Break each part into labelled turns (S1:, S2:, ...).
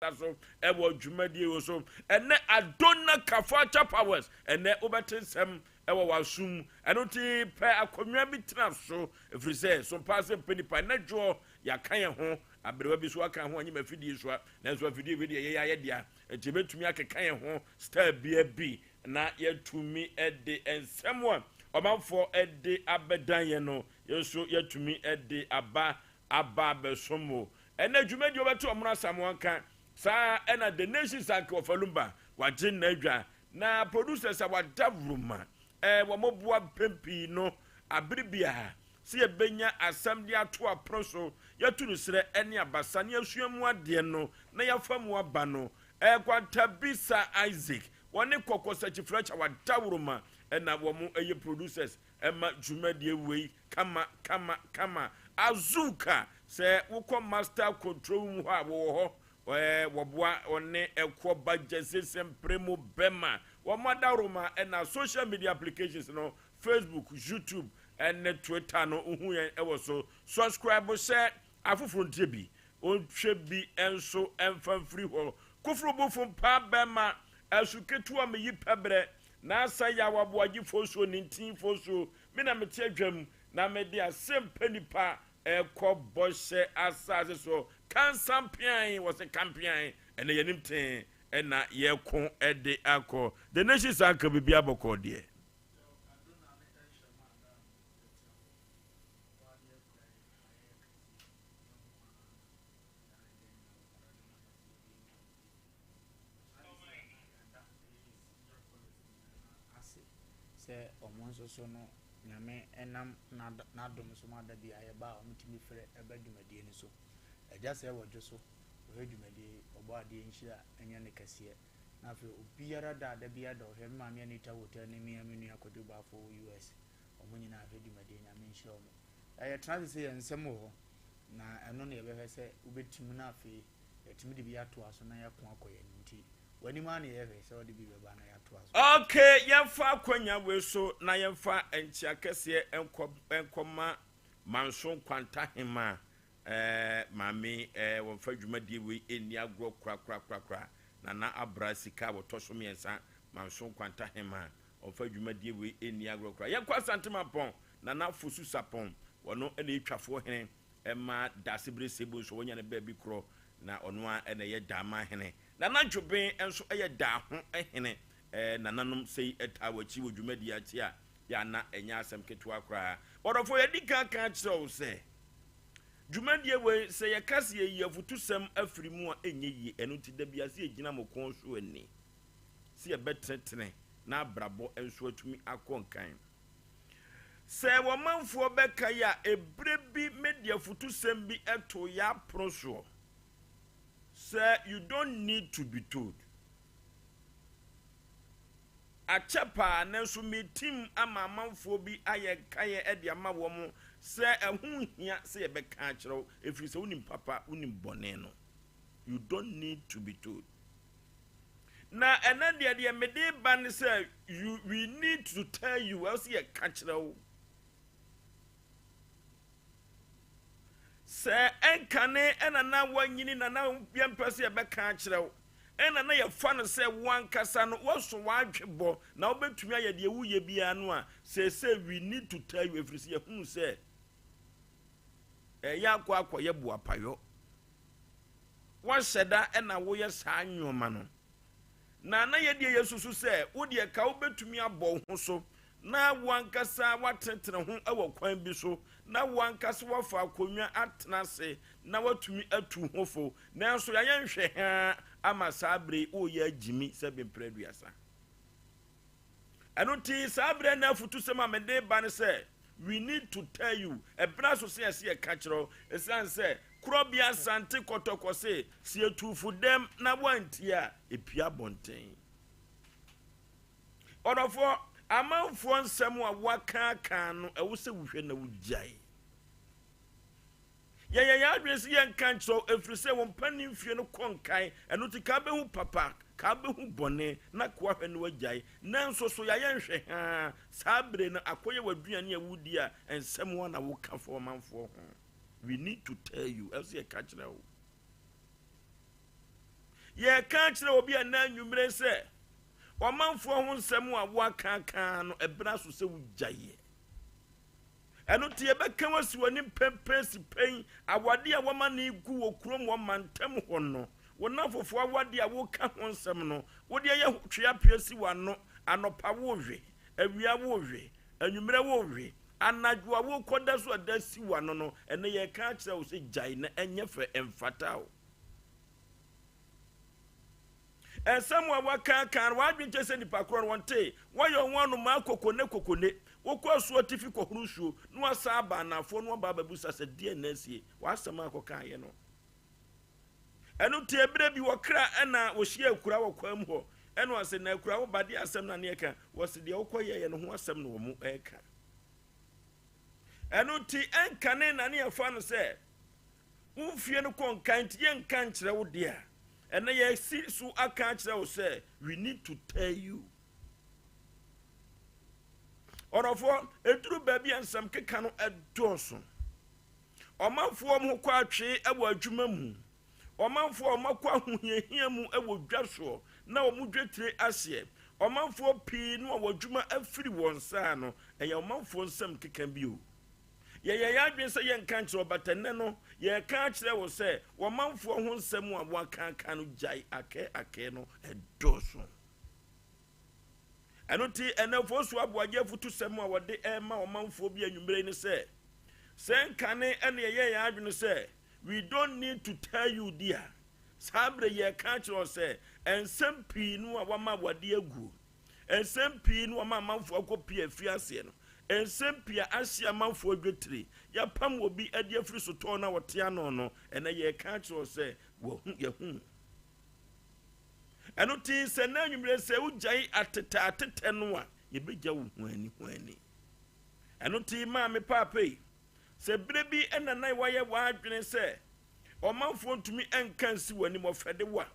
S1: So ɛwɔ dwumadie wo so ɛnɛ Adona Kafacha Powers, ɛnɛ wobɛte nsɛm ɛwɔ w'asom. Ɛno nti pɛ akonnwa bi tena so, ɛfiri sɛ sompa sɛ mpɛ nipa. Ɛnɛ dwoɔ yɛaka yɛn ho aberewa bi so aka ho anyim afidie so a, nanso afidie bi deɛ yɛyɛ ayɛ dea, nti yɛbɛtumi akeka yɛn ho style bia bi na yɛtumi de nsɛm a ɔmanfoɔ de abɛdan yɛn no, yɛn nso yɛtumi de aba abɛsom wo. Ɛnɛ dwumadie wobɛte Ɔmono Asamoah nka saa, ɛna The Nation Sanke Wɔfalumba wagye n'adwa na producers a wada roma wɔn boa mpɛn pii no abere biara sɛ yɛbɛnya asɛm de ato apono so, yɛto no serɛ ɛne abasa ne yɛsua mu adeɛ no na yɛafa mu aba no. Kwantabisa Isaac wɔne Kɔkɔ Sɛkyifrɛkyɛ wada roma ɛna wɔn ɛyɛ producers ɛma dwumadie wei kama kama kama. Azuka sɛ wokɔ master control room hɔ a, wɔwɔ hɔ wɔboa ɔne ɛkɔ budget sesɛ mpere mu bɛma wɔn adaroma. Ɛna social media applications no, Facebook, YouTube ɛne Twitter no, wohu yɛn ɛwɔ so. Subscribe hyɛ afoforɔ ntie bi, ɔnhwɛ bi nso ɛmfa mfiri hɔ. Koforo bofo mpa bɛma ɛso ketewa meyi pɛbrɛ n'asa yɛ awaboagye fosuo ne ntin fosuo. Me na mete adwam na mede asɛm pɛ nipa ɛkɔ bɔhyɛ asase so kansampean wɔ sɛ kampean. Ɛnɛ yɛnim tee ɛna yɛko ɛde akɔ The Nation sanka biribi abɔkɔ deɛ.
S2: Sɛ ɔmo nso so no, Nyame ɛnam n'adom so ma da bi a yɛba a, ɔmo tumi frɛ ɛba dwumadie no so. Agya sɛ ɛwɔ dwo so ɔhwɛ dwumadie, ɔbɔ adeɛ nhyira ɛnyɛ ne kɛseɛ. Na afei obiara da da bi ada ɔhwɛ me maame Anita Hotel ne me nua Kwadwo Baafo wɔ US, ɔmo nyinaa hwɛ dwumadie. Nyame nhyira ɔmo. Ɛyɛ tena ase sɛ yɛn nsɛm wɔ hɔ na ɛno na yɛbɛhwɛ sɛ wobɛtumi no. Afei yɛtumi de bi atoa so na yɛako akɔ yɛn nti w'anim a na yɛhwɛ sɛ wɔde bi bɛba na yɛatoa so.
S1: Okay, yɛmfa akonnwa wei so na yɛmfa nkyia kɛseɛ nkɔma Manso Nkwanta Hema. Maame wɔmfa dwumadie wei ɛnni agorɔ korakorakorakora. Nana Abra sika a wɔtɔ so mmiɛnsa, Manso Nkwanta Hema, ɔmfa dwumadie wei ɛnni agorɔ kora. Yɛnkɔ Asantemampɔn, Nana Fosu Sapɔn, wɔno ɛna ɛtwafoɔ hene ɛma Daasebere Sebo nso wɔnya ne baabi korɔ na ɔno a ɛna ɛyɛ Daama hene. Nana Dwoben nso ɛyɛ Daaho hene. Nananom sɛi ɛtaa w'akyi wɔ dwumadie akyi a yɛana ɛnyɛ asɛm ketewa koraa. Wɔdɔfoɔ, yɛdi kan ka kyerɛ wo sɛ dwumadie wei, sɛ yɛka sɛ yɛyi afotusɛm afiri mu a, ɛnyɛ yie. Ɛno nti da bi ase yɛgyina mo kɔn so ani sɛ yɛbɛtenetene na abrabɔ nso atumi akɔ nkan. Sɛ wɔmanfoɔ bɛka yi a, ɛberɛ bi mede afotusɛm bi ɛto yɛ apono soɔ sɛ you don't need to be told. Akyɛ paa, nanso metim ama amanfoɔ bi ayɛ nkaeɛ de ama wɔn sɛ ɛho hia sɛ yɛbɛka akyerɛ wo, ɛfiri sɛ wonim papa, wonim bɔne no. You don't need to be told. Na ɛnɛ deɛ mede ba ne sɛ you we need to tell you. Ɛwɔ sɛ yɛka kyerɛ wo sɛ ɛnkane ɛna na wanyini na na yɛmpɛ sɛ yɛbɛka akyerɛ wo, ɛna na yɛfa no sɛ wo ankasa no woaso w'adwe bɔ na wobɛtumi ayɛ deɛ woyɛ biara no a, seesei we need to tell you, ɛfiri sɛ yɛhunu sɛ ɛyɛ akɔyɛ boapayɔ. Woahyɛ da ɛna woyɛ saa nneɔma no na yɛdeɛ yɛsusu sɛ wodeɛ ka wobɛtumi abɔ wo ho so na wo ankasa woatenetene ho wɔ kwan bi so na wo ankasa woafa akonnwa atena ase na woatumi atu ho fo. Nanso yɛayɛ nhwɛ haa ama saa bere woyɛ agyimi sɛ bemprɛ 30. Ɛno nti saa berɛ na afotusɛm a mede ba ne sɛ we need to tell you. Ɛberɛ so sɛ yɛsɛ yɛka kyerɛ wo, ɛsiane sɛ Korɔbea Asante Kɔtɔkɔ se sɛ yɛtufo dɛm na woantie a, ɛpia abɔnten. Ɔdɔfoɔ, amanfoɔ nsɛm a woakaakaa no, ɛwo sɛ wohwɛ na wogyae. Yɛyɛ yɛn adwene sɛ yɛnka nkyerɛ wo, ɛfiri sɛ wɔn mpanin mfie no kɔ nkan. Ɛno nti ka bɛhu papa, ka bɛhu bɔne na koa hwɛ no agyae. Nanso so yɛayɛ nhwɛ haa saa bere no akɔyɛ w'aduane a wodi a nsɛm a na woka fa ɔmanfoɔ ho. We need to tell you. Ɛsɛ yɛka kyerɛ wo. Yɛreka akyerɛ obi ɛnnɛ anwummere sɛ, ɔmanfoɔ ho nsɛm a woakaaka no, ɛberɛ aso sɛ wogyaeɛ. Ɛno nti yɛbɛka wo asi w'anim pɛmpɛn si pɛn, awadeɛ a wɔma no gu wɔ kurom wɔ mantam hɔ no, wo nnamfofoɔ awadeɛ a woka ho nsɛm no, wode ayɛ tweapeɛ si w'ano, anɔpa wowe, awia wowe, anwummerɛ wowe, anadwo a wokɔda so a da si w'ano no, ɛnnɛ yɛreka akyerɛ wo sɛ gyae na ɛnyɛ fɛ, ɛmfata wo. Nsɛm a wɔakaaka no, w'adwene kyerɛ sɛ nnipa korɔ no wɔntee. Wɔyɛ wɔn anomaa kokone kokone. Wokɔ asuo atifi kɔhoro nsuo, na wɔasan aba anaafoɔ na wɔaba abɛbusa sɛ, Deɛn na asie? W'asɛm a kɔkaeɛ no. Ɛno nti ɛberɛ bi wɔkra ɛna wɔhyia akura wɔ kwan mu hɔ. Ɛna ɔse, na akura wo ba deɛ asɛm na ne ɛka? Wɔse deɛ wokɔyɛeɛ no ho asɛm na wɔn ɛka. Ɛno nti ɛnkane na ne yɛfa no sɛ Wo mfie no kɔ nkan nti yɛnka nkyerɛ wo deɛ a, ɛnɛ yɛasi so aka akyerɛ wo sɛ we need to tell you. Ɔdɔfoɔ, ɛduru baabi a nsɛm keka no ɛdɔɔso. Ɔmanfoɔ wɔn ho kɔ atwee wɔ adwuma mu. Ɔmanfoɔ wɔn akɔ ahohiahia mu wɔ dwa soɔ na wɔn dwetire aseɛ. Ɔmanfoɔ pii no a wɔn adwuma afiri wɔn nsa no, ɛyɛ ɔmanfoɔ nsɛm keka bi o. Yɛyɛ yɛn adwene sɛ yɛnka nkyerɛ wo, but ɛnnɛ no, yɛreka akyerɛ wo sɛ w'amanfoɔ ho nsɛm a woakaaka no, gyae akɛɛ akɛɛ no, ɛdɔɔso. Ɛno nti, ɛnnɛ Fosu Aboagye afutusɛm a wɔde rema ɔmanfoɔ bi anwummere yi ne sɛ, sɛ nkane ɛna yɛyɛ yɛn adwene sɛ we don't need to tell you dear, saa berɛ yɛreka akyerɛ wo sɛ nsɛm pii no a wama wade aguo, Nsɛm pii no wɔma amanfoɔ akɔpie afiaseɛ no. Nsɛm pii a ahye amanfoɔ adwatire, yɛapam obi de afiri sotɔɔ no a ɔte ano no, ɛnnɛ yɛreka akyerɛ wo sɛ wahu, yɛahu. Ɛno nti sɛ nnɛ anwummerɛ sɛ wogyae atetɛ atetɛ no a, yɛbɛgya wo huani huani. Ɛno nti maame paapa yi, sɛ berɛ bi na na woayɛ w'adwene sɛ Ɔmanfoɔ ntumi nka nsi w'anim, ɔfɛ de wo a.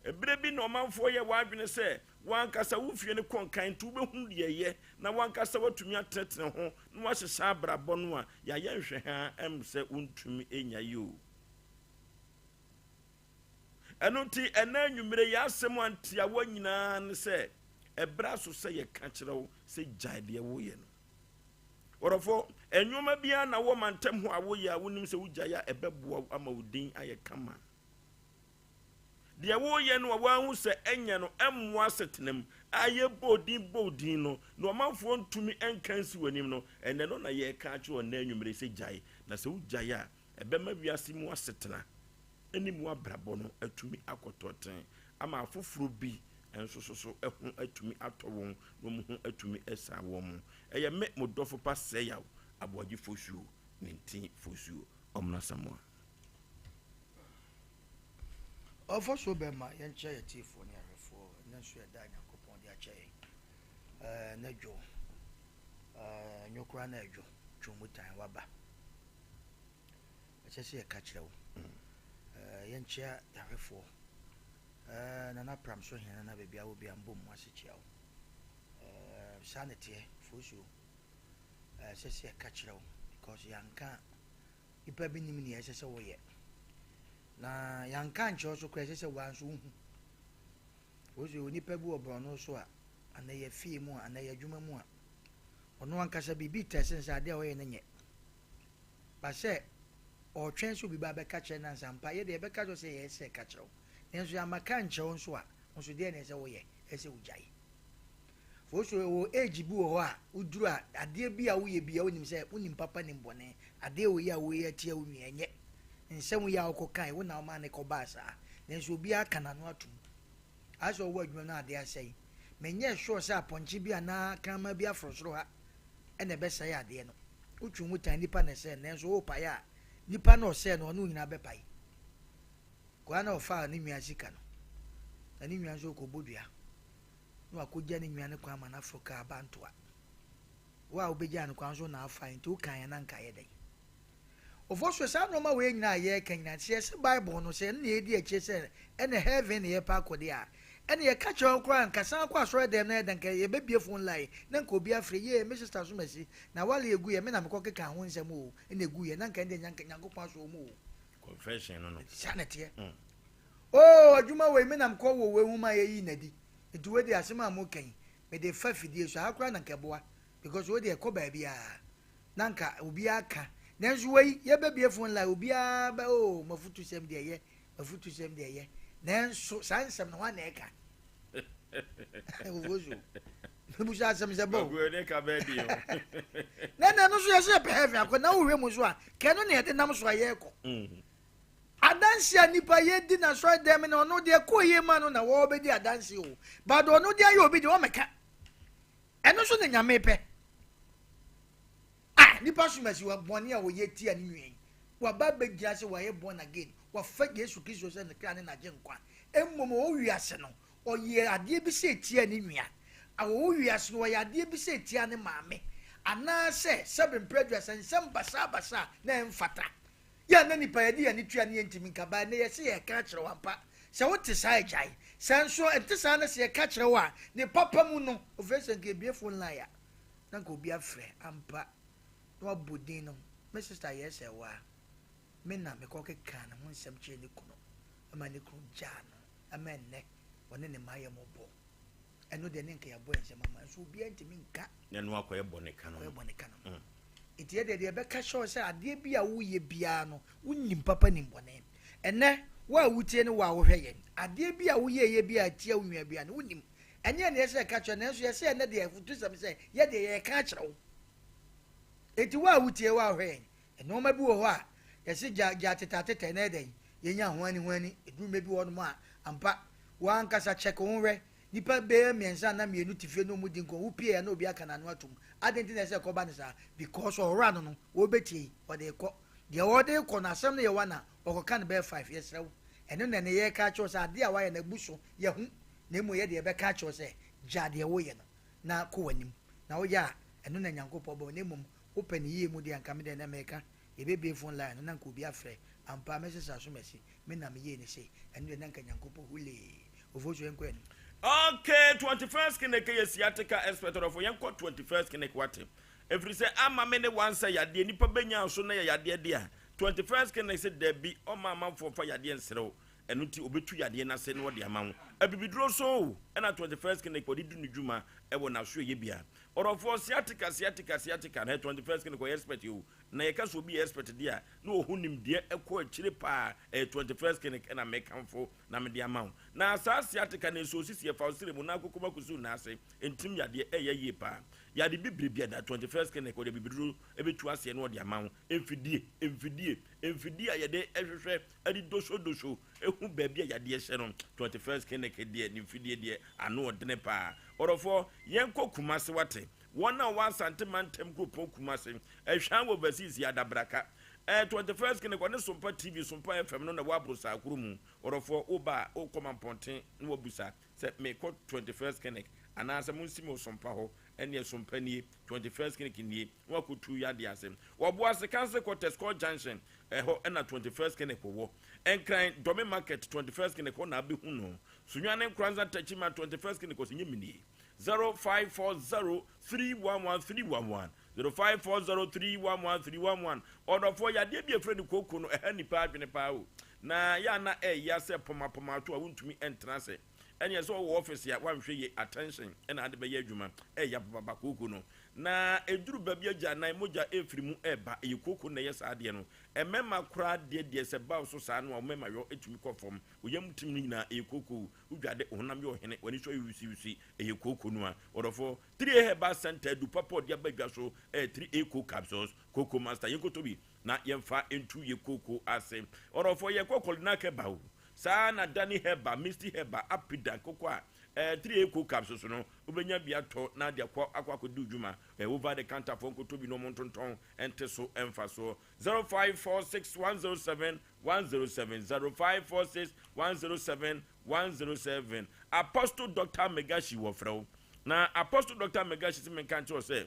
S1: Ɛberɛ bi na ɔmanfoɔ yɛ w'adwene sɛ w'ankasa wo fie no kɔ nkan nti wobɛhunu deɛ ɛyɛ na w'ankasa woatumi atenetene ho na woahyehyɛ abrabɔ no a, yɛayɛ nhwɛhaa ɛm sɛ wontumi nya yi o. Ɛno nti ɛnɛ anwummere yɛ asɛm a ntiawa nyinaa ne sɛ ɛberɛ aso sɛ yɛka kyerɛ wo sɛ gyae deɛ woyɛ no. Ɔdɔfo, nneɛma biara na wɔ mantam hɔ a woyɛ a wonim sɛ wogyae a ɛbɛboa wo ama wo din ayɛ kama. Deɛ woreyɛ no a woahu sɛ ɛnyɛ no mmoa asetenam a yɛbɔ wo din bɔ wo din no na ɔmanfoɔ ntumi nka nsi w'anim no, ɛnnɛ no na yɛreka akyerɛ wo nnɛ anwummere sɛ gyae. Na sɛ wogyae a, ɛbɛma wiase mu asetena ne mu abrabɔ no atumi akɔ tɔnn ama afoforɔ bi nso so so ho atumi atɔ wɔn na wɔn ho atumi asan wɔn. Ɛyɛ me, mo dɔfo pa Sɛyaw Aboagye Fosuo, Nintin Fosuo, Ɔmena Asamoah.
S2: Ɔfɔsuo bɛma yɛnkyerɛ yɛ tiefoɔ ne ahwɛfoɔ ɛnɛ nso yɛ da a Nyankopɔn de akyɛ yɛn ɛɛ nɛ dwo ɛɛ nwo koraa na ɛdwo twom mu tan waba ɛsɛ sɛ yɛka kyerɛ wo ɛɛ yɛnkyea yɛahwɛfoɔ ɛɛ nana pram so hene nana baabi a wɔ bia mbom mu ase kyea wo ɛɛ saa ne teɛ fosuo ɛɛ ɛsɛ sɛ yɛka kyerɛ wo because yɛanka a nipa bi nim nea ɛsɛ sɛ wɔyɛ na yɛanka ankyerɛ wo so koraa ɛsɛ sɛ woa nso wohu Wosɛ onipa bi wɔ borɔno so a anaa yɛ fie mu a anaa yɛ adwuma mu a ɔno ankasa biribi tɛse sɛ adeɛ a ɔyɛ no nyɛ ba sɛ ɔretwɛn sɛ obi ba bɛka kyerɛ no ansa mpa yɛ deɛ ɛbɛka kyerɛ sɛ yɛyɛ sɛ ɛka kyerɛ wo nanso yɛama ka nkyerɛ wo nso a nso deɛ na ɛsɛ woyɛ ɛsɛ wogyae Foso wɔ age bi wɔ hɔ a woduru a adeɛ bi a woyɛ bi a wonim sɛ wonim papa nim bɔne adeɛ wɔ yi a woyɛ atia wo nua ɛnyɛ nsɛm yi a wokɔ kae wo na woma ne kɔbaa saa nanso obiara ka n'ano atom ayɛ sɛ ɔwɔ adwuma no adeɛ asɛe menyɛ sure sɛ apɔnkye bi anaa kraman bi aforo soro ha ɛna ɛbɛsɛe adeɛ no wotwe ho tan nipa na ɛsɛe nanso wopae a nipa na ɔsɛe no ɔne wo nyinaa bɛpae koraa na ɔfaa ne nua sika no na ne nua nso kɔbɔ dua na wakɔgya ne nua no kwan ma no aforo kaa aba ntoa. Wo a wobɛgyaa no kwan nso na afa nti wokaeɛ na anka ayɛ dɛn? Ɔfo so saa nnoɔma wei nyinaa a yɛreka nyinaa sɛ yɛse Bible no sɛ ɛno na yɛdi akyire sɛ ɛna heaven na yɛpɛ akɔ deɛ a ɛna yɛka kyerɛ wo koraa nka san kɔ asɔre dɛm na yɛda nka yɛbɛbie phone line na nka obi afrɛ yee me sister so masi na wale egu yɛ me na mekɔ keka ho nsɛm o ɛna egu yɛ na nka ɛnde Nyankopɔn asɔ mu o.
S1: Confession no no.
S2: Saa na ɛteɛ.
S3: Oo adwuma wei me na mekɔ wɔ wei ho ma yɛyi no adi nti wei deɛ asɛm a moka yi mede fa fidie so aha koraa na nka ɛboa because wei deɛ ɛkɔ baabiara na nka obiara ka nanso wei yɛbɛbie phone line obiara bɛ oo mafutusɛm deɛ ɛyɛ mafutusɛm deɛ ɛyɛ nanso saa nsɛm no hwan na ɛka ofosu mebusa asɛm sɛ bɔ na ɛna no so yɛsɛ yɛpɛ heaven akɔ na wohwɛ mu so a kɛno na yɛde nam so a yɛrekɔ mm. Adanse a nipa yɛ di n'asɔre dɛm no ɔno deɛ kɔ yie ma no na wɔbɛdi adanse o but ɔno deɛ ayɛ obi deɛ ɔmɛka ɛno nso na nyame pɛ a nipa somasi wa bɔne a ɔyɛ tia ne nua yi waba abɛgyina sɛ wayɛ born again wafa Yesu Kristo sɛ ne kra ne n'agye nkwa mmom ɔwɔ wiase no ɔyɛ adeɛ bi sɛ etia ne nua ɔwɔ wiase no ɔyɛ adeɛ bi sɛ etia ne maame anaasɛ sɛbe mprɛ aduasa nsɛm basabasa na ɛmfata Yɛ a na nnipa yɛde yɛn ani tua ne yɛntumi nka, but ɛnnɛ yɛse yɛreka akyerɛ wo ampa. Sɛ wote saa a gyae. Sɛ nso ɛnte saa na sɛ yɛka kyerɛ wo a, ne papa mu no, ofei sɛ nka yɛbue phone line a, na nka obi afrɛ ampa na wabɔ din no, me sister yɛɛ sɛ waa, me na mekɔ kekaa ne ho nsɛm kyerɛɛ ne kunu ma ne kunu gyaa no ma ɛnnɛ ɔne ne mma ayɛ mmɔbɔ. Ɛno deɛ ne nka yɛabɔ yɛn nsɛm ama nso obiara ntumi nka.
S1: Na ɛno akɔyɛ bɔne ka no.
S3: Akɔyɛ bɔne ka no. Nti yɛ deɛ deɛ ɛbɛka kyerɛ wo sɛ adeɛ bi a woyɛ biara no wonim papa nim bɔne. Ɛnɛ wo a wotie ne wo a wohwɛ yɛn adeɛ bi a woyɛeɛ bi a ɛtia wo nua biara no wonim. Ɛnyɛ ɛne ɛsɛ ɛka kyerɛ nanso yɛsɛ ɛnɛ deɛ afutusɛm sɛ yɛ deɛ yɛreka akyerɛ wo. Nti wo a wotie wo a wohwɛ yɛn nneɛma bi wɔ hɔ a yɛse gya gya tetateta na ɛdɛn yɛnya ho ani ho ani ɛduru mmerɛ bi wɔ hɔnom a ampa wo ankasa check wo ho hwɛ Nnipa bɛyɛ mmiɛnsa anaa mmienu te fie na wɔn di nkɔmmɔ, wopie a na obi aka n'ano atom. Adɛn nti na ɛsɛ sɛ ɛkɔba no saa? Because ɔwora no no, wɔbɛtie yi, ɔde rekɔ. Deɛ ɔde rekɔ no, asɛm no yɛ one a, ɔkɔka no bɛyɛ five. Yɛsrɛ wo, ɛno na ɛnnɛ yɛreka akyerɛ wo sɛ adeɛ a woayɛ no abu so, yɛahu, na mmom yɛ deɛ yɛbɛka akyerɛ wo sɛ, gyaa deɛ woreyɛ no na kɔ w'anim. Na woyɛ a, ɛno na Nyankopɔn bɛma wo, na mmom wopɛ ne yie mu deɛ a, nka me deɛ ɛnnɛ mereka, yɛbɛbue phone line no na nka obi afrɛ, ampa mɛsesa asomasi, me na meyɛɛ no sei, ɛno deɛ na nka Nyankopɔn hulee. Ofosu yɛnkɔ yɛn anim.
S1: Okay, 21st Clinic yɛ sciatica expert ɔdɔfo yɛnkɔ 21st Clinic wate ɛfiri sɛ ama me ne wansa yadeɛ nipa bɛnya so na yɛ yadeɛ de a 21st Clinic sɛ dabi ɔma amanfoɔ mfa yadeɛ nserew ɛno nti ɔbɛtu yadeɛ no ase na ɔde ama wo abibiduro so o ɛna 21st Clinic ɔde du ne dwuma ɛwɔ n'aso ɛyɛ bia ɔdɔfoɔ sciatica sciatica sciatica na 21st Clinic ɔyɛ expert o na yɛka sɛ obi yɛ expert deɛ a na ɔho nimdeɛ ɛkɔ akyire paa ɛyɛ 21st Clinic ɛna mekamfo na mede ama wo. Na saa sciatica ne nsuo sisi ɛfa wo srɛ mu na akokɔm akɔsi wo nan ase ntirim yadeɛ ɛyɛ yie paa. Yade bibire bi a da 21st Clinic wɔde abibiduro bɛtu aseɛ na wɔde ama wo. Mfidie, mfidie, mfidie a yɛde hwehwɛ de dosodoso hu baabi a yadeɛ hyɛ no 21st Clinic deɛ ne mfidie deɛ ano ɔdene paa. Ɔdɔfoɔ yɛnkɔ Kumase wate. Wɔn a wɔwɔ Asante mantam kuropɔn Kumase, Ɛhwan wɔ Overseas yɛ adabraka. Ɛɛ 21st Clinic ɔne Sompa TV, Sompa FM no na ɛwɔ Aborosaa kuro mu. Ɔdɔfoɔ, woba a, wokɔ Mampɔnten na woabusa sɛ, Merekɔ 21st Clinic anaasɛ monsi me wɔ Sompa hɔ? Ɛnneɛ Sompa nie, 21st Clinic nie, na woakɔtu yadeɛ ase. Wɔboase Council Quarters, Court Junction, ɛhɔ na 21st Clinic wɔ. Nkran, Dɔme Market, 21st Clinic hɔ na wobɛhu no. Sunyani Nkoranza Techiman, 21st Clinic ɔsɛ nyɛ me nie. 0540 311 311 0540311311 Ɔdɔfoɔ, yadeɛ bi a ɛfrɛ no kooko no, ɛha nnipa adwene paa o. Na yɛ a na ɛyea sɛ pɔmapɔma to a wontumi ntena ase. Ɛneɛ sɛ wowɔ office a woanhwɛ yie, attention na ade bɛyɛ adwuma. Ɛya papapa kooko no. Na ɛduru baabi a gyanan mogya ɛfiri mu ɛba. Ɛyɛ kooko na ɛyɛ saa adeɛ no. Mmarima koraa deɛ deɛ sɛ ɛba wo so saa no a wo mmarima yɔ tumi kɔ fam. Wo yam tim no nyinaa ɛyɛ kooko. Wodwade, wo honam yɛ ɔhene, w'ani so ayɛ wisiwisi, ɛyɛ kooko no a. Ɔdɔfoɔ, 3A Herbal Centre adu papa a ɔde aba dwa so ɛyɛ 3A Coke Capsules, Cocoa Master. Yɛnkɔtɔ bi na yɛmfa ntu yɛ kooko ase. Ɔdɔfoɔ, yɛkɔ Kɔlnak Herbal o. Saa na Dani Herbal, Misty Herbal, Apidan, koko a ɛɛ 3A Coke Capsules no, wobɛnya bi atɔ na ade akɔ akɔ akɔdi wo dwuma. Ɛyɛ over the counter foɔ nkɔtɔ bi na wɔn ntontɔn nte so mfa soɔ. 0546 107 107 0546 107 107 Apostle Doctor Megashi wɔfrɛ wo. Na Apostle Doctor Megashi se menka nkyerɛ wo sɛ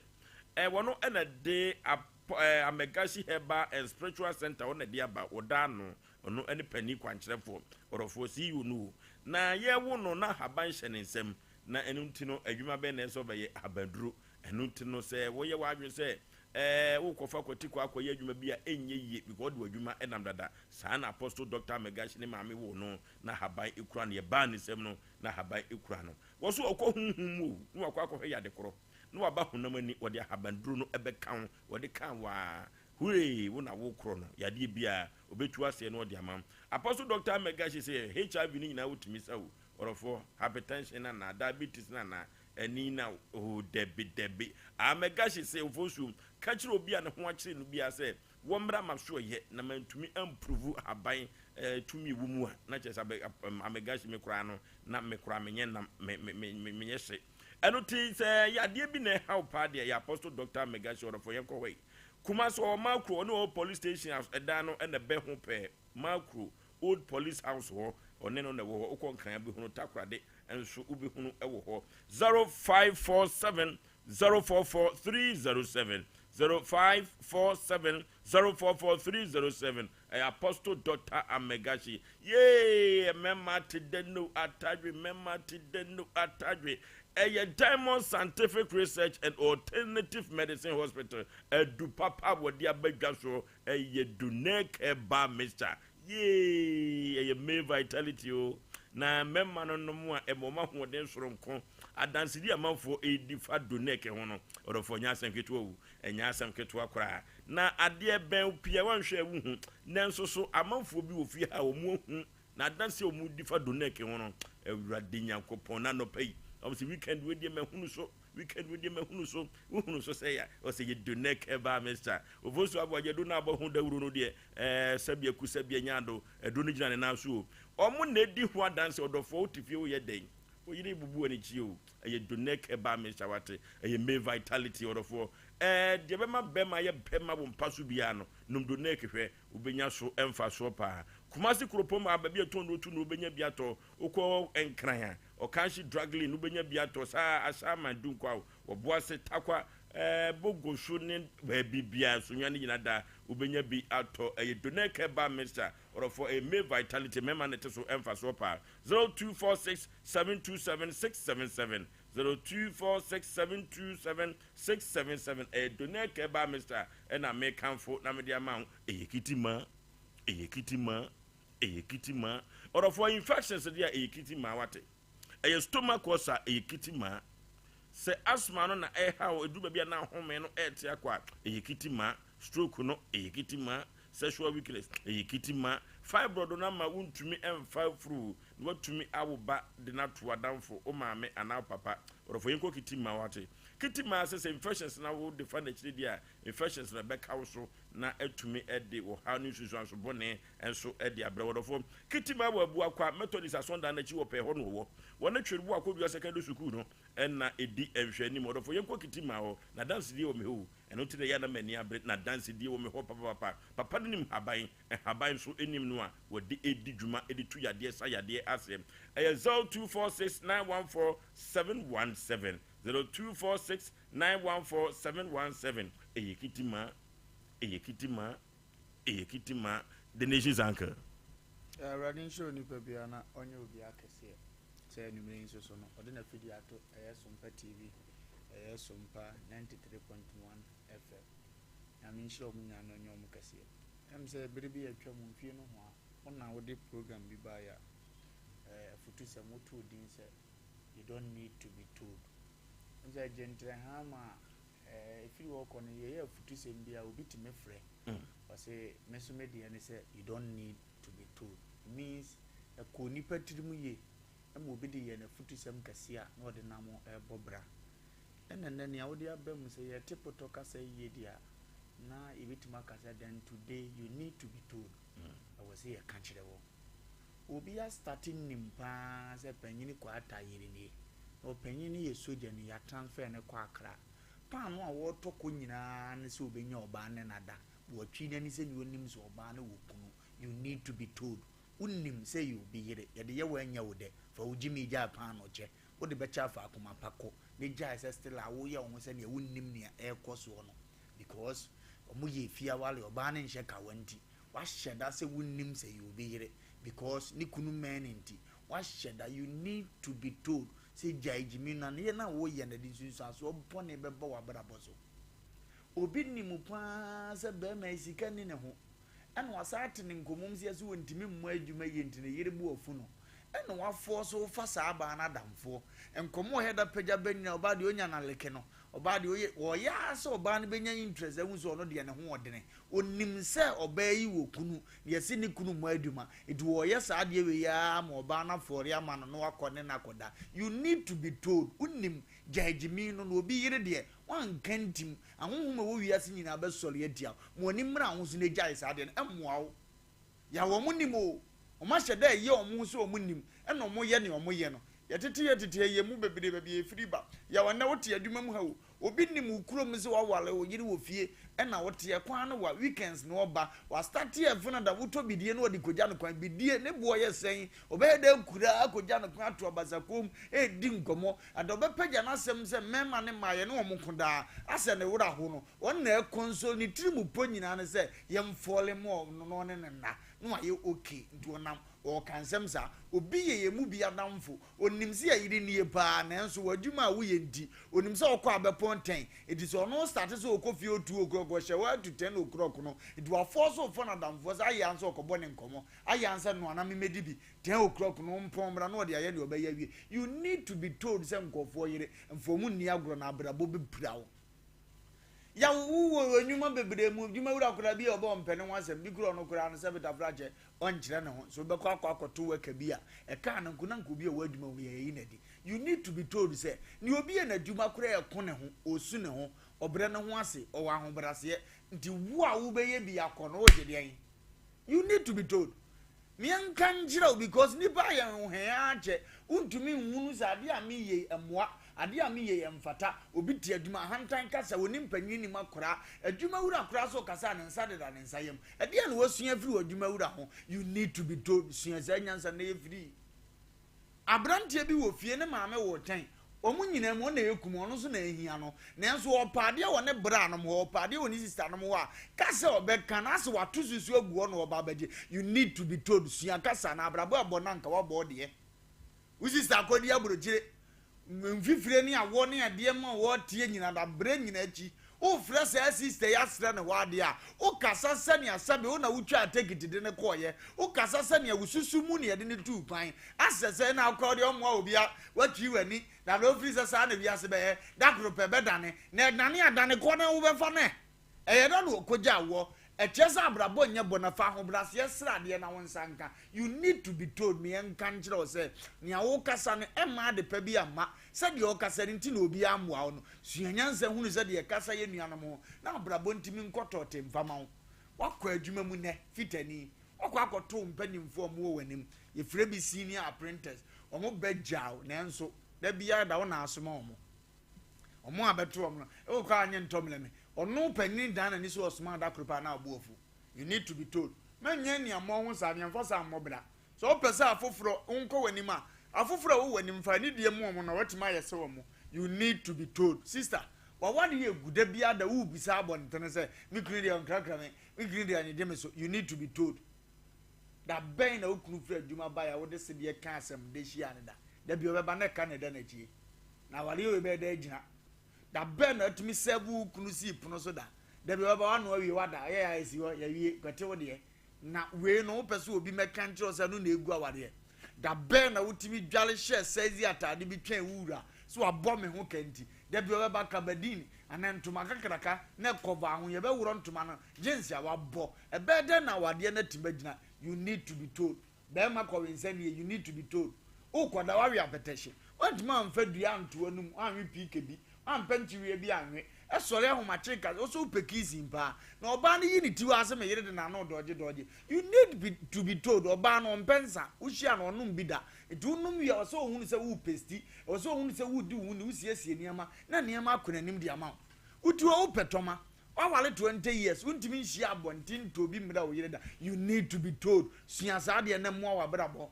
S1: eh, wɔno na de eh, Amegashi Herbal and Spiritual Center wɔn na de aba, wɔda ano, ɔno ne panin kwankyerɛfoɔ, ɔdɔfoɔ CEO no o. Na yɛwo no na ahaban hyɛ ne nsam, na ɛno nti no adwuma bɛn na ɛsɛ ɔbɛyɛ? Ahabanduro. Ɛno nti no sɛ woyɛ w'adwene sɛ Ɛɛ wokɔfa kwati kɔ akɔyɛ adwuma bi a ɛnyɛ yie because ɔde w'adwuma ɛnam dada. Saa na Apostle Doctor Amegashi ne maame woo no na haban ekura no. Yɛbaa ne nsam no na haban ekura no. Wɔ so ɔkɔ honhom mu o, na wakɔ akɔhwɛ yade korɔ, na waba honam ani, wɔde ahabanduro no ɛbɛka ho, wɔde ka waa, huree, wo na wokorɔ no, yadeɛ biara, ɔbɛtu aseɛ na ɔde ama wo. Apostle Doctor Amegashi sɛ HIV no nyinaa wotumi sa o, ɔdɔfoɔ, hypertension no anaa, diabetes no anaa, Ani na oh dabi dabi. Amegashi se Ofosu ka kyerɛ obi a ne ho akyere no biara sɛ wɔmmra m'asoɛeɛ na mantumi amprovu ahaban eh, tumi ɛwɔ mu a, na kyerɛ sɛ Amegashi me koraa no na me koraa menyɛ nam, me, me, me, me, menyɛ hye. Ɛno te sɛ yadeɛ bi na ɛha wo paa deɛ, yɛ Apostle Doctor Amegashi ɔdɔfoɔ yɛnkɔ hɔ yi. Kumasi ɔwɔ Makro, ɔne ɔwɔ police station ɛdan no ɛna ɛbɛ ho pɛɛ. Makro, Old Police House hɔ, ɔne no na ɛwɔ hɔ. Wokɔ Nkran a wobɛhunu Takoradi nso wobɛhunu wɔ hɔ. 0547 044 307 0547 044 307 Ɛyɛ Apostle Doctor Amegashi. Yee! Mmarima te dɛ no atadwe, mmarima te dɛ no atadwe. Ɛyɛ Diamond Scientific Research and Alternative Medicine Hospital. Adu papa a wɔde aba dwa soɔ Ɛyɛ Dunec herbal mixture yee ɛyɛ male vitality o na mmarima no nom a ɛma wɔn ahoɔden soronko. Adansedi a amanfoɔ redi fa Dunec ho no ɔdɔfoɔ ɛnyɛ asɛm ketewa o ɛnyɛ asɛm ketewa koraa na adeɛ bɛn pii a wanhwɛ a wohu nanso so amanfoɔ bi wɔ fie ha a wɔn ahu na adanse a wɔn di fa Dunec ho no Awurade Nyankopɔn na anɔpa yi wɔn sɛ weekend wei deɛ mahunu so. Weekend wo deɛ mahunu so wohunu so sɛ ya ɔsɛ yɛ donek herbal mixture ofosu aboagye do na abɔ ho dawuro no deɛ ɛɛ sɛbi aku sɛbi anya do ɛduro no gyina ne nan so o ɔmo na edi ho adanse ɔdɔfoɔ wote fie woyɛ dɛn oyere bubu wɔ n'akyi o ɛyɛ donek herbal mixture wate ɛyɛ may vitality ɔdɔfoɔ ɛɛ deɛ bɛma bɛma yɛ bɛma wo mpa so biara no nom donek hwɛ wobɛnya so mfasoɔ paa Kumasi kuropɔn mu a baabi a ɛtɔn no tu no wobɛnya bi atɔ wokɔ Nkran a Ɔkanhye Draglin no wobɛnya bi atɔ saa Ashaiman Dunkwaw, Wɔboase, Tarkwa, ɛɛ Bogoso ne baabi biara Sunyani ne nyina da wobɛnya bi atɔ. Ɛyɛ Donek Herbal Mixture, ɔdɔfoɔ ɛyɛ Male Vitality, mmarima na ɛte so mfasoɔ paa. 0246 727 677, 0246 727 677 ɛyɛ Donek Herbal Mixture ɛna mekamfo na mede ama wo. Ɛyɛ kitima, ɛyɛ kitima. Ɛyɛ kitimaa. Ɔdɔfoɔ, infections deɛ a, ɛyɛ kitimaa, wate. Ɛyɛ stomach ulcer, ɛyɛ kitimaa. Sɛ asthma no na ɛreha wo, ɛduru baabi a na ahome no ɛrete akɔ a, ɛyɛ kitimaa. Stroke no, ɛyɛ kitimaa. Sexual weakness, ɛyɛ kitimaa. Fibroid no ama wontumi mfa afuru na woatumi awo ba de no ato w'adamfo, wo maame anaa wo papa. Ɔdɔfoɔ, yɛnkɔ kitimaa, wate. Kitimaa sɛ sɛ infections na wode fa n'akyiri deɛ a, infections no ɛbɛka wo so na atumi de ɔhaw ne nsunsuanso bɔne nso de abrɛ wo. Ɔdɔfoɔ, Kitima wɔ Abuakwa Methodist Asɔndan no akyi wɔ pɛɛ hɔ na ɔwɔ. Wɔne Tweriboa Kodua Secondary Sukuu no na ɛdi nhwɛanim. Ɔdɔfoɔ, yɛnkɔ Kitima hɔ. N'adansedie wɔ me hɔ o. Ɛno nti na ɛyɛ a na m'ani abere. N'adansedie wɔ me hɔ papapapa. Papa no nim nhaban. Nhaban nso nim no a wɔde di dwuma de tu yadeɛ sa yadeɛ aseɛ. Ɛyɛ 0246 914 717. 0246 914 717. Ɛyɛ Kitima. Ɛyɛ Kitima. Ɛyɛ kitima the nation's uncle.
S2: Awurade nhyira onipa biara na ɔnyɛ obiara kɛseɛ sɛ anwummerɛ yi nso so no ɔde n'afidie ato ɛyɛ Sompa TV ɛyɛ Sompa 93.1 FM Nyame nhyira ɔmo nyinaa na ɔnyɛ ɔmo kɛseɛ. Ɛm sɛ bere bi a atwa mu mfie no hoa wo na wode program bi baeɛ a ɛɛ afutusɛm wotoo din sɛ you don't need to be told. Ɛm sɛ gyentrɛhaa ma Ɛfiri hɔ kɔ no, yɛyɛ afutusɛm bi a obi tumi frɛ. Ɔse, me nso me deɛ ne sɛ, you don't need to be told. It means ɛkɔ nipa tirim yie ma obi de yɛ n'afutusɛm kɛseɛ a na ɔde nam rebɔ bra. Ɛna nnɛ nea wode aba mu sɛ yɛte potɔ kasa yie deɛ a, na yɛbɛtumi aka sɛ then today you need to be told. Ɛwɔ sɛ yɛka kyerɛ wo. Obi astate nim paa sɛ panyini Kwata yere nie. Na ɔpanyin no yɛ sogyani, yɛatransfer no kɔ Accra. Paano a ɔretɔ kɔ nyinaa ne sɛ ɔbɛnya ɔbaa ne no ada. Watwi n'ani sɛ nea ɔnim sɛ ɔbaa no wɔ kunu. You need to be told. Wonim sɛ ɛyɛ obi yere. Yɛde yɛ wo a ɛnyɛ wo dɛ. Fa wo gyimii gyae paano kyɛ. Wode bɛkyɛ afa akoma pa kɔ na gyae sɛ still a woyɛ wo ho sɛ nea wonnim nea ɛrekɔ soɔ no because wɔyɛ efie aware, ɔbaa no nhyɛ kawa nti. Wahyɛ da sɛ wonnim sɛ ɛyɛ obi yere because ne kunu mmɛn no nti. Wahyɛ da, you need to be told sɛ gyae gyimi no, na yɛ no a woyɛ no ɛde nsunsuansoɔ bɔne bɛba w'abrabɔ so. Obi nim paa sɛ barima yi sika nni ne ho, ɛna wasan ate ne nkɔmmɔ mu sɛ yɛse ɔntumi mmɔ adwuma yie nti ne yere bo afu no, ɛna wafɔɔ so fa saa baa no adamfoɔ. Nkɔmmɔ a ɔyɛ da pagya ba nyina, ɔbaa deɛ ɔnya no aleke no, ɔbaa deɛ ɔyɛ, ɔyɛ ara sɛ ɔbaa no bɛnya interest ahu sɛ ɔno deɛ ne ho ɔdene. Ɔnim sɛ ɔbaa yi wɔ kunu, na yɛse ne kunu mmɔ adwuma, nti ɔyɛ saa adeɛ wei ara ma ɔbaa no afɔre ama no na wakɔ ne no akɔda. You need to be told, wonim, gyae gyimi no, na obi yere deɛ, Woanka ntim. Ahonhom a ɛwɔ wiase nyinaa bɛsɔre atia wo. Ma w'ani mmra ho so na gyae saa adeɛ no. Ɛmmoa wo. Yaw wɔn nim o. Wɔn ahyɛ da ɛyɛ wɔn ho sɛ wɔn nim ɛna wɔn yɛ nea wɔn yɛ no. Yɛtete yɛ tete ha yi yɛn mu bebree baabi a yɛfiri ba. Yaw ɛnnɛ wote adwuma mu ha o. Obi nim wo kurom sɛ woaware wo yere wɔ fie ɛna wote ɛkwan no wa weekends na ɔba. Wastarte ɛfo no da wotɔ bidie na ɔde kɔgya no kwan. Bidie ne boɔ yɛ sɛn? Ɔbɛyɛ dɛ akura akɔgya no kwan ato abasakoom ɛredi nkɔmmɔ. Ada ɔbɛpagya n'asɛm sɛ mmarima ne mmaa yɛne wɔn ko daa, asɛ ne werɛ ahow no, ɔno na ɛconsole ne tirim pɔ nyinaa ne sɛ yɛnfɔle ma ɔno na ɔne no nna na wayɛ okay nti ɔnam ɔɔka nsɛm saa. Obi yɛ yɛn mu bi adamfo, ɔnim sɛ yɛyere nie paa nanso wɔ adwuma a woyɛ nti ɔnim sɛ ɔkɔ a bɛpɔn ten nti sɛ ɔno starte sɛ ɔkɔ fie two o'clock ɔhyɛ hɔ to ten o'clock no nti wafɔɔse ɔfɔ no adamfoɔ sɛ ayɛ ansa ɔkɔbɔ ne nkɔmmɔ ayɛ ansa noa na memmɛdi bi Ten o'clock no ɔmpɔn mmra na ɔde ayɛ deɛ ɔbɛyɛ awie. You need to be told sɛ nkurɔfoɔ yere mfa wɔn nni agorɔ na abrabɔ bɛpira wo. Yaw wo wɔ nnwuma bebree mu, adwuma wura koraa bi a ɔbɛ ɔmpɛ ne ho asɛm, bi kura ɔno koraa no sɛ betafra kyɛ ɔnkyerɛ ne ho. So wobɛkɔ akɔ akɔto worker bi a ɛkaa no nko na nka obi a ɔwɔ adwuma mu yɛ yɛyi no adi. You need to be told sɛ nea obi yɛ n'adwuma koraa ɛko ne ho, ɔsu ne ho, ɔbrɛ ne ho ase, ɔwɔ ahobraseɛ. Nti wo a wobɛyɛ bi akɔ no wogye deɛn? You need to be told. Meɛnka nkyerɛ wo because nipa ayɛ ho hɛn ara kyɛ. Wontumi nhunu sɛ adeɛ a meyɛ yi ɛmmoa, adeɛ a meyɛ yi ɛmfata. Obi te adwuma, ahantan kasa, ɔnim panyin nim akwadaa. Adwuma wura koraa sɛ ɔkasa a ne nsa deda ne nsa yam. Ɛdeɛn na wasua afiri w'adwuma wura ho? You need to be told. Sua saa nyansa no na yɛ free. Aberanteɛ bi wɔ fie, ne maame woo tɛn. Wɔn nyinaa mu, ɔno na ɛyɛ kumaa, ɔno nso na ahia no. Nanso ɔpɛ adeɛ wɔ ne bra nom hɔ, ɔpɛ adeɛ wɔ ne sista nom hɔ a, ka sɛ ɔbɛka no, asɛ wato susu agu hɔ na ɔba abɛgye. You need to be told, sua kasa na abrabɔ ɛbɔ no anka woabɔ wo deɛ. Wo sista akɔdi aburokyire, mfifire ne awɔ ne adeɛ ma ɔreteɛ nyinaa da berɛ nyinaa akyi wofrɛ saa sista yi asrɛ ne hɔ adeɛ a, wokasa sɛnea sɛbe wo na wotwaa tekiti de no kɔeɛ, wokasa sɛnea wo susu mu na yɛde no tuu kwan, asɛ sɛ na wokɔ deɛ ɔmmoa obi a watwi w'ani, na berɛ wofiri sɛ saa na wiase bɛyɛ, da koro pɛ bɛdane, na ɛdane a dane kɔ na wobɛfa no ɛ. Ɛyɛ dɛn na wɔkɔgyaa woɔ? Ɛkyerɛ sɛ abrabɔ nyɛ bɔ na fa ahobraseɛ srɛ adeɛ na wo nsa nka. You need to be told, me yɛnka nkyerɛ wo sɛ nea wokasa no ɛmma ade pa bi amma. Sɛdeɛ ɔkasa no nti na obiara mmoa wo no. Sua nyansa hunu sɛdeɛ ɛkasa yɛ nuanom ho na abrabɔ ntumi nkɔ tɔɔte mfa ma wo. Woakɔ adwuma mu nnɛ, fitani. Woakɔ akɔto wo mpanimfoɔ a wɔwɔ w'anim. Yɛfrɛ bi senior apprentice. Wɔbɛgyaa wo nanso da biara da wo na asoma wɔn. Wɔn a bɛto wɔn no, ɛwɔ kɔ a nye ntɔ mlɛ me. Ɔno panyin dan n'ani so ɔsoma da koro paa na ɔbo afu. You need to be told. Mɛnyɛ nea mmɔ ho saa, nea mfa saa mmɔ bra. Sɛ wopɛ sɛ afoforɔ nkɔ w'anim a, afoforɔ a wɔwɔ w'anim fa anidie ma wɔn na wɔatumi ayɛ sɛ wɔn. You need to be told. Sister, w'awadeɛ yɛ gu da biara da worebisa abɔntene sɛ, me kunu deɛ ɔnkrakra me, me kunu deɛ ɔnyegye me so. You need to be told. Da bɛn na wo kunu firi adwuma baeɛ a wode sedeɛ kaa asɛm de hyiaa no da? Da bi ɔbɛba na ɛka na ɛda n'akyi. Na awareɛ wei bɛyɛ dɛ agyina. Da bɛn na atumi sɛve wo kunu sii pono so da? Da bi ɔbɛba wano awie wada, ɛyɛ a ɛsi hɔ, yɛawie, kwati wo deɛ. Na wei no wopɛ sɛ obi mɛka nkyerɛ wo sɛ ɛno na ɛgu awareɛ. Da bɛn na wotumi dware hyɛɛ sɛzi ataade bi twɛn wo wura sɛ wabɔ me ho ka nti? Da bi ɔbɛba kabadin anaa ntoma kakraka na ɛkɔva ho, yɛbɛworɔ ntoma no, jeans a wabɔ. Ɛbɛyɛ dɛn na awadeɛ no atumi agyina? You need to be told. Bɛɛma kɔwensani you need to be told. Wokɔda woawe apɛtɛhye. Woantumi amfa dua anto w'anum, woanwe piike bi, woampɛ nkyeweɛ bi anwe. Ɛsɔre ahomakye ka sɛ wo so wopɛ kissing paa. Na ɔbaa no yi ne ti hɔ ara sɛ me yere de n'ano dɔɔgye dɔɔgye. You need be to be told. Ɔbaa no ɔmpɛ nsa, wohyia no ɔnnom bi da. Nti wonom wie a ɛwɔ sɛ ɔhunu sɛ worepesti, ɛwɔ sɛ ɔhunu sɛ woredi wo ho ni, wosiesie nneɛma na nneɛma akɔ n'anim de ama wo. Wote hɔ wopɛ tɔma, W'aware 20 years wontumi nhyia abɔnten ntɔ obi mmrɛ wo yere da you need to be told sua saa adeɛ na mmoa w'abrabɔ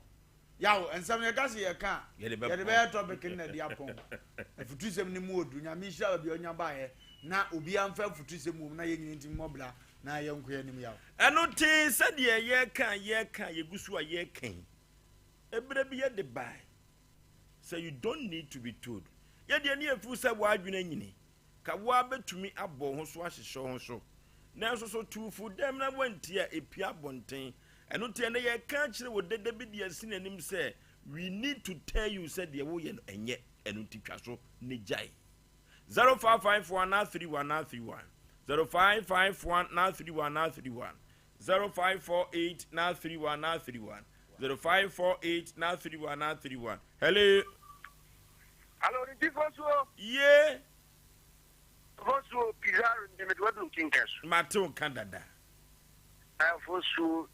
S2: Yaw nsɛm yɛka se yɛka a yɛde bɛyɛ topic no na ɛde apɔn afutusɛm no mu ɔduru Nyame nhyira baabi a ɔnya baeɛ na obiara mfa afutusɛm wɔ mu na yɛn nyina ntumi mmɔ bra na yɛnkɔ yɛn anim Yaw.
S1: Ɛno nti, sɛdeɛ yɛreka a yɛreka a yɛgu so a yɛreka yi, ɛberɛ bi yɛde bae sɛ you don't need to be told. Yɛdeɛ ne yɛfeel sɛ w'adwene anyini. Ka wo ara bɛtumi abɔ wo ho so ahyehyɛ wo ho so. Nanso so tu fo dɛm na woantie a, ɛpue abɔnten. Ɛno nti ɛnnɛ yɛreka akyerɛ wo dada bi de asi n'anim sɛ, we need to tell you sɛ deɛ woyɛ no ɛnyɛ, ɛno nti twa so na gyae. 0554 931 931, 0551 931 931, 0548 931 931, 0548 931 931. Hello.
S4: Alo, ne ti fosuo.
S1: Ye.
S4: Fosuo, Pizarro nti mede wadu nkenka so.
S1: Mate wo nka dada.
S4: Fosuo,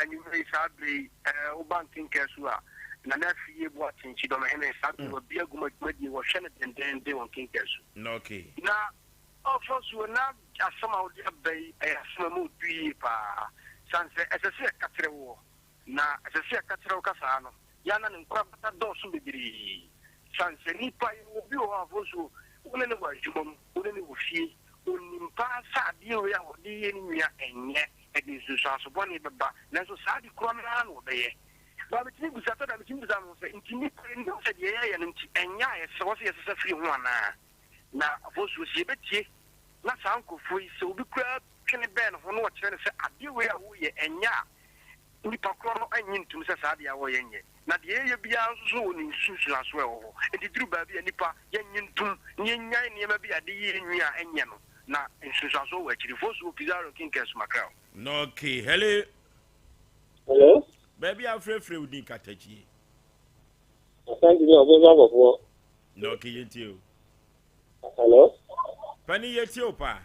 S4: anwummerɛ yi saa berɛ yi, woba nkenka so a, Nana Afie Boateng Kyidɔmhene saa berɛ yi wabue aguma dwumadie, wɔhwɛ no dendenden wɔ nkenka so.
S1: Na okay.
S4: Na Fosuo, na asɛm a wode aba yi, ɛyɛ asɛm a ɛmu ɔdu yie paa. Sane sɛ ɛsɛ sɛ yɛka kyerɛ woɔ. Na ɛsɛ sɛ yɛka kyerɛ wo ka saa no, yɛ a na ne nkorabata dɔɔso bebree. Sane sɛ nnipa, yɛwɔ obi wɔ hɔ a Afonso, wo ne no wɔ adwuma mu, wo ne no wɔ fie, ɔnim paa sɛ adeɛ wei a ɔde yɛ ne nua ɛnyɛ, ɛde nsunsuanso bɔne bɛba, nanso saa ade korɔ no ara na ɔbɛyɛ. But metumi bisa, ɛtɔ da a metumi bisa me ho sɛ, nti nnipa yɛnim sɛ deɛ yɛyɛ no nti ɛnyɛ a ɛsɛ sɛ yɛsesa firi ho anaa? Na Afonso, sɛ yɛbɛtie na saa nkorɔfoɔ yi, sɛ obi koraa twe no bɛn ne ho na ɔkyerɛ no sɛ adeɛ wei a woreyɛ ɛnyɛ a, Nnipa korɔ no nnye ntom sɛ saa adeɛ a wɔreyɛ nyɛ, na deɛ yɛyɛ biara nso so wɔ ne nsunsuansoɔ a ɛwɔ hɔ. Enti duru baabi a nnipa yɛnnye ntom na yɛnnyae nneɛma bi a ɛde yɛ yɛn nwi a ɛnyɛ no, na nsunsuansoɔ wɔ akyiri. Fosuo, Pizarro, Kinkesu, Macrel.
S1: Okay, hello.
S5: Hello.
S1: Baabi a wofrɛfrɛ wo din katakyie.
S5: Asante bi ɔbɛn ba bɔfoɔ.
S1: Na okay, yɛntie o.
S5: Hello.
S1: Pani yɛtie o paa.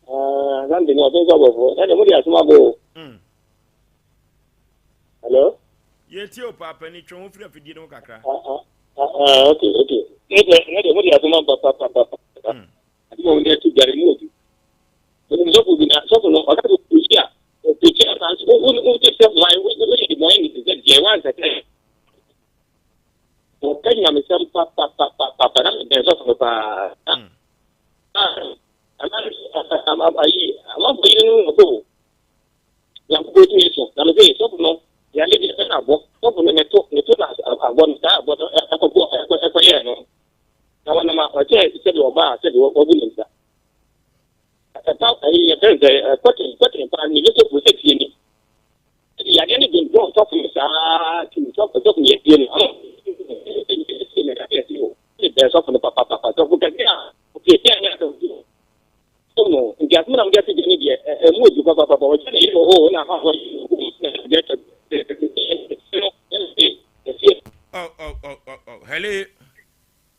S5: Ah, Asante ni ɔbɛn ba bɔfoɔ. Ɛna mo de asoma bɔ o. Hello.
S1: Yɛtie o paa pani twe ho firi afidie no ho kakra.
S5: Ah, ah, ah, ah okay, okay. Ne de mo de asoma ba pa pa pa. Ade mo de to gare mu obi. Mo sɔfo bi na sɔfo no ɔka sɛ oyi a ɔpɛkyi asa nso wo wo wo te sɛ wɔn wo wo yɛ demɔn ne sɛ deɛ wansa sɛ ɔka nyamesɛm pa pa pa pa pa pa na mebɛn sɔfo no paa. Ayi amanfoɔ yere no wɔ so Nyankopɔn tumi so na mese sɔfo no yare bi ɛna abɔ sɔfo no ne to ne to na abɔ no saa abɔ no ɛkɔbɔ ɛkɔ ɛkɔyɛɛ no na wɔnam a ɔkyɛ sɛdeɛ ɔbaa sɛdeɛ wɔbu ne nsa ɛpa ayi yɛfrɛ no sɛ kɔten kɔten paa ne yɛsɔfo sɛ tie ni yadeɛ no dwendwɔn sɔfo no saa ti sɔfo sɔfo no yɛtie no ama bɛn sɔfo no papapapa sɔfo kɛse a ɔpiesie anyɛ asɛm so no nti asɛm na mode ato gya no deɛ ɛmu odu papapapa ɔkyɛ ne yere hɔ na afa hɔ
S1: Oh, oh, oh, oh, oh. Hello.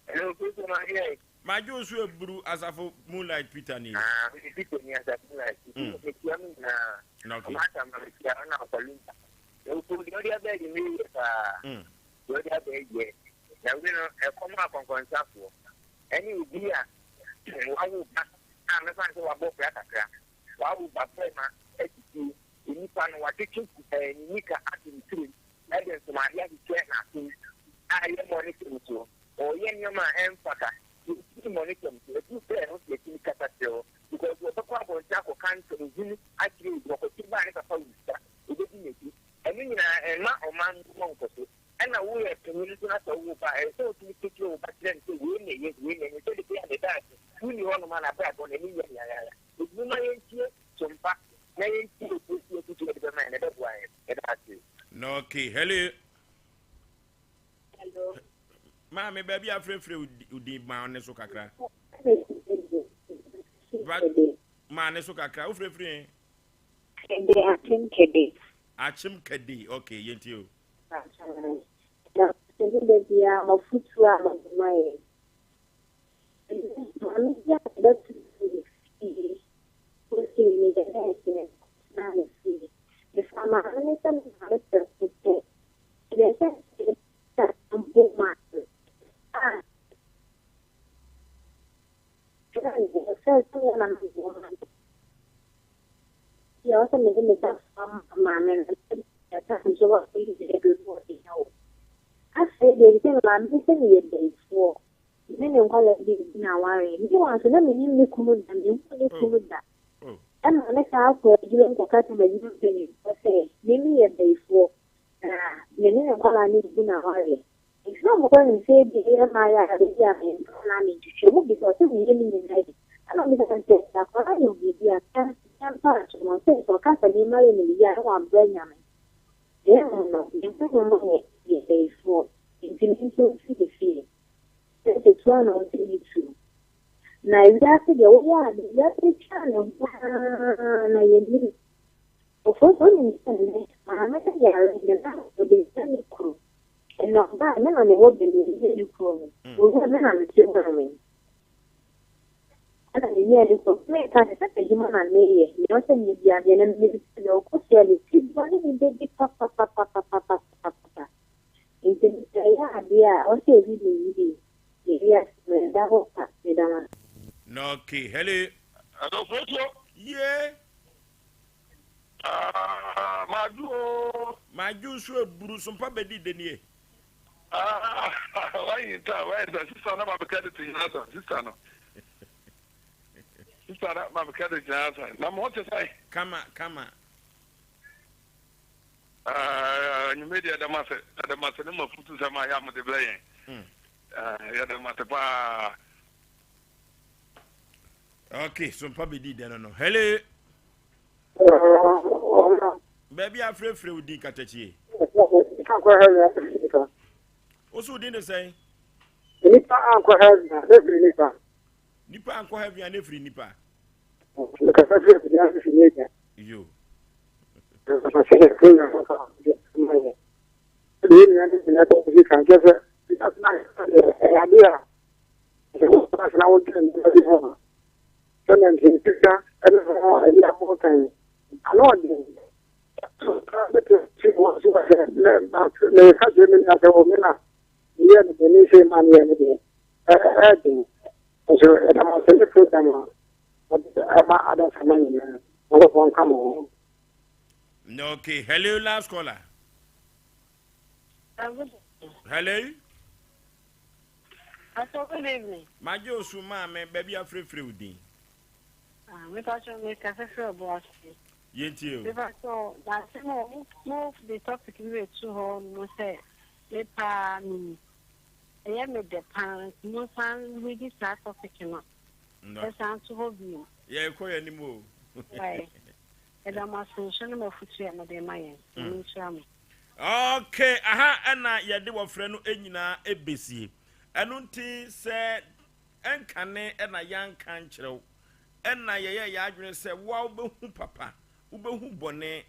S4: Hello, Kristo ma yɛ.
S1: Madwo nso eburu asafo Moonlight Peter ni.
S4: Ah, mi Peter ni asafo Moonlight. Metia mi nyinaa.
S1: Na okay.
S4: Ɔmo ata ma metia ɔna ɔkɔlu. Ewufu deɛ ɔde abɛɛ de mi yɛ paa. Deɛ ɔde abɛɛ yɛ. Na wei no ɛkɔm akɔnkɔnsafoɔ ɛne obi a wawo ba a mɛfa no sɛ wabɔ bra kakra wawo ba bɛrima asisi nipa no watwetwe ɛɛ ne nika ato ne tirim ɛde nsomadeɛ ahyehyɛ n'asom a ɛyɛ mmɔ ne kyɛm so ɔyɛ nneɛma a ɛmfata yɛtumi mmɔ ne kyɛm so ɛduru berɛ a ɛho sɛ yɛtumi kasa kyerɛ hɔ because wɔbɛkɔ abɔnten akɔka nsɛm hunu akyerɛ obi ɔkɔte baa ne papa wu sa obɛdi n'akyi ɛno nyinaa ɛmma ɔman no nkɔ so. Ɛna woyɛ panyin nso na sɛ wowo ba a, ɛsɛ sɛ wotumi ka kyerɛ wo ba kyerɛ no sɛ wei na eye, wei na enye, sɛdeɛ ɛbɛyɛ a ne daakye wonni hɔnom a n'abrabɔ no ani nyɛ yayaaya. Enti momma yɛntie sompa na yɛntie osuasua afotu a ɔde bɛma yɛn no, ɛbɛboa yɛn. Yɛda ase.
S1: Na okay, hello.
S6: Hello.
S1: Maame, baabi a frɛfrɛ wo din ma ne so kakra. Ma ne so kakra, wofrɛfrɛ yɛn.
S6: Kɛde, akyem kɛde.
S1: Akyem kɛde, okay, yɛntie o.
S6: Na sɛ da biara m'afotuo a mode ma yɛn. Maame bi a mebɛto ne fie, kɔsii meyɛ nɛɛse no mekɔtenaa ne fie. Mefaa maame no sɛ me maame prɛko pɛ. Ɛdeɛ sɛ mpo maa no a sɛ sɛ yɛ na meboa ma no. Deɛ ɔsɛ mede me ba soa maame no Afei deɛ ɛfiri sɛ me maame sɛ meyɛ bayifoɔ, me ne me nkwadaa bi redi no awareɛ. Meanwhile nso na mennim me kunu da, menhuu me kunu da. Ɛma me saa kɔɔ adwuma mu kɔka kyerɛɛ m'adwuma mpanimfoɔ sɛ me meyɛ bayifoɔ na me ne me nkwadaa no redi no awareɛ. Nti na ɔmo nim sɛ ebi yɛ mmaa a baabi a mempɛ anaa mentwitwi. Ɔmo bisa sɛ meyɛ ne nyinaa bi. Ɛna ɔmo bisa sɛ akwadaa yɛ biribi a mpa akyerɛ no sɛ sɛ ɔka sɛ nneɛma yɛ no yie a na wabrɛ Nyame. Na mmom no, ne honhom yɛ yɛ bayifoɔ. Nti me nso mfi ne fie. Sɛ ketewa na ɔsɛ ne tuo. Na wiase deɛ woyɛ ade wiase twa ne ho ara na yɛnim. Ofosu onim sɛ nnɛ maame no yare ne na ɔbɛnya ne kuro. Ɛna ɔbaa me na mewɔ baabi a menya ne kuro no. Owura me na mete hɔ no. Ɛna menya ne kuro. Meka ne sɛ adwuma na meyɛ. Nea ɔsɛ meyɛ biara meyɛ na menim sɛ deɛ ɔkɔ so a ne ti bɔ ne ne bɛdi papapapapapapa. Nti sɛ ɛyɛ adeɛ a ɔsɛ ebi ne yie. Na wiase no ɛda hɔ kwa. Meda mo ase.
S1: Okay, hello.
S4: Hello, Foto.
S1: Yeah.
S4: Ah, Maju o.
S1: Maju nso eburu so mpa bɛdi de nie.
S4: Ah, why ta, why ta, sister na ma bɛka de te nyina sa, sister no. Sister na ma bɛka de nyina sa. Na mo te sɛ.
S1: Kama, kama.
S4: Ah, nyume deɛ ɛda mo ase, ɛda mo ase ne mo afutu sɛm a yɛ a mo de brɛ yɛn. Ah, yɛda mo ase paa.
S1: Okay, so mpa bɛdi dɛ no no. Hello. Baabi afrɛfrɛ wo din katakyie. Wo so wo din de sɛn?
S7: Nipa ankɔ heaven a ne firi nipa.
S1: Nipa ankɔ heaven a ne firi nipa.
S7: Mekasa firi afidie ase firi n'agya.
S1: Yo.
S7: Mekasa sɛ yɛ firi nyɛ fɔ ma yɛ. Ɛde yɛ nua ne nyinaa kɔ si kan kyɛ sɛ ɛyɛ ade a sɛ wotena ase na wodwene nneɛma bi ho a sɛnea nsɛntitwa ne ho ɛyɛ a wɔka yi ano ɔden bɛtumi wɔ so sɛ meka kyerɛ me nua sɛ wɔ me na meyɛ no bɔne sɛ ma meyɛ no deɛ ɛɛden nso ɛda mo ase ne program a wɔde ɛma adasama nyinaa nyankopɔn nka mo ho.
S1: Okay, hello, last caller. Hello.
S8: Pastor, good evening.
S1: Magye osu maame baabi afrɛfrɛ wo din.
S8: Ah, me pastor, me kasa frɛ ɔbo ase.
S1: Yɛntie o.
S8: Me pastor, na asɛm a mo mo de topic bi bɛtu hɔ no sɛ me paa me ni. Ɛyɛ me dɛ paa nti mo nsan redi saa topic no. Ɛsan to hɔ bio.
S1: Yɛrekɔ yɛn anim o.
S8: Ɛda mo ase nso ne mo afotu a mode ma yɛn. Nyame nhyira mo.
S1: Okay, aha ɛna yɛde wɔfrɛ no nyinaa ɛbɛsie. Ɛno nti sɛ ɛnkane ɛna yɛanka nkyerɛ wo, ɛna yɛyɛ yɛn adwene sɛ woa wobɛhu papa, wobɛhu bɔne,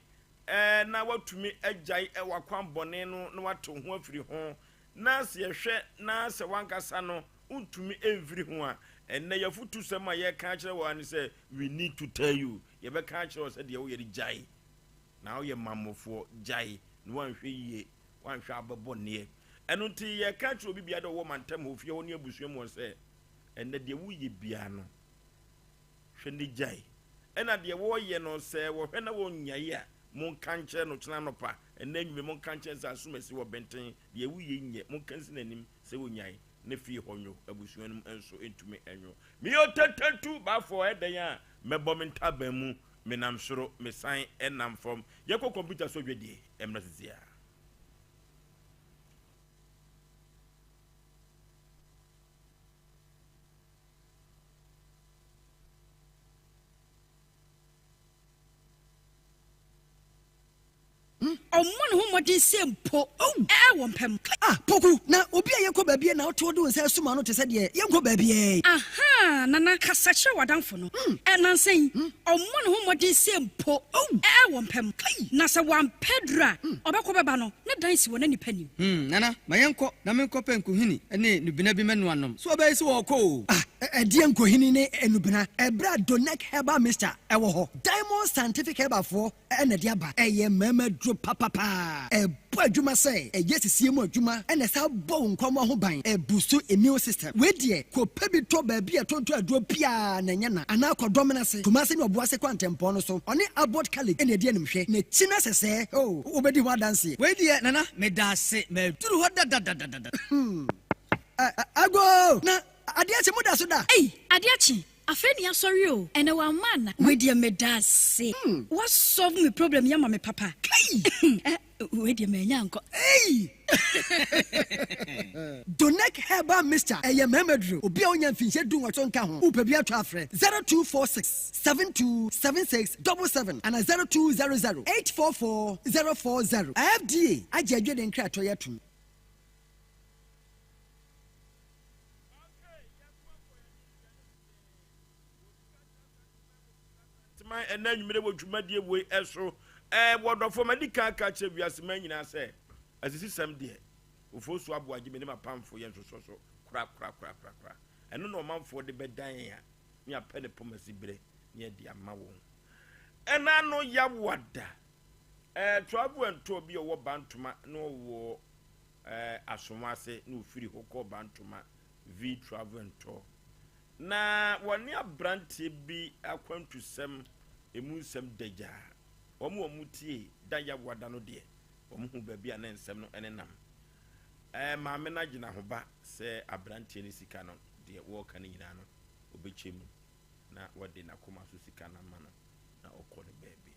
S1: ɛɛ na woatumi agyae w'akwan bɔne no na woate wo ho afiri ho. Na sɛ yɛhwɛ na sɛ wankasa no wontumi mfiri ho a, ɛnnɛ yɛafotusɛm a yɛka akyerɛ wo ara ne sɛ we need to tell you. Yɛbɛka akyerɛ wo sɛ deɛ woyɛ no gyae. Na woyɛ mammɔfoɔ, gyae na woanhwɛ yie, woanhwɛ a wobɛbɔ nneɛ. Ɛno nti yɛka kyerɛ obi biara dɛ ɔwɔ mantam hɔ, fie hɔ ne abusua mu hɔ sɛ, ɛnnɛ deɛ woyɛ biara no, hwɛ ne gyae. Ɛna deɛ wɔyɛ no sɛ wɔhwɛ na wɔnnyae a, monka nkyerɛ no kyena anɔpa, ɛnnɛ anwummere monka nkyerɛ no sɛ asomasi wɔ bɛnten, deɛ woyɛ nyɛ, monka nsi n'anim sɛ wɔnyae. Ne fie hɔ nwo, abusua no mu nso ntumi nwo. Meyɛ ɔtantantu baafo a ɛdɛn a mɛbɔ me ntaban mu, menam soro, mesan nam fam. Yɛkɔ kɔmputa so dwadie mmra sisi a.
S9: Ɔmmɔ ne ho mmɔden sɛ mpo wɔ mpam.
S3: Ah, Poku, na obi a yɛkɔ baabi a na wote wode wo nsa asum ano te sɛ deɛ yɛnkɔ baabiara yi.
S9: Ahaa, Nana, kasa kyerɛ w'adamfo no. Nnansa yi, ɔmmɔ ne ho mmɔden sɛ mpo wɔ mpam. Na sɛ wampɛ aduru a, ɔbɛkɔ bɛba no, ne dan si wɔ na nnipa nim.
S10: Hmm, Nana, ma yɛnkɔ na menkɔpɛ nkohini ne nnubena bi mmɛnoa nnom. So ɔbɛyɛ sɛ wɔrekɔ o?
S3: Ah, ɛdeɛn nkohini ne nnubena? Ɛberɛ a Donec Herbal Mixture wɔ hɔ. Diamond Scientific Herbalfoɔ na ɛde aba. Ɛyɛ mmarima aduro papapaa. Ɛbɔ adwuma sɛ ɛyɛ sisie mu adwuma na ɛsan bɔ wo nkwammoa ho ban. Ɛbusu immune system. Wei deɛ kɔpɛ bi tɔ baabi a ɛtontɔn aduro biara na ɛnyɛ na. Anaa kɔ Dɔmena ase, Kumase ne Ɔboase kwantempɔn no so. Ɔne Abbot College na ɛdi animhwɛ. N'akyi no sɛsɛɛ, oh, wobɛdi ho adanseɛ.
S10: Wei deɛ Nana, meda ase. Maduru hɔ dadadadada.
S3: Hmm. Agoo! Na adeɛ akye, moda so da?
S9: Ei, adeɛ akye. Afei ne yasɔre o, ɛnɛ wamma ana? Wei deɛ medaase, wa solve me problem yi ama me papa.
S3: Kai!
S9: Eh, wei deɛ manya ankɔ.
S3: Ei!
S10: Donec Herbal Mixture, ɛyɛ mmarima duro. Obi a ɔnya mfinhyia 18 nka ho, wopɛ bi atɔ a frɛ 0246 72 76 77 anaa 0200 844 040. FDA agye adwene nkratoɔ yi atom.
S1: Teman ɛnɛ anwummere wɔ dwumadie wei ɛso. Ɛɛ wɔdɔfoɔ madi kan aka akyerɛ wiase man nyinaa sɛ asisisɛm deɛ Ofosu Aboagye me ne m'apamfoɔ yɛ nsosɔ so korakorakorakorakora. Ɛno na ɔmanfoɔ de bɛdan yɛn a ne apɛ ne pɔmasi berɛ ne adi ama wɔn. Ɛna ano Yawada ɛɛ Travel and Tour bi a ɔwɔ Bantoma na ɔwɔ ɛɛ Asomase na ɔfiri hɔ kɔɔ Bantoma V Travel and Tour na wɔne aberanteɛ bi akwantusɛm emu nsɛm da gyaa. Wɔn a wɔtie da Yawada no deɛ Wɔhu baabi a ne nsɛm no nenam. Ɛɛ, maame no agye n'ahoba sɛ aberanteɛ no sika no, deɛ wɔreka no nyinaa no, ɔbɛkyɛ mu na wɔde n'akoma so sika no ama no na ɔkɔ ne baabi.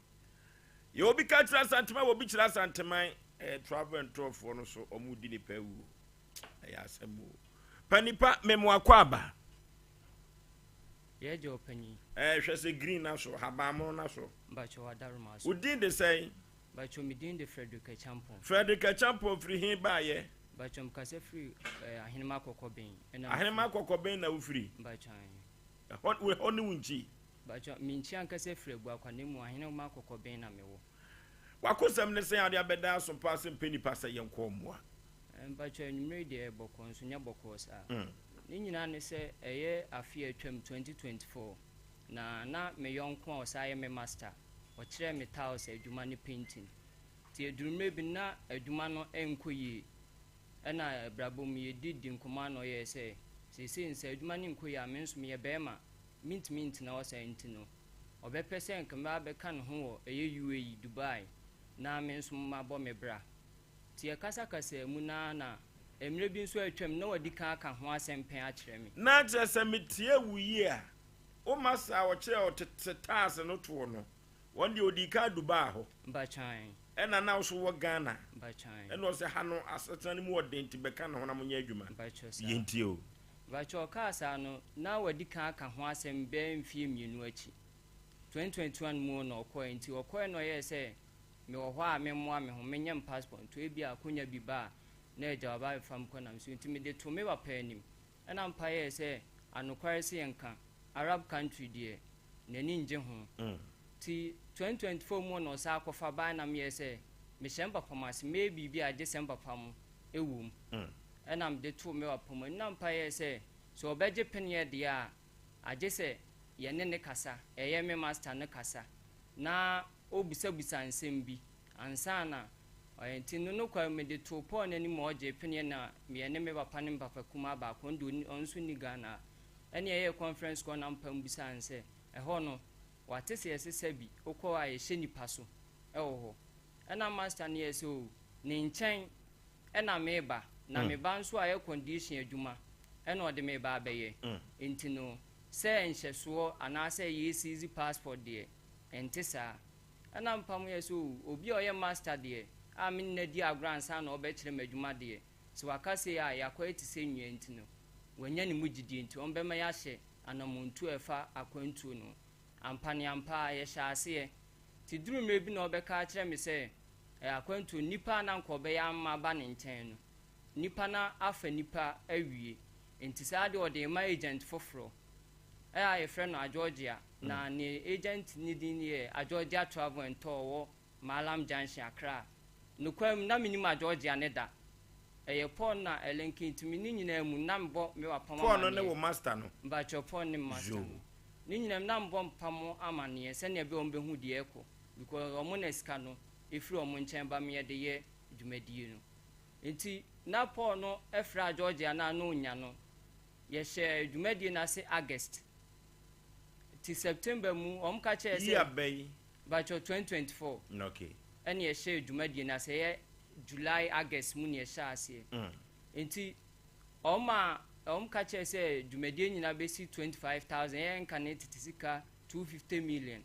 S1: Yɛ obi ka kyerɛ Asanteman, wɔ obi kyerɛ Asanteman, ɛɛ, travel and tour foɔ no so, wɔn di nipa awuo. Ɛyɛ asɛm o. Pa nipa, memo akɔ aba.
S11: Yɛ gye ɔpanyin.
S1: Ɛɛ, hwɛ sɛ green na so, habanmono na so.
S11: Mpakyɛ wadaroma so.
S1: Wo din de sɛn?
S11: Mpakyɛw me din de Frederick Acheampong.
S1: Frederick Acheampong firi he baayɛ?
S11: Mpakyɛw me kasa firi eh, Ahenema Kɔkɔben ɛna me
S1: Ahenema
S11: firi.
S1: Kɔkɔben na wo firi?
S11: Mpakyɛw ahe.
S1: Ɛhɔ, ɛhɔ ne wo nkyi?
S11: Mpakyɛw me nkyi ankasa firi Abuakwa na mmom Ahenema Kɔkɔben na me wɔ.
S1: W'akosɛm ne sɛn a wode abɛda aso paa sɛ mpɛ nipa sɛ yɛnkɔ mmoa?
S11: Eh, mpakyɛw anwummere yi deɛ ɛyɛ bɔkɔɔ nso nyɛ bɔkɔɔ saa. Ne nyinaa ne sɛ ɛyɛ afe a atwam 2024 na na me yɔnko a ɔsan yɛ me master ɔkyerɛɛ me tiles adwuma ne painting. Nti ɛduru mmerɛ bi no na adwuma no nkɔ yie. Ɛna abrabɔ mu yɛdi di nkɔmmɔ a na ɔyɛɛ sɛ seesei no sɛ adwuma no nkɔ yie a me nso meyɛ barima mentumi ntena hɔ saa nti no ɔbɛpɛ sɛ nka mɛba abɛka ne ho wɔ ɛyɛ UAE, Dubai na me nso mabɔ me bra. Nti yɛkasakasaa mu no ara na mmerɛ bi nso atwam na wadi kan aka ho asɛm pɛn akyerɛ me.
S1: Na kyerɛ sɛ metie wo yie a, Wo ma saa ɔkyerɛ ɔtete taase no toɔ no, wɔn deɛ ɔdii kan du baa hɔ.
S11: Mpakyan.
S1: Ɛna na wo so wɔ Ghana.
S11: Mpakyan.
S1: Ɛna ɔsɛ ha no asetena no mu ɔden nti bɛka ne ho na monyɛ adwuma.
S11: Mpakyɛ saa.
S1: Yɛntie o.
S11: Mpakyɛ ɔkaa saa no na wadi kan aka ho asɛm bɛyɛ mfeɛ mmienu akyi. 2021 mu na ɔkɔɛ nti ɔkɔɛ na ɔyɛɛ sɛ mewɔ hɔ a memmoa me ho menyɛ me passport nti ebia akonya bi ba a na agya waba abɛfa me kɔ nam so nti mede too me papa anim. Ɛna mpa yɛɛ sɛ anokware se yɛnka Arab country deɛ n'ani ngye ho. Nti 2024 mu na ɔsan kɔfa bae na meyɛɛ sɛ mehyɛ me papa mo ase mɛyɛ biribi a gyesɛ me papa mo wɔ mu. Ɛna mede too me papa mo anim na mpa yɛɛ sɛ sɛ ɔbɛgye peneɛ deɛ a agyesɛ yɛne ne kasa, ɛyɛ me master no kasa na ɔbisabisa nsɛm bi ansa na ɔyɛ. Nti no nokware mu mede too Paul n'anim ma ɔgyee peneɛ na meɛ ne me papa ne me papa kumaa baako, ɔno deɛ ɔno nso nni Ghana ha, ɛne yɛyɛɛ conference call na mpa mbisaa no sɛ ɛhɔ no wate sɛ yɛse sɛbi wokɔ hɔ a yɛhyɛ nipa so wɔ hɔ. Ɛna master no yɛɛ sɛ oo ne nkyɛn ɛna meba na me ba nso a air condition adwuma ɛna ɔde me ba abɛyɛ nti no sɛ nhyɛsoɔ anaasɛ yɛseize passport deɛ ɛnte saa. Ɛna mpam yɛ sɛ oo, obi a ɔyɛ master deɛ a me ne no adi agorɔ ansa na ɔrebɛkyerɛ me adwuma deɛ, sɛ waka sei a, yɛakɔyɛ te sɛ nnua nti no, wanya ne mu gyidie nti ɔmbɛma yɛahyɛ anammɔntuo a ɛfa akwantuo no ho. Ampa-ne-ampa ara, yɛhyɛɛ aseɛ. Nti duruu mmerɛ bi na ɔrebɛka akyerɛ me sɛ, ɛyɛ akwantuo, nnipa a na anka ɔbɛyɛ ama maba ne nkyɛn no, nnipa no afa nnipa awie, nti saa deɛ ɔde rema agent foforɔ. a yɛfrɛ no Ajorgia, na ne agent ne din yɛ Ajorgia Travel and Tour wɔ Mallam Junction, Accra. Nokwar mu, na minnyim Ajorgia ne da. Ɛyɛ Paul na Ɛlenke ntsi me ne nyina mu na mobɔ me wapam
S1: Paul no ne
S11: amanneɛ.
S1: wo master no?
S11: Mpakyɛw, Paul ne me master
S1: Yoo.
S11: no. Ne nyina mu na mobɔ mpa mo amanneɛ sɛnea ɛbɛyɛ a wɔbɛhu deɛ ɛrekɔ because wɔn na sika no ɛfiri wɔn nkyɛn ba me yɛde yɛ dwumadie no. Nti na Paul no frɛ Ajorgia no a na ɔnnya no. Yɛhyɛɛ dwumadie no ase August. Nti September mu wɔn ka kyerɛɛ sɛ.
S1: Year bɛn?
S11: Mpakyɛw 2024.
S1: Okay.
S11: Ɛna yɛhyɛɛ dwumadie no ase, ɛyɛ July, August mu na yɛhyɛɛ aseɛ. Nti wɔn a wɔn ka kyerɛɛ sɛ dwumadie nyinaa bɛsi 25,000, ɛyɛ nka ne tete sika 250 million.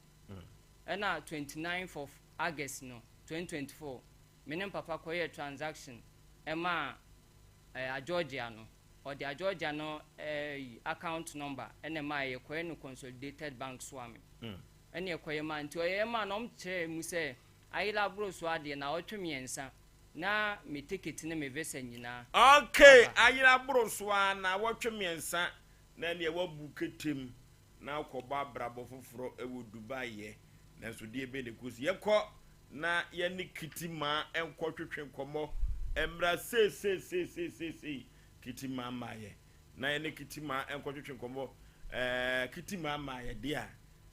S11: Ɛna 29th of August no, 2024, me ne mpapa kɔyɛɛ transaction ɛmaa. ɛɛ Ageorgia no. Ɔde Ageorgia no ɛɛ account number ɛna ɛmaa yɛkɔyɛ no Consolidated Bank Suame. Ɛna ɛkɔyɛ maa nti ɔyɛɛ maa no ɔmo kyerɛɛ mu sɛ ayera aboro so adeɛ naawɔtwe mmiɛnsa na me ticket ne me visa nyinaa
S1: Okay,
S11: aba.
S1: Ayera aboro so ara naawɔtwe mmiɛnsa na ɛneɛ wabu ketem na akɔbɔ abrabɔ foforɔ wɔ Dubai yɛ. Nanso deɛ bɛn na ɛkɔsi? Yɛnkɔ na yɛne Kitty Maa nkɔtwetwe nkɔmmɔ mmra seiseiseiseiseisei. Kitty Maa mmaeɛ. Na yɛne Kitty Maa nkɔtwetwe nkɔmmɔ. Ɛɛ, Kitty Maa mmaeɛ deɛ a,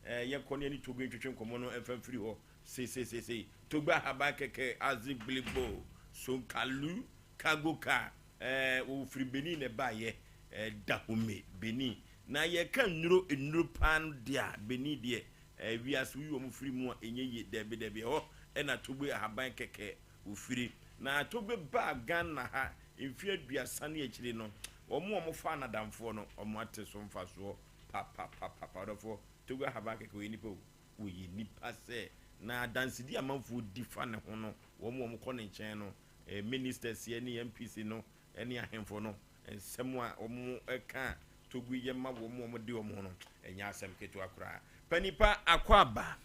S1: ɛɛ, yɛnkɔ na yɛne Togbe ntwetwe nkɔmmɔ no mfa mfiri hɔ seiseiseisei. Togbe ahaban kɛkɛ, adze gblingbo, sonkalu, cargo car, ɛɛ, wɔfiri Benin na ɛbaeɛ, ɛɛ, Dahomey, Benin. Na yɛka nnuro, nnuro paa no deɛ a, Benin deɛ, ɛɛ, wiase woyi wɔn firi mu a, ɛnyɛ yie. Dabi, dabi, ɛhɔ na Togbe ahaban kɛkɛ wɔfiri. Na Togbe baa Ghana ha mfeɛ aduasa ne akyire no, wɔn a wɔfaa no adamfoɔ no, wɔate so mfasoɔ papapapapa. Ɔdɔfoɔ, Togbe ahaban kɛkɛ, ɔyɛ nipa o. Ɔyɛ nipa sɛ. Na adansedie a amanfoɔ di fa ne ho no, wɔn a wɔkɔ ne nkyɛn no, ɛɛ, ministers ne MPs no ne ahemfo no, Nsɛm a wɔka a Togui yɛ ma wɔn a wɔde wɔn ho no, ɛnyɛ asɛm ketewa koraa. Panipa Akwaaba.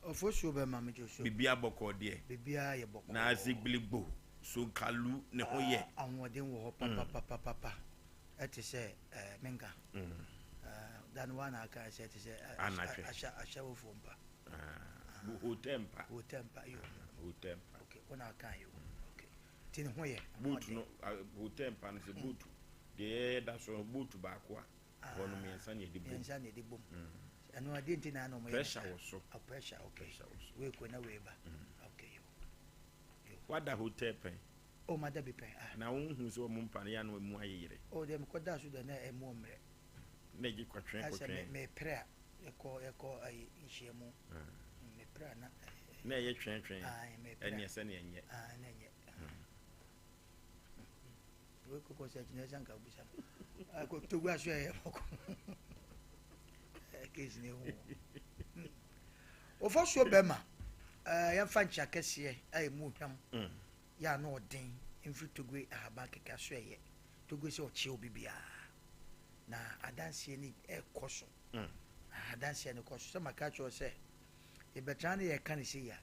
S3: Ofosuo bɛma me dwo so.
S1: Biribiara bɔkɔɔ deɛ.
S3: Biribiara yɛ bɔkɔɔ.
S1: Na Zigbiligbo, Sonkalu ne ho yɛ.
S3: Ahoɔden wɔ hɔ papapapapa. Ɛte sɛ ɛɛ menka. Da no woa na aka sɛ ɛte sɛ ahyɛwofoɔ mpa.
S1: Hotel mpa.
S3: Hotel mpa yo.
S1: Hotel mpa.
S3: Okay, wo na aka yo. Okay. Nti ne ho yɛ.
S1: Boat no hotel mpa no sɛ boat deɛ yɛda so no boat baako a hɔ no mmiɛnsa na yɛde bom.
S3: Mmiɛnsa na yɛde bom. Ɛno adeɛ nti na na wɔyɛ.
S1: Pressure wɔ so.
S3: Oh, pressure okay. Pressure wɔ so. Wei kɔ na wei ba. Okay yo.
S1: Yo. Wada hotel pɛn?
S3: Oh mada bi pɛn ah.
S1: Na wo hu sɛ wɔn mpa no yɛ ano emu ayeyere.
S3: Oh deɛ mekɔ da so deɛ na emu ɔmmerɛ.
S1: Na egye kɔtwɛn kɔtwɛn.
S3: Asɛ mepere a yɛkɔ yɛkɔ ayi nhyiamu. Mepere a na.
S1: Na ɛyɛ twɛn twɛn. Ɛneɛ sɛ ne ɛnyɛ.
S3: Ah na ɛnyɛ. Wei kɔkɔ sɛ kyinɛ sɛ nka busa no. Akɔ togu aso ɛyɛ bɔkɔ. Case ne ho. Wɔfa so bɛma yɛmfa nkyia kɛseɛ a ɛmu hwam yɛ ano ɔden mfiri Togo ahaban kɛkɛ aso ɛyɛ. Togo sɛ ɔkyea obi biara. Na adanseɛ ni ɛkɔ so. Adanseɛ no kɔ so sɛ maka kyerɛ sɛ yɛbɛtena ne yɛka ne sɛ yi a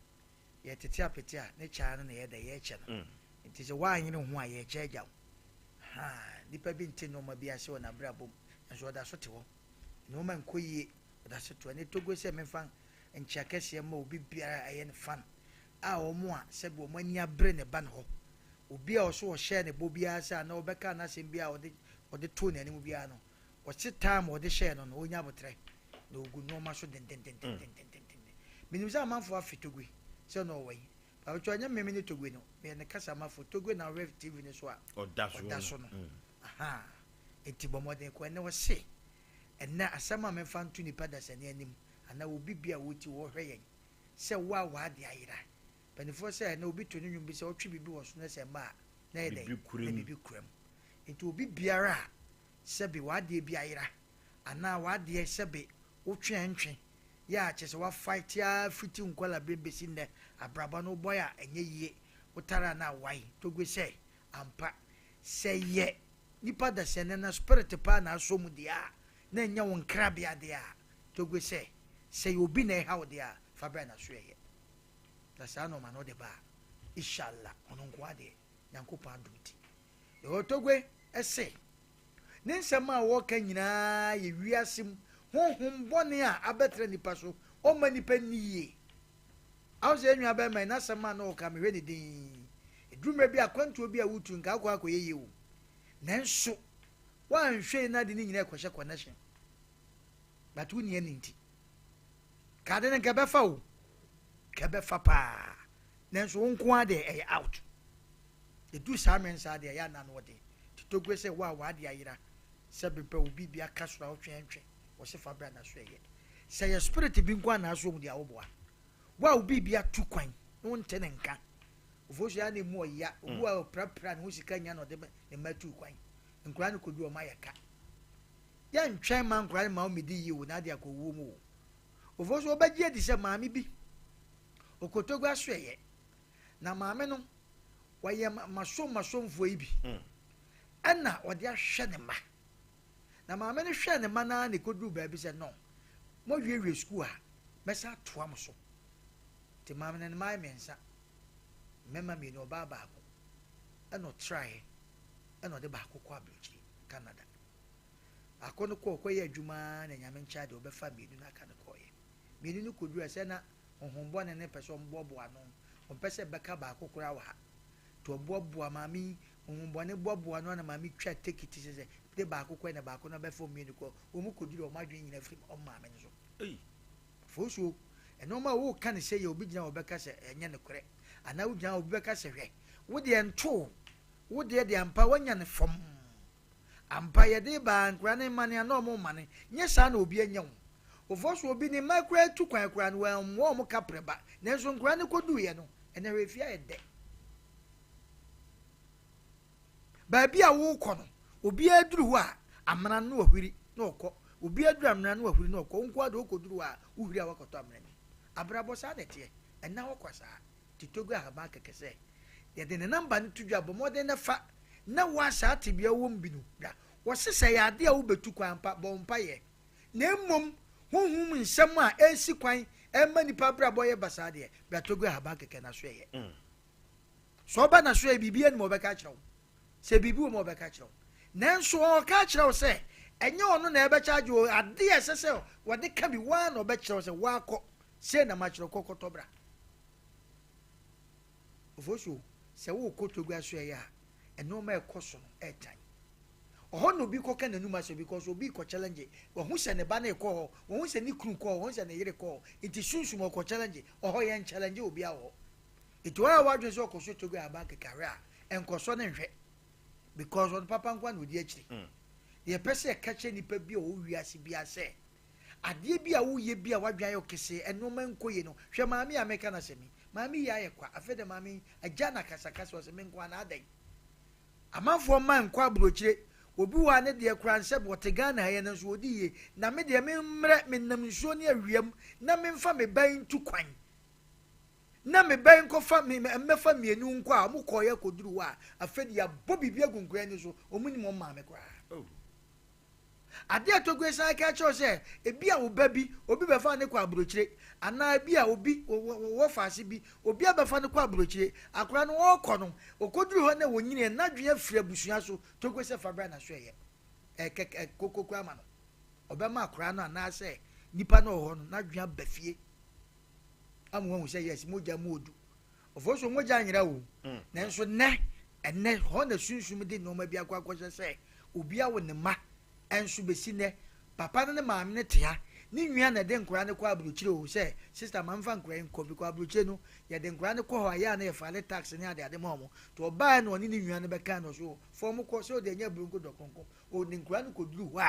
S3: yɛtete apete a ne kyaa no na yɛda yɛkyɛ no. Nti sɛ woanyene ho a yɛkyɛ agya wo. Ha, nipa bi nte nneɛma bi ase wɔ n'abrabɔ mu, nso ɔda so te hɔ. Nneɛma nkɔ yie, ɔda so te hɔ. Ne Togo sɛ memfa nkyea kɛseɛ ma obi biara a ɛyɛ ne fan a wɔn a sɛbi wɔn ani abere ne ba ne hɔ. Obi a ɔso ɔhyɛɛ ne bɔ biara sɛ anaa ɔbɛka n'asɛm biara a ɔde ɔde too n'anim biara no, ɔse time a ɔde hyɛɛ no no, ɔnya abotrɛ na ɔgu nneɛma so dendendendendendenden. Menim sɛ amanfoɔ afe Togbe sɛ na ɔwɔ yi. Paatwa ɛnyɛ meme ne Togbe no, meyɛ ne kasamafo. Togbe na ɔhwɛ TV no so a
S1: ɔda
S3: so no. Aha. Enti bɔ mmɔden kɔ. Ɛnɛ ɔse, ɛnɛ asɛm a memfa nto nipa dasani anim anaa obi bi a ɔti wɔhwɛ yɛn sɛ wo a w'ade ayera. Mpanimfoɔ sɛ ɛnɛ obi to ne nnwom bi sɛ ɔtwe biribi wɔ so na sɛ mma a na yɛ dɛn? Na biribi kura mu. Enti obi biara a sɛbe w'adeɛ bi ayera anaa w'adeɛ sɛbe wotwe a ɛntwe yɛ a kyerɛ sɛ wa fight ara fiti wo nkwadaa berɛ bɛsi nnɛ abrabɔ no wobɔe a ɛnyɛ yie wotare a na awae Togbe sɛ ampa sɛ yɛ nipa dasani na spirit paa na asɔ mu deɛ a na ɛnyɛ wo nkrabea deɛ a Togbe sɛ sɛ yɛ obi na ɛha wo deɛ a fa brɛ na so ɛyɛ na saa nɔɔma no wode ba a Ishallah ɔno nkoa deɛ Nyankopɔn adom ti Yɛwɔ Togbe se Ne nsɛm a wɔka nyinaa yɛ wiase mu honhom bɔne a abɛtra nnipa so, ɔmma nnipa nni yie. Aho sɛ yɛn nua bɛrima yi, n'asɛm a na ɔka, mehwɛ ne dinn. Ɛduru mmerɛ bi a, akwantuo bi a wotu, nka akɔ akɔyɛ yie o. Nanso, woanhwɛ yie na ade no nyinaa ɛkɔhyɛ connection. But wonni ani nti. Ka ade no nka ɛbɛfa o. Ka ɛbɛfa paa. Nanso wo nko ara deɛ ɛyɛ out. Ɛduru saa mmerɛ no saa deɛ ɛyɛ a na ano ɔden. Titogwe sɛ wo a w'ade ayera sɛ bepɛ wo biribi aka soro a wotwe ɛntwe wɔ se fa bra na so ɛyɛ. Sɛ ɛyɛ spirit bi nko ara na asɔ mu deɛ a woboa. Wo a wo biribi atu kwan na wonte ne nka. Ofosu yɛ a na emu ɔya. Obi wɔ a ɔprapra ne ho sika nya na ɔde ne mma atu kwan. Nkwadaa no kɔduru wɔn ayɛ ka. Yɛntwɛn mma nkwadaa no mma wɔmmɛdi yie o na ade akɔ wuo mu o. Ofosu wobɛgye adi sɛ maame bi Okotogwe aso ɛyɛ. Na maame no wɔyɛ masom masomfoɔ yi bi. Ɛna ɔde ahwɛ ne mma. Na maame no hwɛɛ ne mma no ara na ɛkɔduruu baabi sɛ, No, moawiewie sukuu a, mɛsan atoa mo so. Nti maame no ne mma ayɛ mmiɛnsa, mmarima mmienu, ɔbaa baako. Ɛna ɔtraeɛ, ɛna ɔde baako kɔ aburokyire, Canada. Baako no kɔɔ kɔyɛ adwuma ara na Nyame nkyɛn deɛ ɔbɛfa mmienu no aka no kɔeɛ. Mmienu no kɔduru a sɛ na honhommɔne no pɛ sɛ ɔmboaboa ano, ɔmpɛ sɛ ɛbɛka baako koraa wɔ ha. Nti ɔboaboa maame yi, honhommɔne boaboa ano na maame twa tekiti sɛ sɛ de baako kɔɛ na baako no abɛfa mmienu kɔ. Wɔn kɔduru a wɔn adwene nyina firi wɔn maame no so.
S1: Ei!
S3: Fosuo, nnoɔma a woka no sɛ yɛ obi gyina hɔ ɔbɛka sɛ ɛnyɛ nokorɛ anaa wogyina hɔ obi bɛka sɛ hwɛ wo deɛ ntoo wo deɛ deɛ ampa woanya no fam. Ampa yɛde ba a nkora no mmane a na ɔmo mmane, nyɛ saa na obi anya wo. Ofɔ so obi ne mma koraa tu kwan koraa no wammoa ɔmo kaprɛ ba, nanso nkora no kɔduuiɛ no ɛnɛ hwɛ efie ayɛ dɛ. Baabi a wokɔ no obiara duru hɔ a amena no na wahwiri na ɔkɔ, obiara duru amena no wahwiri na ɔkɔ, wo nkoa deɛ wokɔduru hɔ a wohwiri a woakɔtɔ amena no mu. Abrabɔ saa na ɛteɛ, ɛnna hɔ kwa saa. Nti Togo ahaban kɛkɛ sɛ yɛde ne number no to dwa, bɔ mmɔden na fa na wo a saa tebea wɔ mu bi no bra. Wɔse sɛ ɛyɛ adeɛ a wobɛtu kwan ampa, bɔ wo mpaeɛ. Na mmom honhom mu nsɛm a ɛresi kwan ɛrema nnipa abrabɔ yɛ basaa deɛ, bra Togo ahaban kɛkɛ na so ɛyɛ. Sɛ ɔba na so ɛyɛ biribi anim a ɔbɛka akyerɛ wo. Sɛ biribi wɔ mu a ɔbɛka akyerɛ wo. Nanso ɔreka akyerɛ wo sɛ ɛnyɛ ɔno na ɛbɛkyagye wo, adeɛ a ɛsɛ sɛ wɔde ka bi, wo ara na ɔbɛkyerɛ wo sɛ woakɔ, sei na makyerɛ wo, kɔ kɔtɔ bra. Ofosuo, sɛ worekɔ Togo asoɛeɛ a, nneɛma a ɛkɔ so no ɛretan. Ɔhɔ na obi kɔka n'anum asɛm because obi rekɔ challenge. Wahu sɛ ne ba no rekɔ hɔ, wahu sɛ ne kunu kɔ hɔ, wahu sɛ ne yere kɔ hɔ. Nti sunsum ɔkɔ challenge. Ɔhɔ yɛn challenge obiara wɔ hɔ. Nti wɔn a wɔadwene sɛ ɔkɔ so Togo aban kɛkɛ ahwɛ a, nkɔsɔ ne nhwɛ. Because ɔno papa nko na ɔdi akyiri. Deɛ yɛpɛ sɛ yɛka kyerɛ nipa bi a ɔwɔ wiase biara sɛ, Adeɛ bi a woyɛ bi a w'adwene ayɛ wo kesee, nnoɔma nkɔ yie no, hwɛ maame yi a mereka n'asɛm yi, maame yi ayɛ kwa, afei deɛ maame yi agya no akasakasa, ɔse me nko ara na adɛn? Amanfoɔ mma nkɔ aburokyire, obi wɔ hɔ a ne deɛ koraa nsɛ ɔte Ghana ha yi nanso ɔdi yie, na me deɛ memmrɛ, menam nsuo ne awia mu na memfa me ba yi ntu kwan, na me ba yi nkɔfa me, mmɛfa mmienu nkɔ a, wɔkɔeɛ kɔduru hɔ a, afei deɛ yɛabɔ biribi agu nkwadaa ani so, wɔnnim wɔn maame koraa. Ade a Togbe san ka kyerɛ wo sɛ ebia wo ba bi, obi bɛfa no kɔ aburokyire, anaa ebia obi, wo wɔfaase bi, obi abɛfa no kɔ aburokyire. Akwadaa no ɔrekɔ no, ɔkɔduru hɔ na ɔnyini a, n'adwene afiri abusua so. Togbe sɛ fa bra na so ɛyɛ ɛkɛkɛ koko koraa ma no. Ɔbɛma akwadaa no anaasɛ nipa no ɔwɔ hɔ no n'adwene aba fie ama wahu sɛ yes, mogya mu odu. Ɔfo so mogya nyera o. Nanso nnɛ, ɛnnɛ hɔ na sunsum de nneɛma bi akɔ akɔhyɛ sɛ obi awo ne mma nso besi nnɛ papa no ne maame no te ha. Ne nua na ɛde nkwadaa no kɔ aburokyire o sɛ sista ma mfa nkwadaa yi nkɔ because aburokyire no yɛde nkwadaa no kɔ hɔ a yɛ a na yɛ file tax ne ade ade ma wɔn. Nti ɔbaa na ɔne ne nua no bɛka na ɔso o fa wɔn kɔ sɛ ɔde anya aburo nko dɔkonko. Ɔde nkwadaa no kɔduru hɔ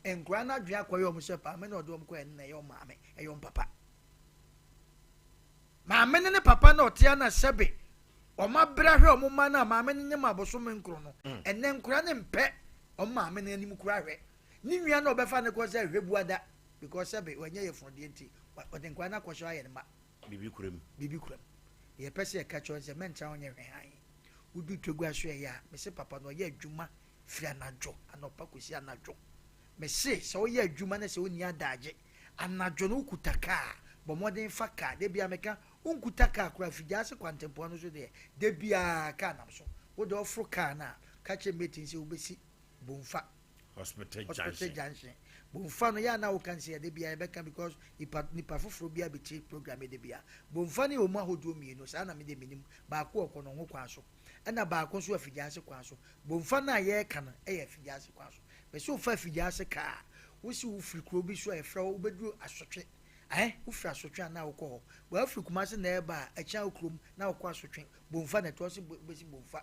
S3: a nkwadaa no adwene akɔyɛ wɔn sɛ paame na ɔde wɔn kɔɛ no na ɛyɛ wɔn maame ɛyɛ wɔn papa. Maame no ne papa no a ɔte ha no a sɛbe wɔn abrɛ ahwɛ wɔn mma no a maame no nyem abosome nkron no, ɛnnɛ nkora no mpɛ wɔn maame no anim koraa hwɛ. Ne nua no a ɔbɛfa no kɔ sɛ hwɛ buada because sɛbe wanya yafunu deɛ nti ɔde nkora no akɔhyɛ hɔ ayɛ ne mma.
S1: Biribi kura mu.
S3: Biribi kura mu. Deɛ yɛpɛ sɛ yɛka kyerɛ wo ne sɛ mɛntra ho nyɛ hwɛ hann. Wodu Togo asoɛeɛ a, mese papa no ɔyɛ adwuma firi anadwo, anɔpa kɔsi anadwo. Mese sɛ woyɛ adwuma na sɛ wonni adaagye, Anadwo no wokuta kaa, bɔ mmɔden fa kaa. Da biara meka, wonkuta kaa koraa, Fidiase kwantempɔn no so deɛ, da biara kaa nam so. Wo deɛ woforo kaa no a, ka kyerɛ mate no sɛ wobɛsi Bomfa
S1: Hospital
S3: Hospital Junction. Bomfa no, yɛ a na woka no sɛ da biara yɛbɛka because nipa, nipa foforɔ biara bɛtie program yi da biara. Bomfa no yɛ wɔn ahodoɔ mmienu, saa na me deɛ menim. Baako wɔ Kɔnɔngo kwan so, ɛna baako nso wɔ Afidiase kwan so. Bomfa no a yɛreka no yɛ Afidiase kwan so. Pɛ sɛ wofa Afidiase kaa a, Wo se wo firi kuro bi so a yɛfrɛ hɔ wobɛduru Asotwe ahe wo firi Asotwe a na wokɔ hɔ well wofiri Kumase na ɛreba a ɛkyɛn wo kurom na wokɔ Asotwe Bomfa na ɛtoa so bɛsi Bomfa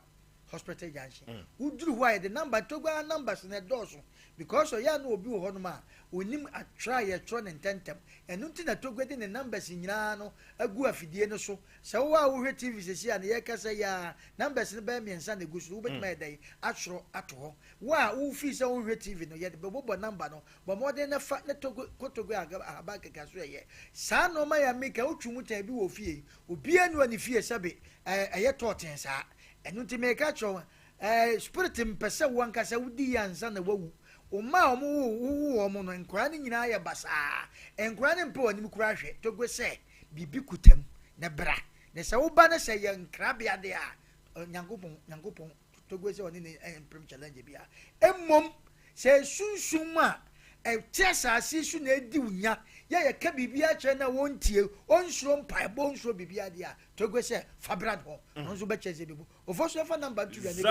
S3: hospital junction mm. Woduru hɔ a yɛde number Togo numbers na ɛdɔɔso because ɔyɛ a na obi wɔ hɔnom a onim atwerɛ a yɛtwerɛ ne ntɛntɛm ɛno nti na Togo de ne numbers nyinaa no agu afidie no so sɛ wowɔ a wohwɛ TV sɛsi a na yɛkasa yi a numbers no bɛyɛ mmiɛnsa na ɛgu so wobɛtumi mm. ayɛ dɛn atwerɛ ato hɔ Wo a wo fii sɛ wo nhwɛ TV no, yɛde bɛbobɔ number no, bɔ mmɔden na fa ne togo kotogo a ahaban kɛkɛ so ɛyɛ. Saa nnoɔma yi a meka yi, wo twe mu tan bi wɔ ofie yi, obiara nni hɔ ne fie sɛbe ɛyɛ tɔɔten saa. Ɛno nti meka kyerɛ wo, Ɛɛ spirit mpɛ sɛ wo ankasa wodi yie ansa na wawu. Wo mma a wɔn wo wowo wɔn no, nkwadaa no nyinaa yɛ basaa. Nkwadaa no mpɛ w'anim koraa hwɛ. Togo sɛ biribi kuta mu na bra. Na sɛ woba no sɛ yɛ nkrabea deɛ a, Nyankopɔn, Nyankopɔn, Togo sɛ ɔne ne mpem challenge biara. Mmom sɛ sunsum a ɛte asase yi so na edi wo nya, yɛ yɛka biribiara kyerɛ no a ɔntie, ɔnsuro mpaebɔ, ɔnsuro biribiara deɛ a, Togo sɛ fa bra ne hɔ, ɔno nso bɛkyerɛ sɛ ɛbɛbu. Ofosu ɛfa number nto dwa ne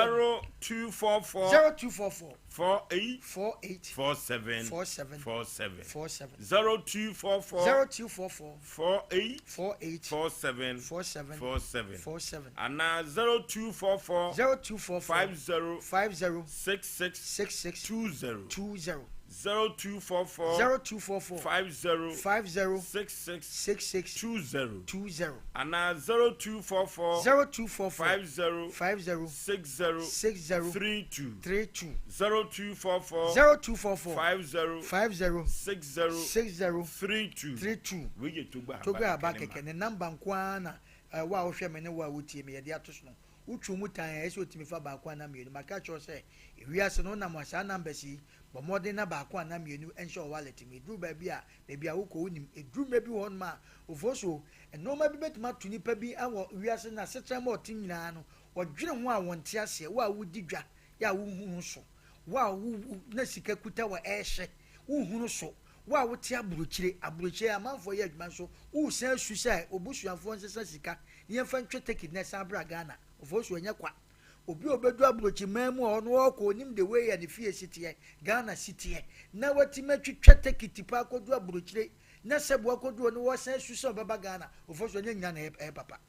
S1: 0244
S3: 0244
S1: 48
S3: 48
S1: 47
S3: 47
S1: 47
S3: 47
S1: 0244
S3: 0244
S1: 48
S3: 48
S1: 47
S3: 47
S1: 47
S3: 47
S1: anaa 0244
S3: 0244
S1: 50
S3: 50
S1: 66
S3: 66
S1: 20
S3: 20
S1: 0244
S3: 0244
S1: 50
S3: 50
S1: 66
S3: 66
S1: 20
S3: 20
S1: anaa 0244
S3: 0244
S1: 50
S3: 50
S1: 60
S3: 60
S1: 32
S3: 32
S1: 0244
S3: 0244
S1: 50
S3: 50
S1: 60
S3: 60
S1: 32
S3: 32
S1: Wei yɛ Togbe Ahaba
S3: Togbe Ahaba
S1: kɛkɛ ne
S3: kɛkɛ ne number nko ara na eh, wo a wohwɛ me ne wo a wotie me yɛde ato so no. Wotwe mu tan a ɛsɛ sɛ otumi fa baako anaa mmienu. Maka akyerɛ wo sɛ ewiase no wonam a saa numbers yi bɔ mmɔden na baako anaa mmienu nhyɛ wo wallet mu. Eduru baabi a, baabi a wokɔ wonim. Eduru mmerɛ bi wɔ hɔnom a, ofosuo, nnoɔma bi bɛtumi ato nipa bi wɔ wiase no asetena mu a ɔte nyinaa no, ɔdwene ho a wɔnte aseɛ. Wo a wodi dwa yɛ a wonhunu so, wo a wo na sika kuta wɔ ɛɛhyɛ, wonhunu so, wo a wote aburokyire, aburokyire amanfoɔ yɛ adwuma nso, woresan asu sɛ obusuafoɔ nsesa sika na yɛmfa ntwa tekit na ɛsan bra Ghana. Ofosuo, ɛnyɛ kwa. Obi a ɔbɛdu aburokyiman mu a ɔno ɔɔkɔ ɔnim the way a ne fie si teɛ, Ghana si teɛ, na watumi atwitwa tekiti paa akɔdu aburokyire, na sɛbi wakɔdu hɔ na wasan asu sɛ ɔbɛba Ghana, Ofosuo, ɛnyɛ nyina na ɛyɛ papa.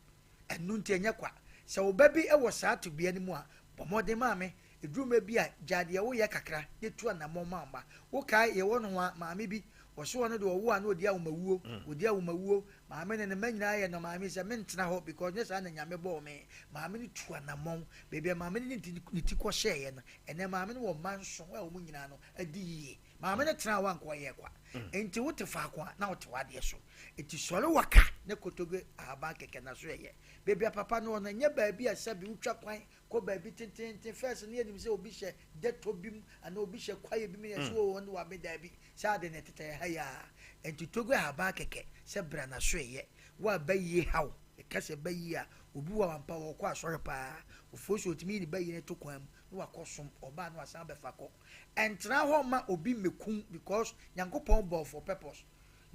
S3: Ɛno nti ɛnyɛ kwa. Sɛ wo ba bi wɔ saa tebea no mu a, bɔ mmɔden maame, ɛduru mmerɛ bi a, gyae deɛ woyɛ kakra na tu anammɔn ma wo mma. Wokae yɛwɔ nohoa maame bi, ɔse ɔno deɛ ɔwo a na ɔdi awomawuo, ɔdi awomawuo, maame ne ne mma nyinaa yɛ no maame sɛ mentena hɔ because nyɛ saa na Nyame bɔɔ me. Maame no tu anammɔn. Baabi a maame no de ne ti kɔhyɛeɛ no, ɛnnɛ maame no wɔ mma nson a wɔn nyinaa no adi yie. Maame no tenaa hɔ a anka ɔyɛɛ kwa. Enti wote faako a na wote w'adeɛ so. Enti sɔre waka ne kotodwe ahaban kɛkɛ na so ɛyɛ. Baabi a papa no wɔ no, ɛnyɛ baabi a sɛbe wotwa kwan kɔ baabi tenteenten. First no yɛnim sɛ obi hyɛ dɛtɔ bi mu anaa obi hyɛ kwaeɛ bi mu na yɛse oo ɔno de wabe, daabi. Saa ade no ɛtetɛ ha yi ara. Enti togo ahaban kɛkɛ sɛ bra na so ɛyɛ. Wo a bayie ha wo, yɛka sɛ bayie a, obi wɔ hɔ ampa ɔkɔ asɔre paa, ofuo so ɔtumi yi ne bayie no to kwan mu na wakɔ som, ɔba a na wasan abɛfa kɔ. Ɛntena hɔ mma obi mmɛkum because Nyankopɔn bɔɔ for purpose.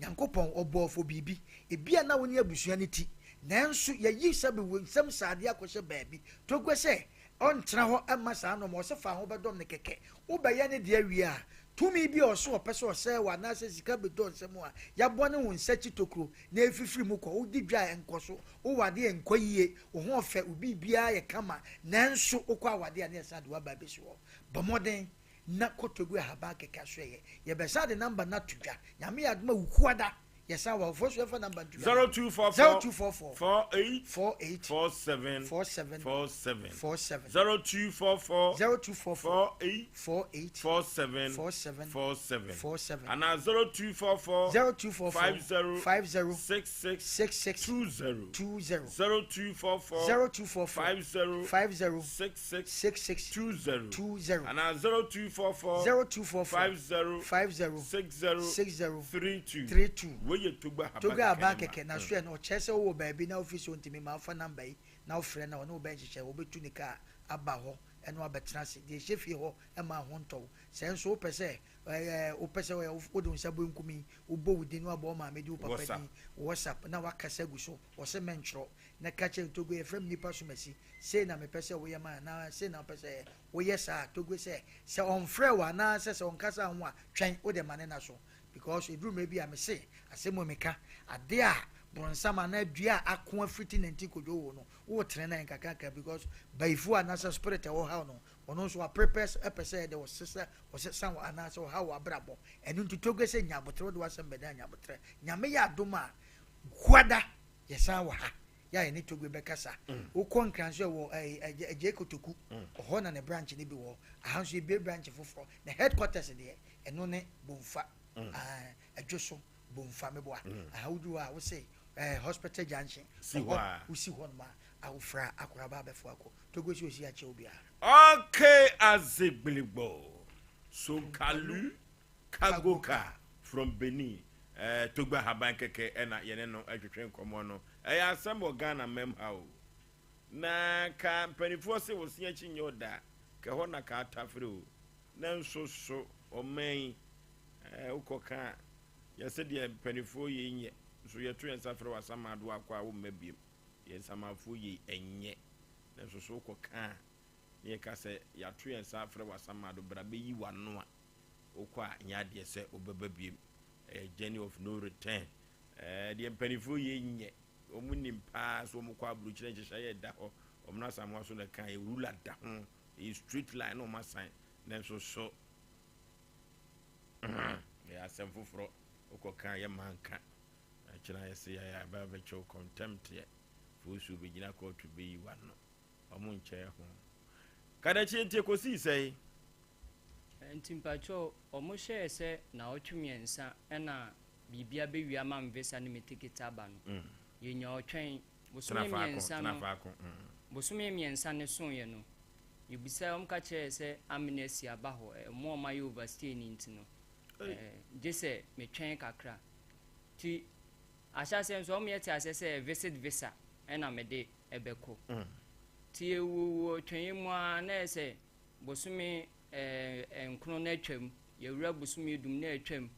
S3: Nyankopɔn, ɔbɔɔ for biribi. Ebia na wo ne abusua no ti, nanso yɛayi sɛbe wo nsam sradeɛ akɔhyɛ baabi. Togue sɛ ɔntena hɔ mma saa nnoɔma, ɔse fa ho bɛdɔm no kɛkɛ. Wobɛyɛ ne deɛ wie a, tumi bi a ɔse ɔpɛ sɛ ɔsɛe wo anaasɛ sika bɛdɔ nsam a, yɛabɔ ne wo nsa akyi tokuro na ɛfifiri mu kɔ. Wodi dwa a ɛnkɔ so, wowɔ adeɛ a ɛnkɔ yie, wo ho ɔfɛ, wo biribiara yɛ kama, nanso wokɔ awadeɛ a na yɛsan de wo aba abɛsi hɔ. Bɔ mmɔden na kɔtɔ gu ahaban kɛkɛ aso ɛyɛ. Yɛbɛsan de number no ato dwa. Nyame yɛ adom a Wukuada yɛsan wɔ hɔ. Fosu yɛmfa number nto dwa.
S1: 0244
S3: 0244
S1: 48
S3: 48
S1: 47
S3: 47
S1: 47
S3: 47
S1: 0244
S3: 0244
S1: 48
S3: 48
S1: 47
S3: 47
S1: 47
S3: 47
S1: anaa 0244
S3: 0244
S1: 50
S3: 50
S1: 66
S3: 66
S1: 20
S3: 20
S1: 0244
S3: 0244
S1: 50
S3: 50
S1: 66
S3: 66
S1: 20
S3: 20
S1: anaa 0244
S3: 0244
S1: 50
S3: 50
S1: 60
S3: 60
S1: 32
S3: 32
S1: Wei yɛ Togbe Ahaba
S3: Togbe Ahaba
S1: kɛkɛ ne
S3: kɛkɛ
S1: ma.
S3: na so ɛ no ɔkyerɛ sɛ wowɔ baabi na wofi sɛ ontumi ma wofa number yi na wofrɛ no a ɔne wo bɛyɛ nhyehyɛe wɔbɛtu ne kaa aba hɔ ɛne wo abɛtena ase deɛ ɛhyɛ fie hɔ ma ho ntɔ wo sɛ nso wopɛ sɛ ɛɛ wopɛ sɛ ɔyɛ wode wo nsa benkum yi wobɔ wo din na wabɔ wo maame din wo papa
S1: WhatsApp.
S3: din WhatsApp na wakasa agu so wɔse mɛntwerɛ na ka kyerɛ Togo yɛfrɛ me nipa somasi sei na mepɛ sɛ woyɛ ma anaa sei na wopɛ sɛ woyɛ saa Togo sɛ sɛ ɔmfrɛ wo anaa sɛ sɛ ɔnkasa ho a twɛn wode ma ne na so because ɛduru mmerɛ bi a mese asɛm mu meka adeɛ a bronsam anaa dua a ako afiri ti nanti kodwo wo no wotene no nkakraka because bayifoɔ anaasɛ spirit a ɛwɔ haw no ɔno nso waprepare ɛpɛ sɛ ɛde ɔsesa ɔsesa wo anaasɛ ɔha wo abrabɔ ɛno nti Togo sɛ nya abotrɛ wode w'asɛm bɛdan nya abotrɛ Nyame yɛ adom a guada yɛsan wɔ ha yɛ a yɛne Togo bɛkasa wokɔ Nkran nso ɛwɔ ɛɛ Agye Kotoku ɔhɔ na ne branch no bi wɔ aha nso yɛbue branch foforɔ na headquarters deɛ ɛno ne Bomfa Adwo so Bomfa meboa aha woduru hɔ a wose ɛɛ hospital junction
S1: Si hɔ a.
S3: wosi hɔ nom a Awofra akoraba abɛfo akɔ Togo si osi akyɛ obiara.
S1: Okay Azigbiligbo Sonkalu Kagoka from Benin eh, Togbe Ahaban kɛkɛ ɛna yɛne no ɛtwetwe nkɔmmɔ no. Ɛyɛ asɛm wɔ Ghana mam ha o. Na ka mpanifoɔ se wo se akyi nyɛ ɔda, ka ɛhɔ na ka atafere o. Nanso so ɔman yi eh, wokɔ ka a, yɛse deɛ mpanifoɔ yei nyɛ, nso yɛto yɛn nsa frɛ wo Asamado akɔ a womma biom. Deɛ nsamanfoɔ yei ɛnyɛ, nanso so wokɔ ka a, na yɛka sɛ yɛato yɛn nsa afrɛ wo Asamado bra bɛyi w'ano a, wokɔ a nyɛ adeɛ sɛ wobɛba biom. Ɛyɛ journey of no return. Ɛɛ deɛ mpanifoɔ yei nyɛ, wɔn nim paa sɛ wɔn kɔ aburokyire nhyehyɛeɛ ɛda hɔ, wɔn no Asamoah so na ɛka yɛ ruler da ho, ɛyɛ straight line na wɔn asan, nanso so ɛyɛ asɛm foforɔ, wokɔ ka a yɛ mma nka. Akyire ayɛ se yɛayɛ aba abɛkyɛ wo contempt ɛ, fosuo bɛgyina kɔɔto bɛyi w'ano, ɔmo nkyɛɛ ho. Kadakyi nti ɛkɔsii sɛe?
S11: Nti mpakyɛw ɔmo hyɛɛ sɛ naawɔtwe miɛnsa ɛna biribi abɛwie ama me visa ne me ticket aba no, yɛnya ɔtwɛn bosome miɛnsa no, bosome miɛnsa no soeɛ no, yɛbisaeɛ ɔmo ka kyerɛɛ sɛ amnesty aba hɔ, ɔmo a ɔmo ayɛ overstay no nti no, gye sɛ metwɛn kakra. Nti ahyɛaseɛ nso wɔn yɛ te aseɛ sɛ visit visa ɛna mede ɛbɛkɔ. Nti yɛwuwuo twɛn mu ara na yɛ sɛ bosome ɛɛ nkron na atwam, yɛwura bosome dum na atwam.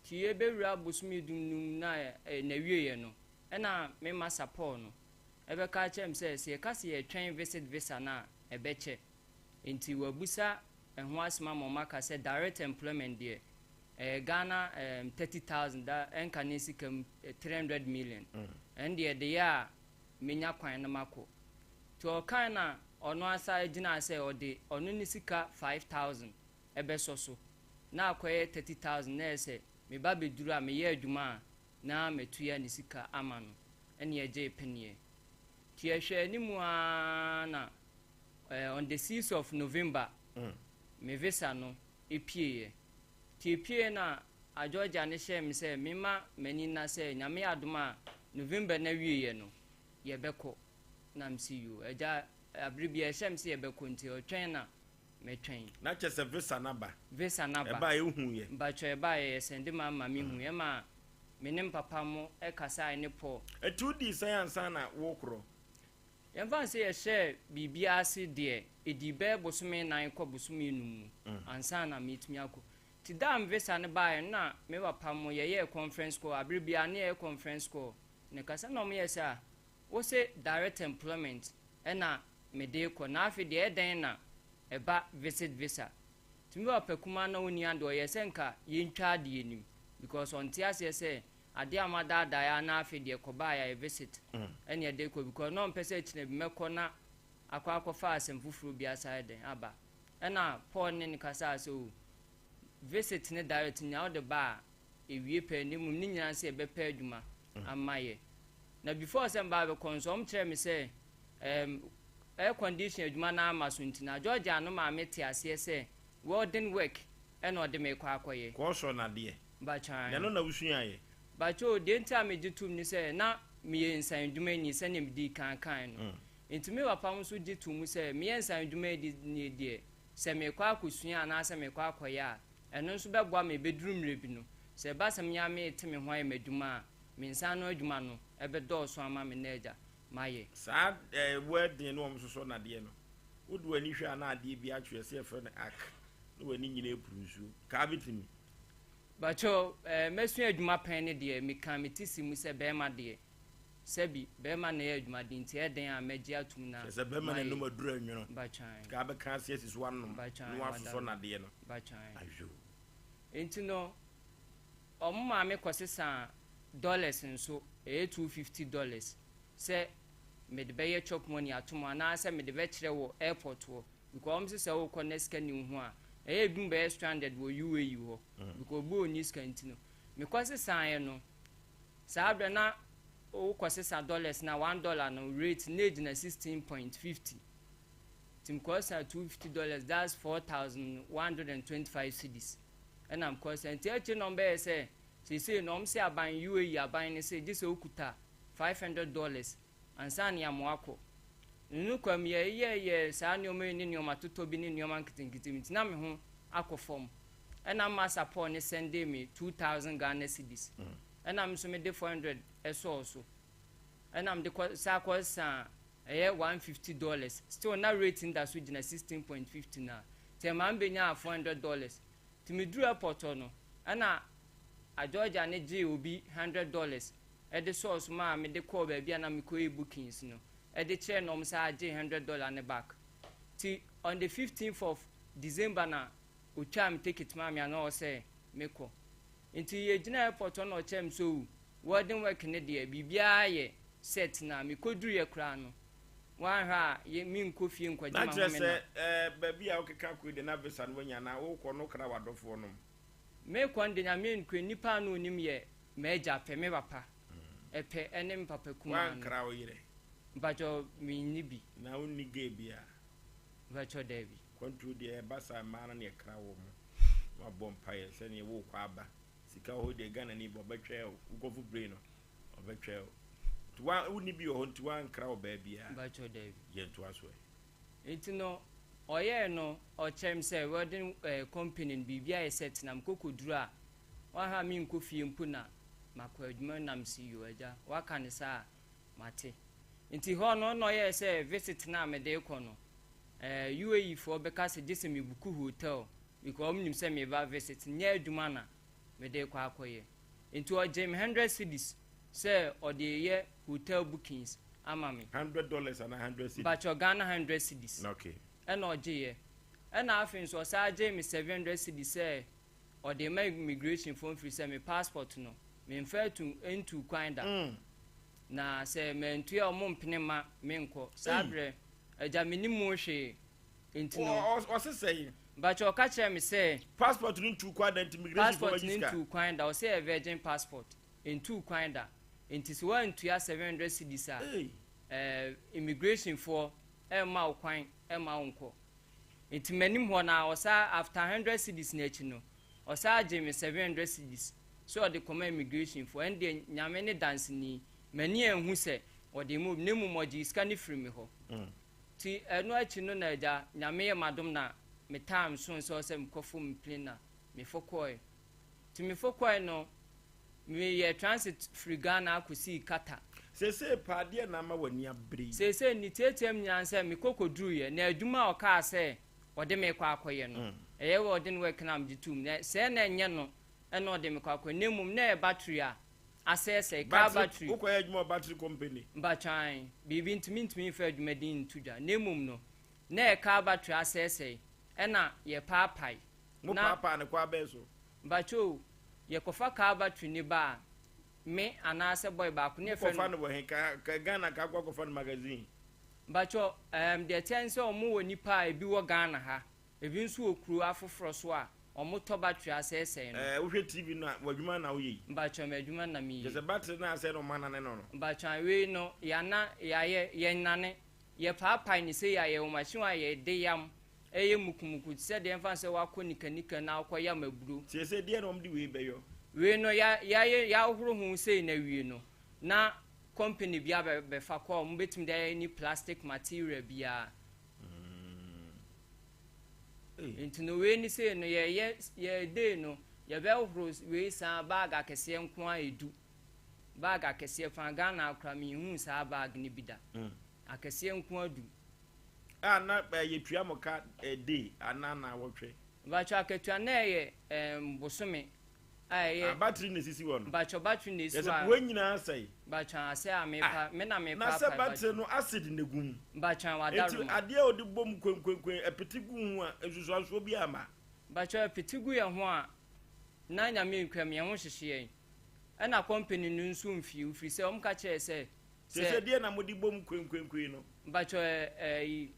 S11: Nti yɛbɛwura bosome dum no mu na ɛɛ n'awieɛ no ɛna me masa Paul no ɛbɛka akyerɛ me sɛ sɛ yɛka sɛ yɛtwɛn visit visa no a ɛbɛkyɛ. Nti wabusa ɛho asɛm ama wɔn aka sɛ direct employment deɛ ɛyɛ Ghana um, 30,000 da ɛnka ne sika mu 300 million. Ɛno deɛ ɛde yɛ a menya kwan na makɔ. Nti ɔkae na ɔno asa gyinaa sɛ ɔde ɔno ne sika 5,000 ɛbɛsɔ so na akɔyɛ 30,000 na ɛyɛ sɛ meba bɛduru a meyɛ adwuma a na matua ne sika ama no ɛne ɛgyee peneɛ. Nti yɛhwɛ anim ara na eh, on the 6th of November me visa no epieeɛ. Nti epieeɛ na Georgia no hyɛɛ me sɛ memma m'ani nna sɛ Nyame yɛ adom a November no awieeɛ no yɛbɛkɔ. Na mese yoo. Agya abere biara ɛhyɛ me sɛ yɛbɛkɔ nti ɔtwɛn na mɛtwɛn.
S1: Na kyerɛ sɛ visa no aba?
S11: Visa no aba.
S1: Ɛbaeɛ wohuiɛ?
S11: Mpakyɛw ɛbaeɛ yɛsɛnde maa ma mehuiɛ ɛma me ne mpapa mo kasaeɛ ne Paul.
S1: Nti wodii sɛn ansa na worekorɔ?
S11: Yɛmfa no sɛ yɛhyɛɛ biribi ase deɛ, ɛdii bɛyɛ bosome nan kɔ bosome num mu ansa na meretumi akɔ. Nti da a me visa no baeɛ no na me papa mo yɛyɛɛ conference call, aberɛ biara na yɛyɛ conference call na ɛkasa na wɔyɛɛ sɛ ah, wose direct employment na mede rekɔ na afei deɛ ɛyɛ dɛn na ɛba visit visa. Nti me papa kumaa na ɔnni adeɛ ɔyɛɛ sɛ nka yɛntwa adeɛ no mu because ɔnte aseɛ sɛ Adeɛ a madaadaa ara na afei deɛ kɔbaeɛ a yɛ visit ɛne ɛde kɔ because na ɔmpɛ sɛ kyena bi mɛkɔ na akɔ akɔfa asɛm foforɔ bi asa ayɛ dɛn aba ɛna Paul ne no kasaa sɛ o visit ne direct nyinaa wode ba a ɛwie pɛ na mmom ne nyinaa sɛ yɛbɛpɛ adwuma ama yɛ na before sɛ mbaa bɛkɔ nso ɔm kyerɛ me sɛ um, air condition adwuma no ama so nti na Georgia no maame te aseɛ sɛ welding work ɛna ɔde me kɔ akɔyɛ.
S1: Kɔɔsɔ nadeɛ.
S11: Mpakyɛw.
S1: Na ɛno na wusuaeɛ?
S11: Mpakyɛw o, deɛ nti a megye toom ne sɛ na meyɛ nsanodwumani sɛdeɛ medii kan kaeɛ no. Nti me papa nso gye too mu sɛ meyɛ nsanodwumani deɛ, sɛ merekɔ akɔsua anaasɛ merekɔ akɔyɛ a, ɛno nso bɛboa me ɛbɛduru mmerɛ bi no, sɛ ɛba sɛ me ara merete me ho ayɛ m'adwuma a, me nsa ano adwuma no bɛdɔɔso ama me na agya mayɛ.
S1: Saa eh, welding no wɔn sosɔ nnadeɛ no, wode w'ani hwɛ a na adeɛ bi atwe ɛsɛ yɛfrɛ no arc, na w'ani nyina apuru nsuo. Kaa bɛtumi.
S11: Mpakyɛw eh mɛsua adwuma pɛn ne deɛ meka me ti si mu sɛ bɛɛma deɛ sɛbi bɛɛma na ɛyɛ adwuma den nti ɛyɛ dɛn a mɛgye atum na
S1: Kyerɛ sɛ bɛɛma na
S11: mayɛ
S1: ɛnom aduru anwono
S11: Mpakyɛw
S1: Kaa bɛka ase asi so anom na
S11: Mpakyɛw
S1: wasosɔ
S11: wadaworo
S1: nnadeɛ no.
S11: Mpakyɛw
S1: Ayoo.
S11: Nti no ɔmo maame kɔ sesaa dollars nso ɛyɛ 250 dollars sɛ mede bɛyɛ chop money ato mu anaasɛ mede bɛkyerɛ wɔ airport hɔ Because wɔn se sɛ wokɔ na sika nni wo ho a, ɛyɛ ebinom bɛyɛ stranded wɔ UAE hɔ because obi onni sika nti no. Mekɔ sesaeɛ no, saa berɛ na wokɔ sesa dollars na $1 no rate na egyina 16.50. Nti mekɔ sesa $250 that's 4,125 cedis ɛna mekɔ sesa. Nti akyire na wɔn bɛyɛ sɛ seesei no wɔn se aban UAE aban no se gye sɛ wokuta $500 ansa na yɛama wakɔ. Nokwam, yɛyɛɛ saa nneɛma yi ne nneɛma totɔ bi ne nneɛma nketenkete bi nti na me ho akɔ fam. Ɛna Massa Paul ne sɛndee me 2000 Ghana cedis. Ɛna me nso mede 400 sɔɔ so. Ɛna mede kɔ san kɔ saa ɛyɛ $150. Still na rate no da so gyina 16.50 no a. Nti ɛmaa me bɛnyaa $400. Nti meduru airport hɔ no, ɛna Georgia no gyee obi $100 de sɔɔ so maa mede kɔɔ baabi a na mekɔyɛ bookings no de kyerɛɛ na wɔn san gyee $100 no back. Nti on the 15th of December na otwaa me ticket maa me a na ɔwɔ sɛ mekɔ. Nti yɛgyina airport hɔ na ɔkyerɛɛ me sɛ oh welding work no deɛ biribiara yɛ set na mekɔduruiɛ koraa no woanhwɛ a yɛ menkɔ fie nkɔgye
S1: Na kyerɛ
S11: m'ahome
S1: sɛ
S11: na.
S1: eh, baabi a wokeka kɔ yi deɛ na visa no woanya anaa wokɔ no wokra w'adɔfoɔ nom?
S11: Mekɔ no deɛ Nyame nokorɛ nipa a na ɔnim yɛ m'agya pɛ, me papa pɛ ɛne me papa kumaa no.
S1: Woankra wo yerɛ?
S11: Mpakyɛw menni bi.
S1: Na wonni gay biara?
S11: Mpakyɛw daabi.
S1: Kwantuo deɛ ɛba saa mmaa no na ɛkra wɔn na wabɔ mpaeɛ sɛdeɛ wokɔ aba sika wɔ hɔ deɛ Ghana ni ba ɔbɛtwɛɛ o wokɔfo plane no ɔbɛtwɛɛ o nti wa wonni bi wɔ hɔ nti wankra ɔbaa biara.
S11: Mpakyɛw daabi.
S1: Yɛn to aso ɛ.
S11: Nti no ɔyɛɛ no ɔkyerɛ me sɛ welding eh, company no biribi ayɛ set na mekɔ kɔduru a wahwɛ a menkɔ fie mpo na makɔ adwuma na mese yoo agya waka no saa a mate. Nti hɔ no na ɔyɛɛ sɛ visit no a mede rekɔ no eh, UAE foɔ bɛka sɛ gye sɛ me buku hotel because wɔn nim sɛ meba visit nyɛ adwuma na mede rekɔ akɔyɛ. Nti ɔgyee me 100 cedis sɛ ɔde reyɛ hotel bookings ama me.
S1: $100 anaa 100 cedis?
S11: Mpakyɛw, Ghana 100 cedis.
S1: Okay.
S11: Ɛna ɔgyeeɛ. Ɛna afei nso ɔsan gyee me 700 cedis sɛ ɔde rema immigration foɔ mfiri sɛ me passport no memfa atu ntuu kwan da. Na sɛ mantua a wɔn mpene mma menkɔ. Saa berɛ, agya mennim mu hwee. Nti no.
S1: Ɔse sɛn?
S11: Mpakyɛw ɔka kyerɛɛ me sɛ.
S1: Passport no ntuu kwan da nti immigration foɔ
S11: Passport
S1: bɛgye
S11: no
S1: sika?
S11: ntuu kwan da, ɔse ɛyɛ virgin passport. Ɛntuu kwan da. Nti sɛ woantua 700 cedis a, eh, immigration foɔ ɛmma wo kwan ɛmma wo nkɔ. Nti m'anim hɔ no ara, ɔsaa after 100 cedis no akyi no, ɔsaa gyee me 700 cedis sɛ ɔde kɔma immigration foɔ. Ɛndeɛ Nyame ne danseni, m'ani anhu sɛ ɔde rema obi, na mmom ɔgyee sika no firii me hɔ. Nti ɛno akyi no na agya, Nyame yɛ m'adom na me time soo sɛ ɔsɛ mekɔfo me plane na mefo kɔɔe. Nti mefo kɔɔe no, meyɛɛ transit firi Ghana kɔsii Qatar.
S1: Seesei paa, deɛn na ama w'ani abere yi?
S11: Seesei ne tiatiam nyinaa ne sɛ mekɔ kɔduruiɛ, na adwuma a ɔkaa sɛ ɔde me rekɔ akɔyɛ no, ɛyɛ welding work no a megye toom. Na sɛɛ na ɛnyɛ no na ɔde me kɔ akɔyɛ, na mmom na ɛyɛ battery a asɛesɛe, car battery.
S1: Wokɔyɛ adwuma wɔ battery company?
S11: Mpakyɛ ae, biribi nti mentumi mfa adwuma din nto dwa, na mmom no, na ɛyɛ car battery asɛesɛe, ɛna yɛpaapae.
S1: Mo
S11: Na.
S1: paapaa no kwan bɛn so?
S11: Mpakyɛ o, yɛkɔfa car battery no ba a, me anaasɛ boy baako ne yɛfrɛ
S1: Mokɔfa
S11: no.
S1: no wɔ he? Ka ka Ghana ka akɔ akɔfa no magazine.
S11: Mpakyɛ ɛɛm deɛ ɛteɛ ne sɛ ɔmo wɔ nipa a ebi wɔ Ghana ha, ebi nso wɔ kuro afoforɔ so a ɔmo tɔ battery asɛesɛe no.
S1: Ɛɛ wohwɛ TV no a, w'adwuma na woyɛ yi?
S11: Mpakyɛ m'adwuma na meyɛ
S1: Kyerɛ
S11: yi.
S1: sɛ battery no asɛe na ɔmo anane no no?
S11: Mpakyɛ wei no yɛana yɛayɛ yɛnnane, yɛpaapae no sei a yɛwɔ machine a yɛde yam ɛyɛ mukumuku te sɛ deɛ ɛmfa sɛ woakɔ nikanika na wokɔyam aburo.
S1: Seesei deɛn na wɔde wei bɛyɔ?
S11: Wei no ya yɛayɛ yɛahohoro ho sei na awie no na company bi abɛ bɛfa kɔ a wɔbɛtumi de ayɛ any plastic material biara. Nti no wei ne sei no yɛyɛ yɛ day no yɛbɛhohoro wei saa bag akɛseɛ nko ara edu bag akɛseɛ faa Ghana koraa menhuu saa bag no bi da akɛseɛ nko ara du.
S1: A na yɛtua mo ka day anaa naawɔtwe?
S11: Mpakyɛw akatua na ɛyɛ ɛɛm bosome a ɛyɛ.
S1: Ah battery na esisi hɔ no.
S11: Mpakyɛw battery na esi hɔ a.
S1: Yɛsɛ wei nyinaa asɛe.
S11: Mpakyɛw asɛe a mepa me na mepa
S1: Na sɛ battery no acid na egu mu.
S11: Mpakyɛw wadaroma.
S1: Enti adeɛ a wɔde bɔ mu kwenkwenkwen ɛpete gu ho a nsusuansoɔ biara mma.
S11: Mpakyɛw ɛpete gu yɛn ho a na Nyame nkura mu yɛn ho hyehye yɛn ɛna company no nso mfii firi sɛ wɔn ka kyerɛɛ sɛ
S1: Sɛ. Sɛ deɛ na mode bom kwenkwenkwen no.
S11: Mpakyɛ ɛ ɛyi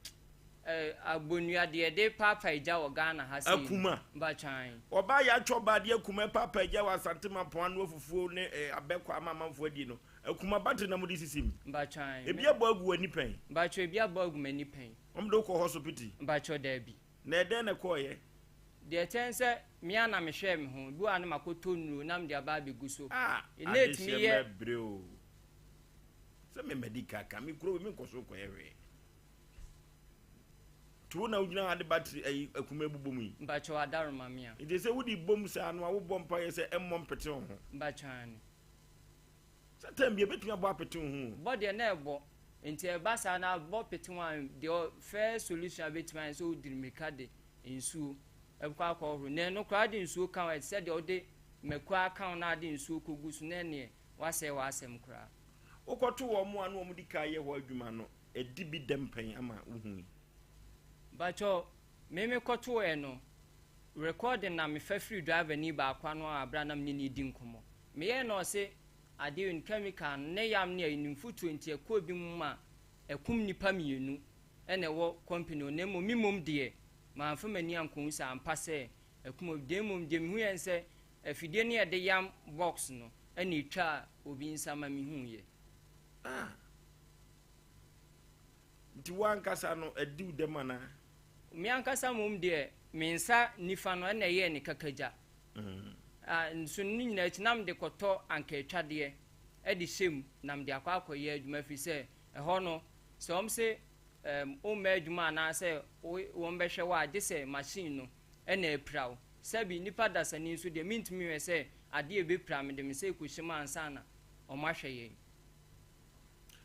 S11: ɛ abonua deɛ yɛde paapae gya wɔ Ghana ha sei no.
S1: Akuma.
S11: Mpakyɛ ae.
S1: Ɔbaa yɛ atwɔ baa de akuma ɛpaapae gya wɔ Asante Mampɔn anoa fufuo ne ɛ abɛkɔ ama amanfoɔ adie no. Akuma battery na mode sisi mu.
S11: Mpakyɛ ae.
S1: Ebi abɔ agu w'ani pɛn?
S11: Mpakyɛ ebi abɔ agu m'ani pɛn.
S1: Wɔn de wo kɔ hɔsopiti?
S11: Mpakyɛ daabi.
S1: Na ɛdɛn na ɛkɔɔeɛ?
S11: Deɛ ɛkyɛ ne sɛ me ara na mehwɛɛ me ho. Ebi wɔ hɔ a na makɔtɔ nnuro na mede aba abɛgu so.
S1: Ah
S11: Na ɛtumi
S1: adehyeɛ
S11: yɛ.
S1: mɛbrɛ o. Sɛ me madi kaka me kuro wei menkɔ so nkɔyɛ hwee. Nti wo na wogyina ha de battery ayi akuma bobɔ mu yi?
S11: Mpakyɛw adaroma me a.
S1: Nti sɛ wode bom saa no a wobɔ mpaeɛ sɛ ɛmmɔ mpete wo ho?
S11: Mpakyɛw aane.
S1: Sɛ time bi ɛbɛtumi abɔ apete wo ho o.
S11: Bɔ deɛ na ɛbɔ. Nti ɛba saa na abɔ pete ho a deɛ first solution a bɛtumi ayɛ sɛ wodiri mirika de nsuo ɛkɔ akɔhoro. Na ɛno koraa wode nsuo ka ho a ɛte sɛ deɛ wode mako aka ho na ade nsuo kɔgu so na ɛneɛ woasɛe w'asɛm koraa.
S1: Wokɔto wɔn a na wɔn di kan yɛ hɔ adwuma no ɛdi bi dɛm pɛn ama wohui?
S11: Mpakyɛw, me me kɔtoeɛ no, recording na mefa firi driver ni baako ano a berɛ a na me ne no redi nkɔmmɔ. Meyɛɛ na ɔse adeɛ wei no chemical no ne yam ne ayi no mfuturo nti ɛkɔɔ bi mu ma ɛkum nnipa mmienu na ɛwɔ company hɔ na mmom me mmom deɛ mamfa m'ani ankɔhu sɛ ampa sɛ ɛkum obi na mmom deɛ mehuiɛ ne sɛ afidie no yɛde yam box no na ɛtwaa obi nsa ma mehuiɛ.
S1: Ah. Nti w'ankasa no adi wo dɛm anaa?
S11: Me ankasa mmom deɛ me nsa nifa no ɛna ɛyɛɛ ne kakagya. Ah, nso ne nyinaa akyi na mede kɔtɔ ankaatwadeɛ de hyɛ mu na mede akɔ akɔyɛ adwuma ɛfiri sɛ ɛhɔ no sɛ wɔn se um, womma adwuma anaasɛ wɔn bɛhwɛ wo a gye sɛ machine no ɛna apira wo. Sɛbi nipa dasani nso deɛ mentumi nhwɛ sɛ adeɛ ɛbɛpira me de me sɛ ɛkɔhyɛ mu ansa na wɔn ahwɛ yɛn.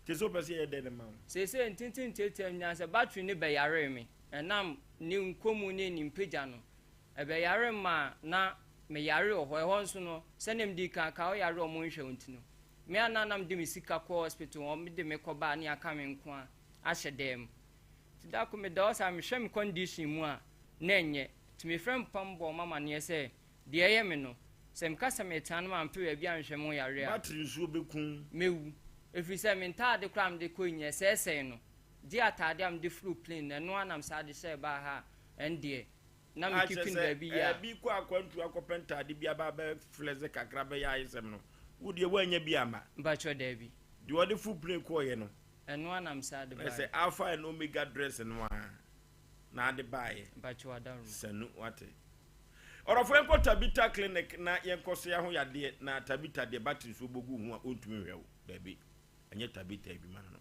S1: Te sɛ wopɛ sɛ yɛyɛ dɛn ma wo?
S11: Seesei ntenten ntiatia nyinaa sɛ battery no bɛyaree me ɛnam ne nkɔmu ne ne mpagya no. Ɛbɛyaree me maa na meyare wɔ hɔ. Ɛhɔ nso no, sɛdeɛ medii kan aka, woyare a wɔnhwɛ wo nti no, me a na na mede me sika kɔ hospital, wɔde me kɔba a ne aka me nko ara ahyɛ dan mu. Nti da koro meda hɔ saa, mehwɛ me condition mu a, na ɛnyɛ. Nti mefrɛ me papa mebɔɔ wɔn amaneɛ sɛ deɛ ɛyɛ me no, sɛ meka sɛ meretena no mampɛ baabi anhwɛ me ho yareɛ a,
S1: Battery nsuo bɛku wo.
S11: mɛwu. Ɛfiri sɛ me ntaade koraa a mede kɔe nyinaa, ɛsɛesɛe no. Gye ataade a mede foro plane no, ɛno ara na mesan de hyɛɛ baa ha a, ɛndeɛ. na me
S1: A kyerɛ
S11: keeping
S1: sɛ
S11: baabi yie a.
S1: ɛbi kɔ akwantu akɔpɛ ntaade bi aba abɛ flɛse kakra bɛyɛ ayesɛm no, wo deɛ woannya bi amma.
S11: Mpakyɛw daabi.
S1: Deɛ ɔde full plane kɔɔeɛ no.
S11: Ɛno ara na me san de
S1: Na sɛ
S11: baeɛ.
S1: Alpha and Omega dress no ara na ade baeɛ.
S11: Mpakyɛw adaworoma.
S1: Sanu wate. Ɔdɔfo yɛnkɔ Tabita clinic na yɛnkɔ soa ho yadeɛ na Tabita deɛ battery nsuo bɔ gu wo ho a ɔntumi nhwɛ wo daabi. Ɛnyɛ Tabita adwuma no no.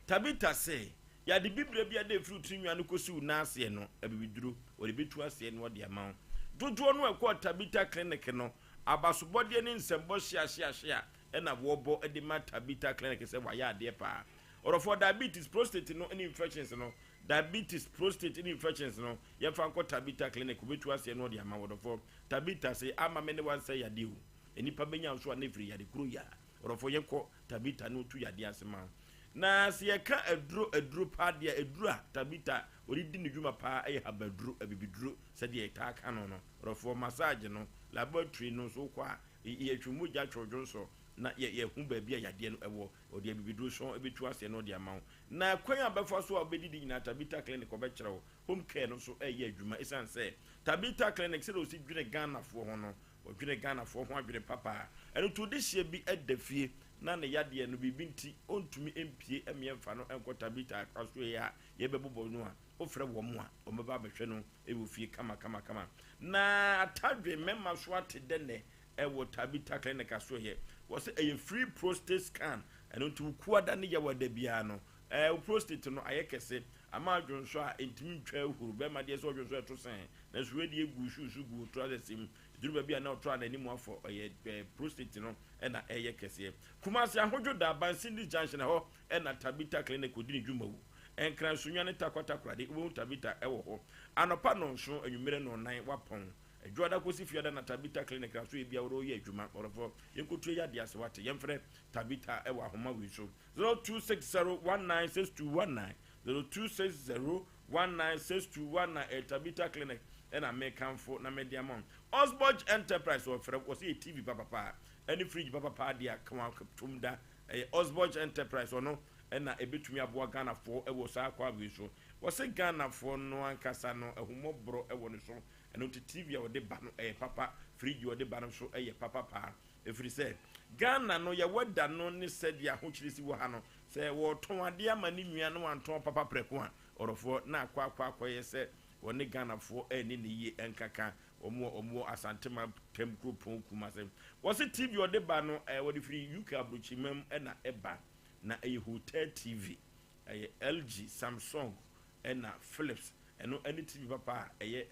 S1: Tabita se, Yɛade bibire bi a ɛda ɛfiri wo tiri nwi ano kɔsi wo nan aseɛ no, abibiduro, wɔde bɛtu aseɛ na wɔde ama wo. Dodoɔ no a ɛkɔɔ Tabita Clinic no, abasobɔdeɛ ne nsɛmbɔ hyeahyeahyea na wɔbɔ de ma Tabita Clinic sɛ wɔayɛ adeɛ paa. Ɔdɔfoɔ, diabetes, prostate no ne infections no, diabetes, prostate ne infections no, yɛmfa nkɔ Tabita Clinic, wɔbɛtu aseɛ na wɔde ama wo. Ɔdɔfoɔ, Tabita se, Ama me ne wo ansɛe yadeɛ o. Nnipa bɛnya wo so a na ɛfiri yare kuro yi a. Ɔdɔfo yɛnkɔ Tabita na ɔtu yadeɛ ase ma wo. Na sɛ yɛka aduro aduro paa deɛ a, aduro a Tabita ɔde di ne dwuma paa yɛ habaduro, abibiduro sɛdeɛ yɛtaa ka no no. Ɔdɔfoɔ, massage no, laboratory no nso wokɔ a, yɛtwe mogya twe dwonsɔ na yɛhu baabi a yadeɛ no wɔ. Ɔde abibiduro sɔn bɛtu aseɛ na ɔde ama wo. Na kwan a wobɛfa so a wobɛdidi nyinaa Tabita Clinic ɔbɛkyerɛ wo. Home care no nso reyɛ adwuma ɛsiane sɛ Tabita Clinic sɛdeɛ ɔsi dwene Ghanafoɔ ho no, Ɔdwene Ghanafoɔ ho adwene papa. Ɛno nti odehyeɛ bi da fie na ne yadeɛ no biribi nti ɔntumi mpie mmeɛ mfa no nkɔ Tabitha asoɛeɛ a yɛbɛbobɔ no a, wofrɛ wɔn a wɔbɛba abɛhwɛ no wɔ fie kama kama kama. Na Atadwe mmarima so ate dɛ nnɛ wɔ Tabitha Clinic asoɛeɛ. Wɔse ɛyɛ free prostate scan, ɛno nti wo kuada ne yawada biara no wo prostate no ayɛ kɛse ama adwonsɔ a ɛntumi ntwa ahuru, bɛrima deɛ sɛ ɔdwonsɔ ɛto sɛn, nanso wei deɛ ɛgu shoe so gu trousers mu. Ɛduru baabi a na ɔtɔ a n'anim afɔ, ɛyɛ prostate no na ɛreyɛ kɛseɛ. Kumasi Ahodwo da, Bansindis Junction, ɛhɔ na Tabitha Clinic kɔdi ne dwuma wu. Nkran, Sunyani ne Tarkwa Takoradi, wobɛhu Tabitha wɔ hɔ. Anɔpa nnɔnson, anwummerɛ nnɔnnan, wapɔn. Dwoada kɔsi Fiada na Tabitha Clinic na so ebia wɔreyɛ adwuma. Ɔdɔfoɔ, yɛnkɔtua yadeɛ ase, wate? Yɛmfrɛ Tabitha wɔ ahoma wei so, 0260196219, 0260. 196219 ɛyɛ Tabitha Clinic ɛna mekamfo na mede ama wo. Osborge Enterprise wɔfrɛ wo wɔsɛ yɛ TV papapa ɛne fridge papapa adeɛ a ka tom da ɛyɛ Osborge Enterprise ɔno ɛna ɛbɛtumi aboa Ghanafoɔ ɛwɔ saa kwa wei so. Wɔsɛ Ghanafoɔ no ankasa no ahummɔborɔ ɛwɔ ne so ɛno nti TV a wɔde ba no ɛyɛ papa, fridge a wɔde ba no nso ɛyɛ papa paa. Ɛfiri sɛ Ghana no yɛ weather no ne sɛdeɛ ahokyere si wɔ ha no, sɛ wɔretɔn adeɛ ama ne nua na wantɔn papa prɛko a, ɔdɔfoɔ, na akɔ akɔ akɔyɛ sɛ wɔne Ghanafoɔ anni no yie ɛnkaka wɔn a wɔwɔ Asante mantam kuropɔn Kumase. Wɔse TV a ɔde ba no, wɔde firi UK aburokyima mu na ɛba, na ɛyɛ hotel TV, ɛyɛ LG, Samsung ɛna Philips. Ɛno ne TV papa a ɛyɛ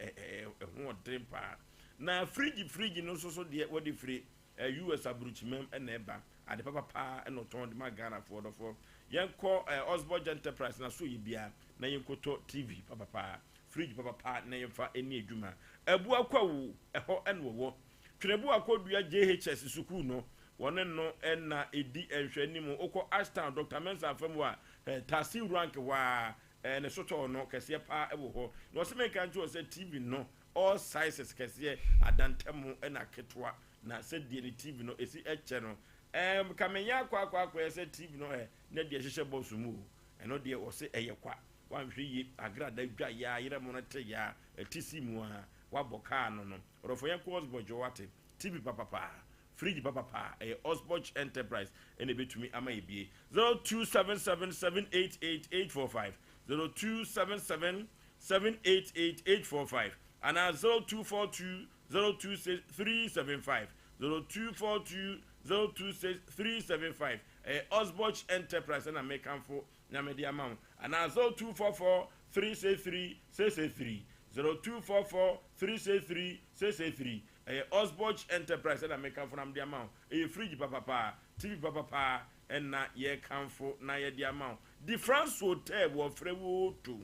S1: ɛho ɔden paa. Na fridge fridge no nso so deɛ wɔde firi US aburukyimam na ɛba. Ade papa paa na ɔtɔn de ma Ghanafoɔ dɔfoɔ. Yɛnkɔ Osborge Enterprise na so yɛ bia na yɛnkɔtɔ TV papa paa, fridge papa paa na yɛmfa ɛni adwuma. Abua Kwawu, ɛhɔ na wɔwɔ. Twenebu Akɔdua JHS sukuu no, wɔne no na ɛdi nhwɛanim. Wokɔ Ashtown, Doctor Mensah fa mu a, Taxi Rank hɔ ara, ne sotɔɔ no kɛseɛ paa wɔ hɔ. Na ɔse menka nkyerɛ wo sɛ TV no, all sizes, kɛseɛ, adantamu na ketewa. Na sɛdeɛ ne TV no ɛsi kyɛ no, ɛɛm, ka menyɛ akɔ akɔ akɔyɛ sɛ TV no ɛ, na deɛ ɛhyehyɛ box mu o. Ɛno deɛ wɔse ɛyɛ kwa. Woanhwɛ yie, agrada dwa yaa, yerɛ mono te yaa, ɛte si mu aa, woabɔ kaa no no. Ɔdɔfoɔ yɛnkɔ Osborge hɔ wate. TV papapaa, fridge papapaa, ɛyɛ Osborge Enterprise ɛna ɛbɛtumi ama yɛ bie. 0277 788 845, 0277 788 845 anaa 0242 026 375, 0242 026 375. Ɛyɛ Osborge Enterprise ɛna mekamfo na mede ama wo anaa 0244 363 663, 0244 363 663. Ɛyɛ Osborge Enterprise ɛna mekamfo na mede ama wo. Ɛyɛ fridge papapaa, TV papapaa ɛna yɛkamfo na yɛde ama wo. Di France Hotel wɔfrɛ wo to.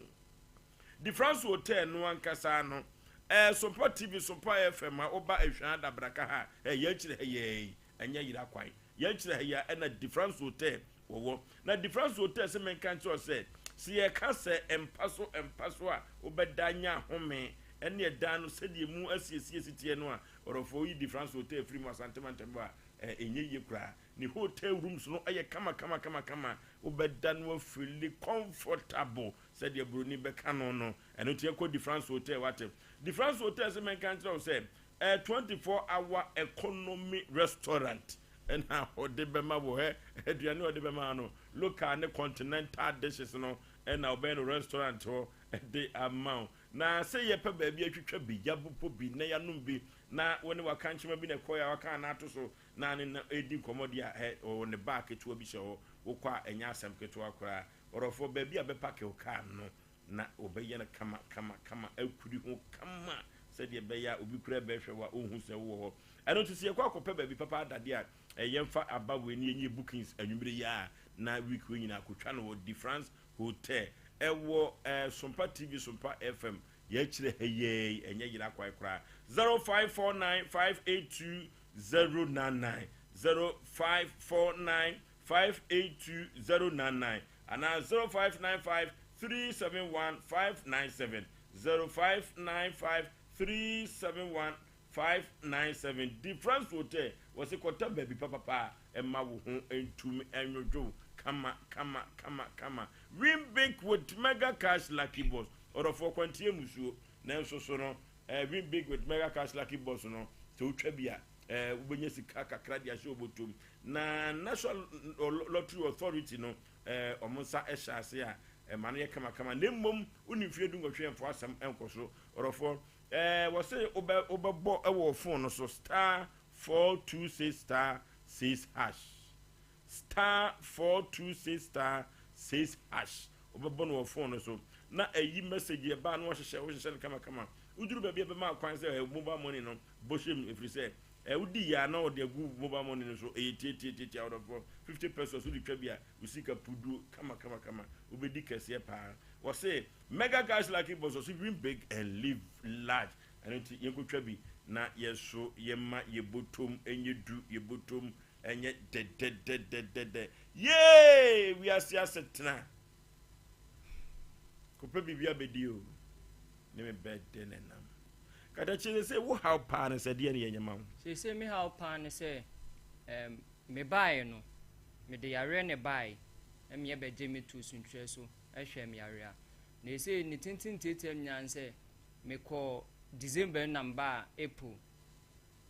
S1: Di France Hotel no ankasa no ɛɛ Sompa TV, Sompa FM a woba Ehwɛn Adabraka ha ɛɛ yɛn kyerɛ ha yɛɛ ɛnyɛ yera kwan. Yɛn kyerɛ ha yi a ɛna Di France Hotel wɔwɔ. Na Di France Hotel sɛ menka nkyerɛ wo sɛ, sɛ yɛka sɛ mpa so mpa so a wobɛda anya ahome ɛne ɛdan no sɛdeɛ emu asiesie si teɛ no a, ɔdɔfoɔ woyi Di France Hotel firi mu Asante mantam hɔ a, ɛnyɛ yie koraa. Ne hotel rooms no yɛ kama kama kama kama, wobɛda no afeeli comfortable sɛdeɛ buroni bɛka no no. Ɛno nti yɛnkɔ Di France Hotel wate. Di France Hotel sɛ menka nkyerɛ wo sɛ, Ɛyɛ 24 hour economy restaurant ɛna ɔde bɛma wo hɛ aduane a ɔde bɛma no local ne continental dishes no ɛna ɔbɛyɛ no restaurant hɔ ɛde ama wo na sɛ yɛpɛ baabi atwitwa bi yɛabobɔ bi na yɛanom bi na wo ne wakankyema bi na ɛkɔɛ a waka ana ato so na ne na ɛdi nkɔmmɔ deɛ a hɛ ɔwɔ ne baa ketewa bi hyɛ hɔ wokɔ a ɛnyɛ asɛm ketewa koraa ɔdɔfoɔ baabi a bɛpake wo kaa no na wɔbɛyɛ no kama kama kama akuri ho kama sɛdeɛ ɛbɛyɛ a obi koraa bɛhwɛ wo a ɔnhu sɛ wowɔ hɔ. Ɛno nti sɛ yɛkɔ akɔpɛ baabi papa ada deɛ a, eh, yɛmfa aba wei ne yɛnyɛ bookings anwummere yi a na week wei nyinaa kɔtwa no wɔ De France Hotel ɛwɔ eh, Sompa TV, Sompa FM yɛakyerɛ ha yɛi ɛnyɛ yera kwae koraa. 0549 582 099 0549 582 099 anaa 0595 371 597, 0595 371 597. Di France Hotel, wɔse kɔtɔ baabi papapa a ɛma wo ho ntumi nnwodwo wo kama kama kama kama. Win big with Mega Cash Lucky Box. Ɔdɔfoɔ kwantie mmusuo, nanso so no eh, win big with Mega Cash Lucky Box no, sɛ wotwa bi a eh, wobɛnya sika kakra de ahyɛ wo bɔtɔm. Na National Lottery Authority no eh, wɔn nsa hyɛ ase a, ɛma no yɛ kamakama. Na mmom, wonni mfeɛ dunwɔtwe mfa w'asɛm nkɔ so. Ɔdɔfoɔ, eh, wɔse wobɛ, wobɛbɔ wɔ phone no so star 426 star 6 hash. Star 426 star 6 hash. Wobɛbɔ no wɔ phone no so. Na ɛyi message ɛbaa na wɔhyehyɛ, wohyehyɛ no kamakama. Woduru baabi a ɛbɛma kwan sɛ eh, mobile money no bɔ hyɛ mu ɛfiri sɛ eh, wodi yɛ a na wɔde agu mobile money no so. Ɛyɛ tiatiatiatia ɔdɔfoɔ. 50 pesos wode twa bi a, Wo sika puduo kama kama kama wobɛdi kɛseɛ paa. Wɔse mega cash lucky boss ɔse win big and live large. Ɛno nti yɛnkɔtwa bi na yɛso yɛma yɛbɔtɔm ɛnyɛ du yɛbɔtɔm ɛnyɛ dɛdɛdɛdɛdɛdɛ. Yee wiase asetena. Kɔpɛ biribi abɛdi o ne me bɛde ne nam. Katakye sɛ wo haw paa ne sɛ deɛ ne yɛnyɛ ma wo.
S11: Seesei me haw paa ne sɛ ɛɛm mebaeɛ no Mede yareɛ na ɛbaeɛ, na meɛ bɛgye me too sunkyerɛ so hwɛɛ me yareɛ a. Na ɛsei ne tenten tiatia nyinaa ne sɛ, mekɔɔ December no na mebaa April.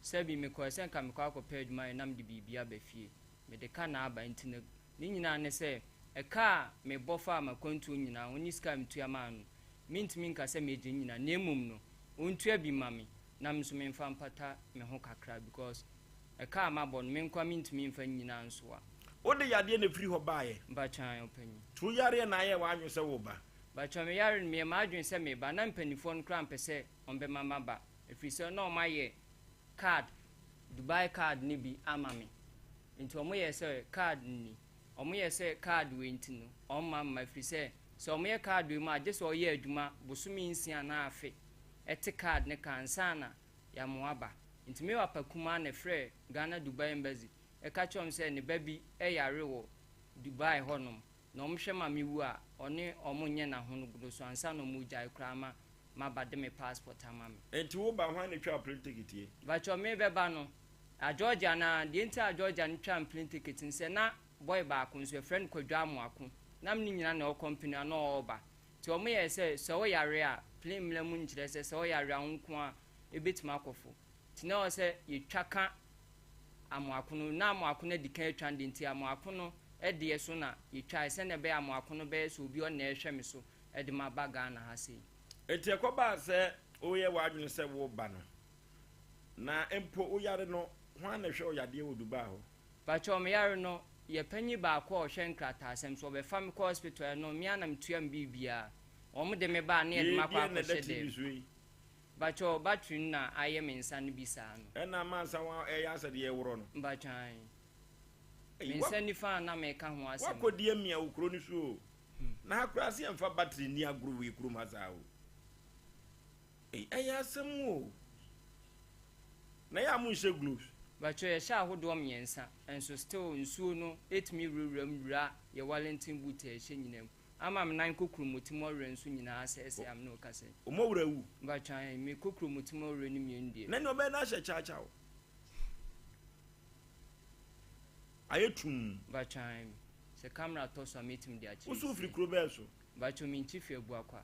S11: Sɛbi mekɔɛ sɛ nka mekɔ akɔpɛ adwuma ayɛ na mede biribi aba fie. Mede ka na aba nti no, ne nyinaa ne sɛ, ɛka a mebɔ faa m'akwantuo nyinaa ho ne sika a metua maa no, mentumi nka sɛ megye ne nyinaa na mmom no, ɔntua bi mma me na me nso memfa mpata me ho kakra because Ɛka a mabɔ no, me nkoa mentumi mfa nnyina nsoa.
S1: Wode yadeɛ na ɛfiri hɔ baeɛ?
S11: Mpakyɛw, ɔpanyin.
S1: To yareɛ na ayɛ w'adwene sɛ woreba.
S11: Mpakyɛw me yare no meyɛ m'adwene sɛ meba na mpaninfoɔ no koraa mpɛ sɛ wɔn bɛma maba ɛfiri sɛ na wɔn ayɛ card Dubai card no bi ama me nti wɔn yɛɛ sɛ card ni wɔn yɛ sɛ card wei nti no wɔn mma mma ɛfiri sɛ sɛ wɔn yɛ card wei mu a gye sɛ ɔyɛ adwuma bosome nsia anaa afe ɛte card no ka ansa na yɛama waba nti me papa kumaa na ɛfrɛɛ Ghana Dubai Embassy ɛka kyerɛ wɔn sɛ ne ba bi ɛyare wɔ Dubai hɔ nom na ɔmo hwɛ ma me wu a ɔne ɔmo nyɛ n'ahonogodo so ansa na ɔmo gyae koraa ma maba de me passport ama me.
S1: Enti wo ba hwan na etwaa plane ticket yi?
S11: Mpakyɛw me bɛba no a Georgia na deɛ nti a Georgia no twaa me plane ticket ne sɛ na boy baako nso yɛfrɛ no Kwadwo Amoako na me ne nyina na ɛwɔ company a na ɔɔba nti ɔmo yɛɛ sɛ sɛ wo yare a plane mmra mu nkyerɛ sɛ sɛ wo yare a wo nko ara ebetumi akɔfo nti na ɛwɔ sɛ yɛtwa ka Amoako no, na Amoako no adi kan atwa no de nti Amoako no deɛ so na yɛtwaeɛ sɛdeɛ ɛbɛyɛ a Amoako no bɛyɛ sɛ obi ɔno na ɛrehwɛ me so de maba Ghana ha sei.
S1: Enti ɛkɔbaa sɛ woyɛ w'adwene sɛ woreba no, na mpo woyare no, hwan na ɛhwɛ wo yadeɛ wɔ Dubai hɔ?
S11: Pakyɛw, meyare no, yɛ panyin baako a ɔhwɛ nkrataasɛm so, ɔbɛfa me kɔ hospital, ɛno me ara na metua me biribiara, wɔn de me ba a na yɛde
S1: Yei
S11: me akɔ
S1: deɛn na ɛda
S11: akɔhyɛ
S1: TV
S11: dɛm.
S1: so yi?
S11: Mpakyɛw battery no na ayɛ me nsa no bi saa no.
S1: Ɛna ama nsa wa ɛyɛ asɛ deɛ ɛworɔ no.
S11: Mpakyɛw ae.
S1: Ei
S11: Me
S1: wa
S11: nsa nifa a na meka ho asɛm no.
S1: wakɔ di amia wɔ kuro no so o. Na ha koraa se yɛnfa battery nni agorɔ wɔ yɛ kurom ha saa o. Ei ɛyɛ asɛm o. Na ɛyɛ a mo nhyɛ gloves.
S11: Mpakyɛw yɛhyɛ ahodoɔ mmiɛnsa nso still nsuo no ɛtumi wurawura mu wura yɛ wallington boot a yɛhyɛ nyinaa mu. Ama me nan kokuromoti mu ɔwerɛ nso nyinaa asɛesɛe a me ne wo kasa yi.
S1: Wo mɔwerɛ awu.
S11: Mpakyɛ ae, me kokuromoti mu ɔwerɛ no mmienu deɛ.
S1: Na nea ɔbɛyɛ no ahyɛ kyaakyaw. Ayɛ tumm.
S11: Mpakyɛ ae, sɛ camera tɔ so a mɛtumi de akyerɛ
S1: Wo so wofiri
S11: sie.
S1: kuro bɛn so?
S11: Mpakyɛ menkyi fi Abuakwa.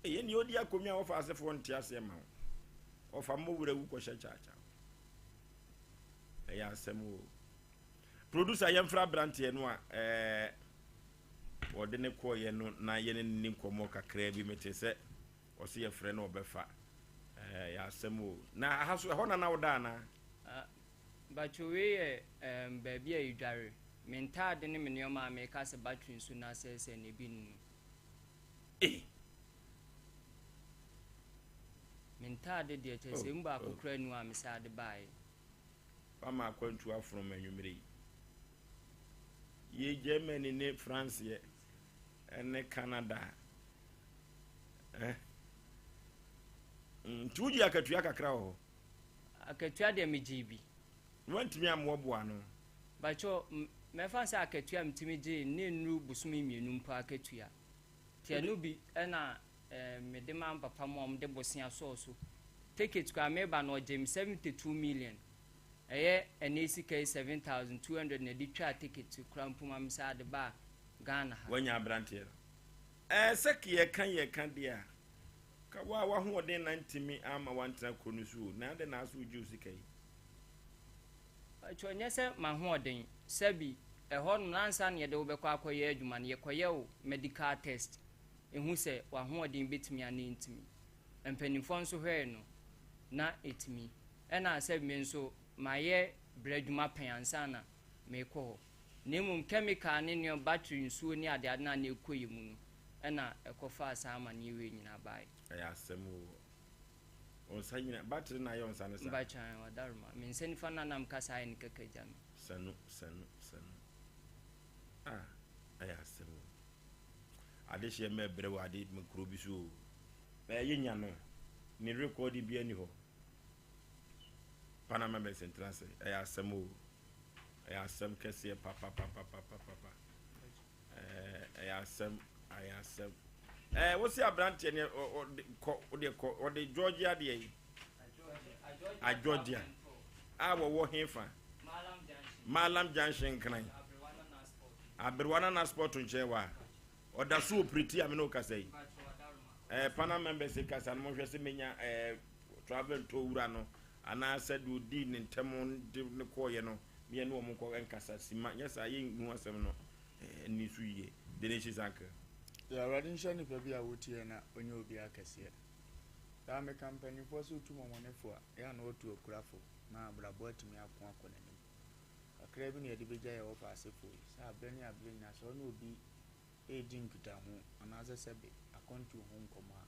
S1: Ei ɛnneɛ ɔdi akonnwa a wɔfa asefoɔ nte aseɛ ma wo. Ɔfa mɔwerɛ awu kɔhyɛ kyaakyaw. Ɛyɛ asɛm o. Producer yɛmfrɛ aberanteɛ no a ɛɛ. Wɔde no kɔeɛ no na yɛne no nni nkɔmmɔ kakraa bi mete sɛ ɔse yɛfrɛ no ɔbɛfa ɛɛ yɛ asɛm o na aha so ɛhɔ na na woda anaa?
S11: Ah, mpakyɛw wei yɛ ɛɛm baabi a yɛdware. Me ntaade ne me nneɛma a meka sɛ battery nso na asɛesɛe no ebi ne no.
S1: Ei!
S11: Me ntaade deɛ kyerɛ sɛ
S1: Oh,
S11: emu baako
S1: oh.
S11: koraa nni hɔ a mesan de baeɛ.
S1: Wama akwantu afono me anwummere yi. Yei Germany ne France yɛ ɛne Canada eh. Mm, nti wogye akatua kakra wɔ hɔ?
S11: Akatua deɛ megyee bi.
S1: Wantumi ammoaboa ano?
S11: Bakyɛ mɛfa sɛ akatua a metumi gyee ne nnuru bosome mmienu mpo akatua. Nti ɛno bi ɛna eh, mede maa papa mu a wɔde bosea sɔɔ so. Ticket koraa meba no ɔgyee me 72 million. Ɛyɛ ɛnɛ sika yi 7200 na ɛde twaa ticket koraa mpo ma me saa de baa Ghana ha.
S1: Wanya abranteɛ no. Ɛɛ sɛ yɛka yɛka deɛ a, ka wo a w'ahoɔden na ntumi amma wantena kuro no so o, na adɛn na asɛ wogye wo sika yi?
S11: Pakyɛ nyɛ sɛ m'ahoɔden, sɛbi ɛhɔ nom no ansa na yɛde wo bɛkɔ akɔyɛ adwuma no yɛkɔyɛ wo medical test ɛhu sɛ w'ahoɔden bɛtumi anaa ɛntumi. Mpanimfoɔ nso hwɛɛ no na ɛtumi. Ɛna sɛ me nso mayɛ brɛ adwuma pɛn ansa na merekɔ hɔ. Na mmom chemical ne nneɛma, battery, nsuo ne adeade no a na ɛkɔ yɛn mu no ɛna ɛkɔfaa saa amaneɛ wei nyinaa baeɛ.
S1: Ɛyɛ asɛm o. Wo nsa nyina, battery na ayɛ wo nsa no saa?
S11: Mpakyɛ ae, wadaroma. Me nsa nifa no a na meka saa ayɛ no kɛkɛ gya no.
S1: Sanu, sanu, sanu. Ah, ɛyɛ asɛm o. Adehyeɛ mɛbrɛ wɔ ade kuro bi so o. Ɛyɛ nya no, ne rekɔɔde biara nni hɔ. Panama bɛsɛ ntena ase ɛyɛ asɛm o ɛyɛ asɛm kɛseɛ papapapapapa ɛɛ ɛyɛ asɛm ɛyɛ asɛm ɛɛ wosi aberanteɛ ne ɔde kɔ ɔde kɔ ɔde Georgia deɛ yi a Georgia a wɔwɔ hefa Malam Junction Nkran aberewa nana sport nkyɛn wa ɔda so operate a me ne okasa yi ɛɛ Panama members kasa no mo hwɛ sɛ menya ɛɛ. Travel tɔ wura no anaasɛ deɛ ɔdii ne ntɛm de no kɔeɛ no ne yɛne wɔn nkɔ nkasa sima nyɛ saa yɛnhu asɛm no ani so yie. Denishes uncle.
S2: Yɛ Awurade nhyira nipa bi a wotie na ɔnyɛ obiara kɛseɛ. Daa meka mpaninfoɔ sɛ wotu mɔmɔnefo a, ɛyɛ a na wɔtu akurafo na abrabɔ atumi ako akɔ n'anim. Kakraa bi na yɛde bɛgya yɛn wɔfa asefoɔ yi sɛ aberɛ ne aberɛ nyinaa sɛ ɔne obi. redi nkitaho anaasɛ sɛbe akwantuo ho nkɔmmɔ a,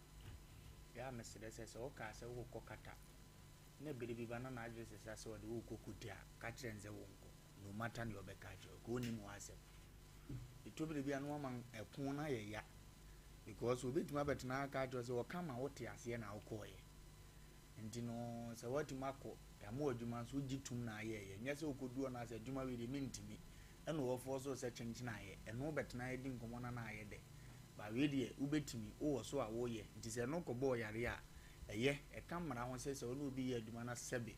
S2: yɛ a mesrɛ sɛ, sɛ wokaa sɛ worekɔ Qatar na bere bi ba na n'adwene sesa sɛ ɔde wo rekɔ Kute a, ka kyerɛ no sɛ wonkɔ, no matter nea ɔbɛka akyerɛ wo, ka ɔnnim ho asɛm. Ɛtɔ bere bi a na wama ɛko no ayɛ ya because obɛtumi abɛtena ha aka akyerɛ wo sɛ ɔka ma wote aseɛ na wokɔɔeɛ. Nti no sɛ woatumi akɔ, yɛama wo adwuma nso wogye tom na ayɛeɛ, nyɛ sɛ wokɔdu hɔ na sɛ adwuma wei deɛ mentumi, ɛna ɔfɔɔ so sɛ kyenkyen ayɛ, ɛno wobɛtena adi nkɔmmɔ na na ayɛ dɛ. But wei deɛ wobɛtumi, wowɔ so a woyɛ, nti sɛ ɛno kɔbɔ wo yareɛ a, ɛyɛ, ɛka mmara ho sɛ sɛ wo ne obi yɛ adwuma na sɛbe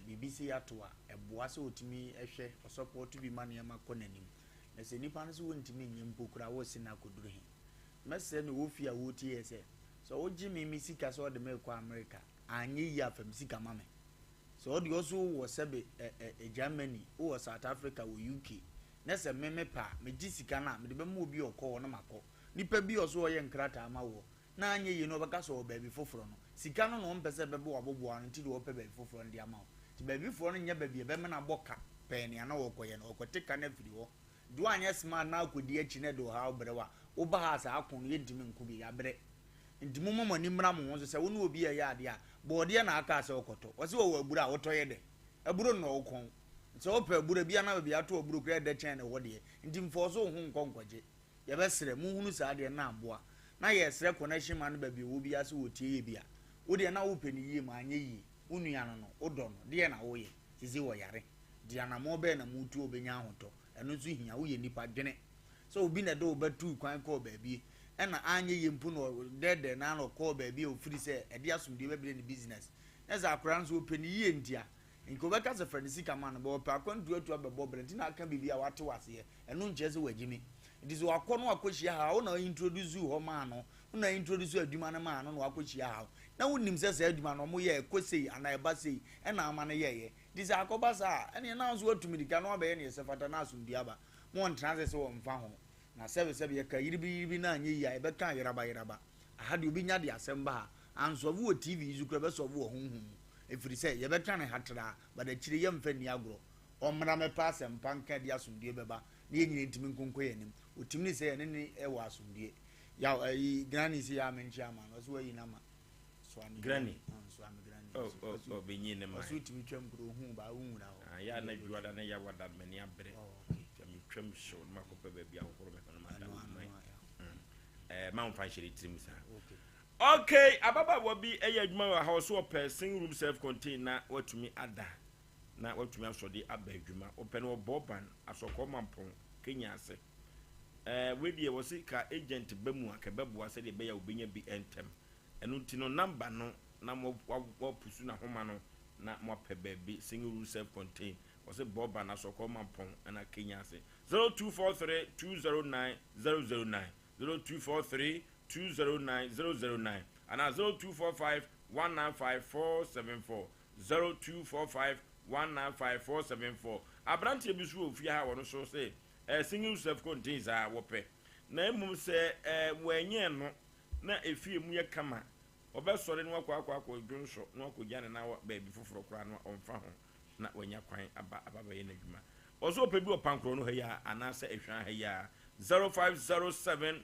S2: biribi sei ato a, ɛboa sɛ ɔtumi hwɛ, ɔsɔpɔɔto bi ma nneɛma kɔ n'anim. Na sɛ nipa no nso wontumi nyɛ mpo koraa a, wose no akɔduru he? Mɛsrɛ nea ɔwɔ fie a ɔretie yɛ sɛ, sɛ wogye me me sika sɛ ɔde me rekɔ Amerika, anyɛ yie a fa me sika ma me. Sɛ ɔde ɔso wowɔ sɛbe ɛ ɛ Germany, wowɔ South Africa, wɔ UK, na sɛ me mepɛ a, megye sika no a, mede bɛma obi a ɔkɔ hɔ na makɔ. Nipa bi a ɔso ɔyɛ nkrataa ma woɔ, na anyɛ yie no ɔbɛka sɛ ɔwɔ baabi foforɔ no, sika no na ɔmpɛ sɛ ɛbɛbɔ w'aboboa ano nti na ɔrepɛ baabi foforɔ no de ama wo. Nti baabi foforɔ no nyɛ baabi a ɛbɛma no abɔ ka pɛɛ nea na ɔrekɔyɛ no, ɔrekɔte ka no afiri hɔ. Nti woanyɛ smart na akɔdi akyi na ɛde ɔhaw brɛ wo a, woba ha a saa ko no yɛntumi nko bio, yɛabrɛ. Nti momma mo ani mmra mo ho so sɛ wo ne obi reyɛ adeɛ a, bɔɔdeɛ na aka sɛ ɔkɔtɔ. Ɔse ɔwɔ aburo a, wotɔ yɛ dɛ? Aburo nnɔ wo kɔn. Sɛ wopɛ aburo a, ebia na baabi a atɔ aburo koraa ɛdɛ kyɛn ne hɔ deɛ. Nti mfɔɔso wo ho nkɔ nkɔgye. Yɛbɛsrɛ, monhunu saa adeɛ no na aboa. Na yɛresrɛ connection man no baabi a ɔwɔ biara sɛ ɔtie yɛ bi a, wo deɛ na wopɛ no yie ma anyɛ yie. Wo nua no no, wodɔ no, deɛn na woyɛ? Seesei ɔyare. Nti anammɔn bɛn na moretu a ɔbɛnya ahotɔ? Ɛno nso hia. Woyɛ nipa, dwene sɛ obi na ɛde wo ba tuu kwan kɔɔ baabi ɛna anyɛ yie mpo na ɔdɛɛdɛɛ no ara na ɔkɔɔ baabi a ɔfiri sɛ ɛde asomdwoeɛ bɛbrɛ ne business. Na sɛ akwadaa no nso ɔpɛ no yie nti a, nka ɔbɛka sɛ fa ne sika ma no, but ɔpɛ akwantuo atu abɛbɔ bra nti na aka biribi a wate waseɛ. Ɛno nkyerɛ sɛ wagyimi. Nti sɛ wakɔ na wakɔhyia haw, wo na introduce hɔ maa no, wo na introduce adwuma no maa no na wakɔhyia haw. Na wonim sɛ saa adwuma no wɔyɛ ɛkɔ sei anaa ɛba sei ɛna ama no yɛeɛ. Nti sɛ akɔba saa a, ɛneɛ na wo nso woatu mirika na woabɛyɛ neɛ ɛsɛ fata na asomdwoeɛ aba. Ma wɔntena ase sɛ wɔmfa ho. Na sɛbesɛbe yɛka yiribi yiribi na anyɛ yie a, yɛbɛka yeraba yeraba. Aha deɛ obi nya de asɛm ba ha, ansɔve wɔ TV yi so koraa ɛbɛsɔve wɔ honhom mu. Ɛfiri sɛ, yɛbɛka no hatraa, but akyire yɛmfa nni agorɔ. Ɔmmra mmɛpɛ asɛmpa nka ɛde asomdwoeɛ bɛba na yɛn nyinaa ntumi nko nkɔ yɛn anim. Ɔtumi ne sɛ yɛne no wɔ asomdwoeɛ. Yaw, ayi, Granny se yɛ a menkyea ama no, ɔse wayi no ama. Soa me
S1: Granny.
S2: Ah, soa me granny.
S1: Oh, oh, oh, benyin ne man.
S2: Ɔse wotumi twam kuro ohuu baa wonwura hɔ.
S1: Ah, yɛ a na dwuada ne yawada m'ani abere.
S2: Oh, okay.
S1: Nti metwam hyew na makɔpɛ baabi ahohoro me ho na mada
S2: Ɛno
S1: wo
S2: ano
S1: man.
S2: a, yeah.
S1: Mm. Eh, ma womfa nhyɛ ne tirim saa.
S2: Okay.
S1: Okay, ababaawa bi yɛ adwuma wɔ ha, ɔso ɔpɛ single room self contained na watumi ada na watumi asɔ de aba adwuma. Ɔpɛ no wɔ Bɔban, Asɔkɔɔ Mampɔn, Kenya ase. Eh, wei deɛ wɔse ka agent ba mu a, ka ɛbɛboa sɛdeɛ ɛbɛyɛ a wobɛnya bi ntɛm. Ɛno nti no, number no na mo wapusu n'ahoma no na moapɛ baabi single room self contained. Wɔse Bɔban, Asɔkɔɔ Mampɔn ɛna Kenya ase. 0243 209 009. 0243 209 009 anaa 0245 195 474 0245 195 474 Aberanteɛ bi nso wɔ fie ha a ɔno nso se eh, single self contained saa wɔpɛ na mmom sɛ eh, wɔanyɛ no na efie mu yɛ kama ɔbɛsɔre na wakɔ akɔ akɔ dwonsɔ na wakɔgya ne nan wɔ baabi foforɔ koraa no a ɔmfa ho na wanya kwan aba aba abɛyɛ n'adwuma. Ɔsɛ ɔpɛ bi wɔ Pankorɔ no ha yi ara anaasɛ Ehwaa ha yi ara. 0507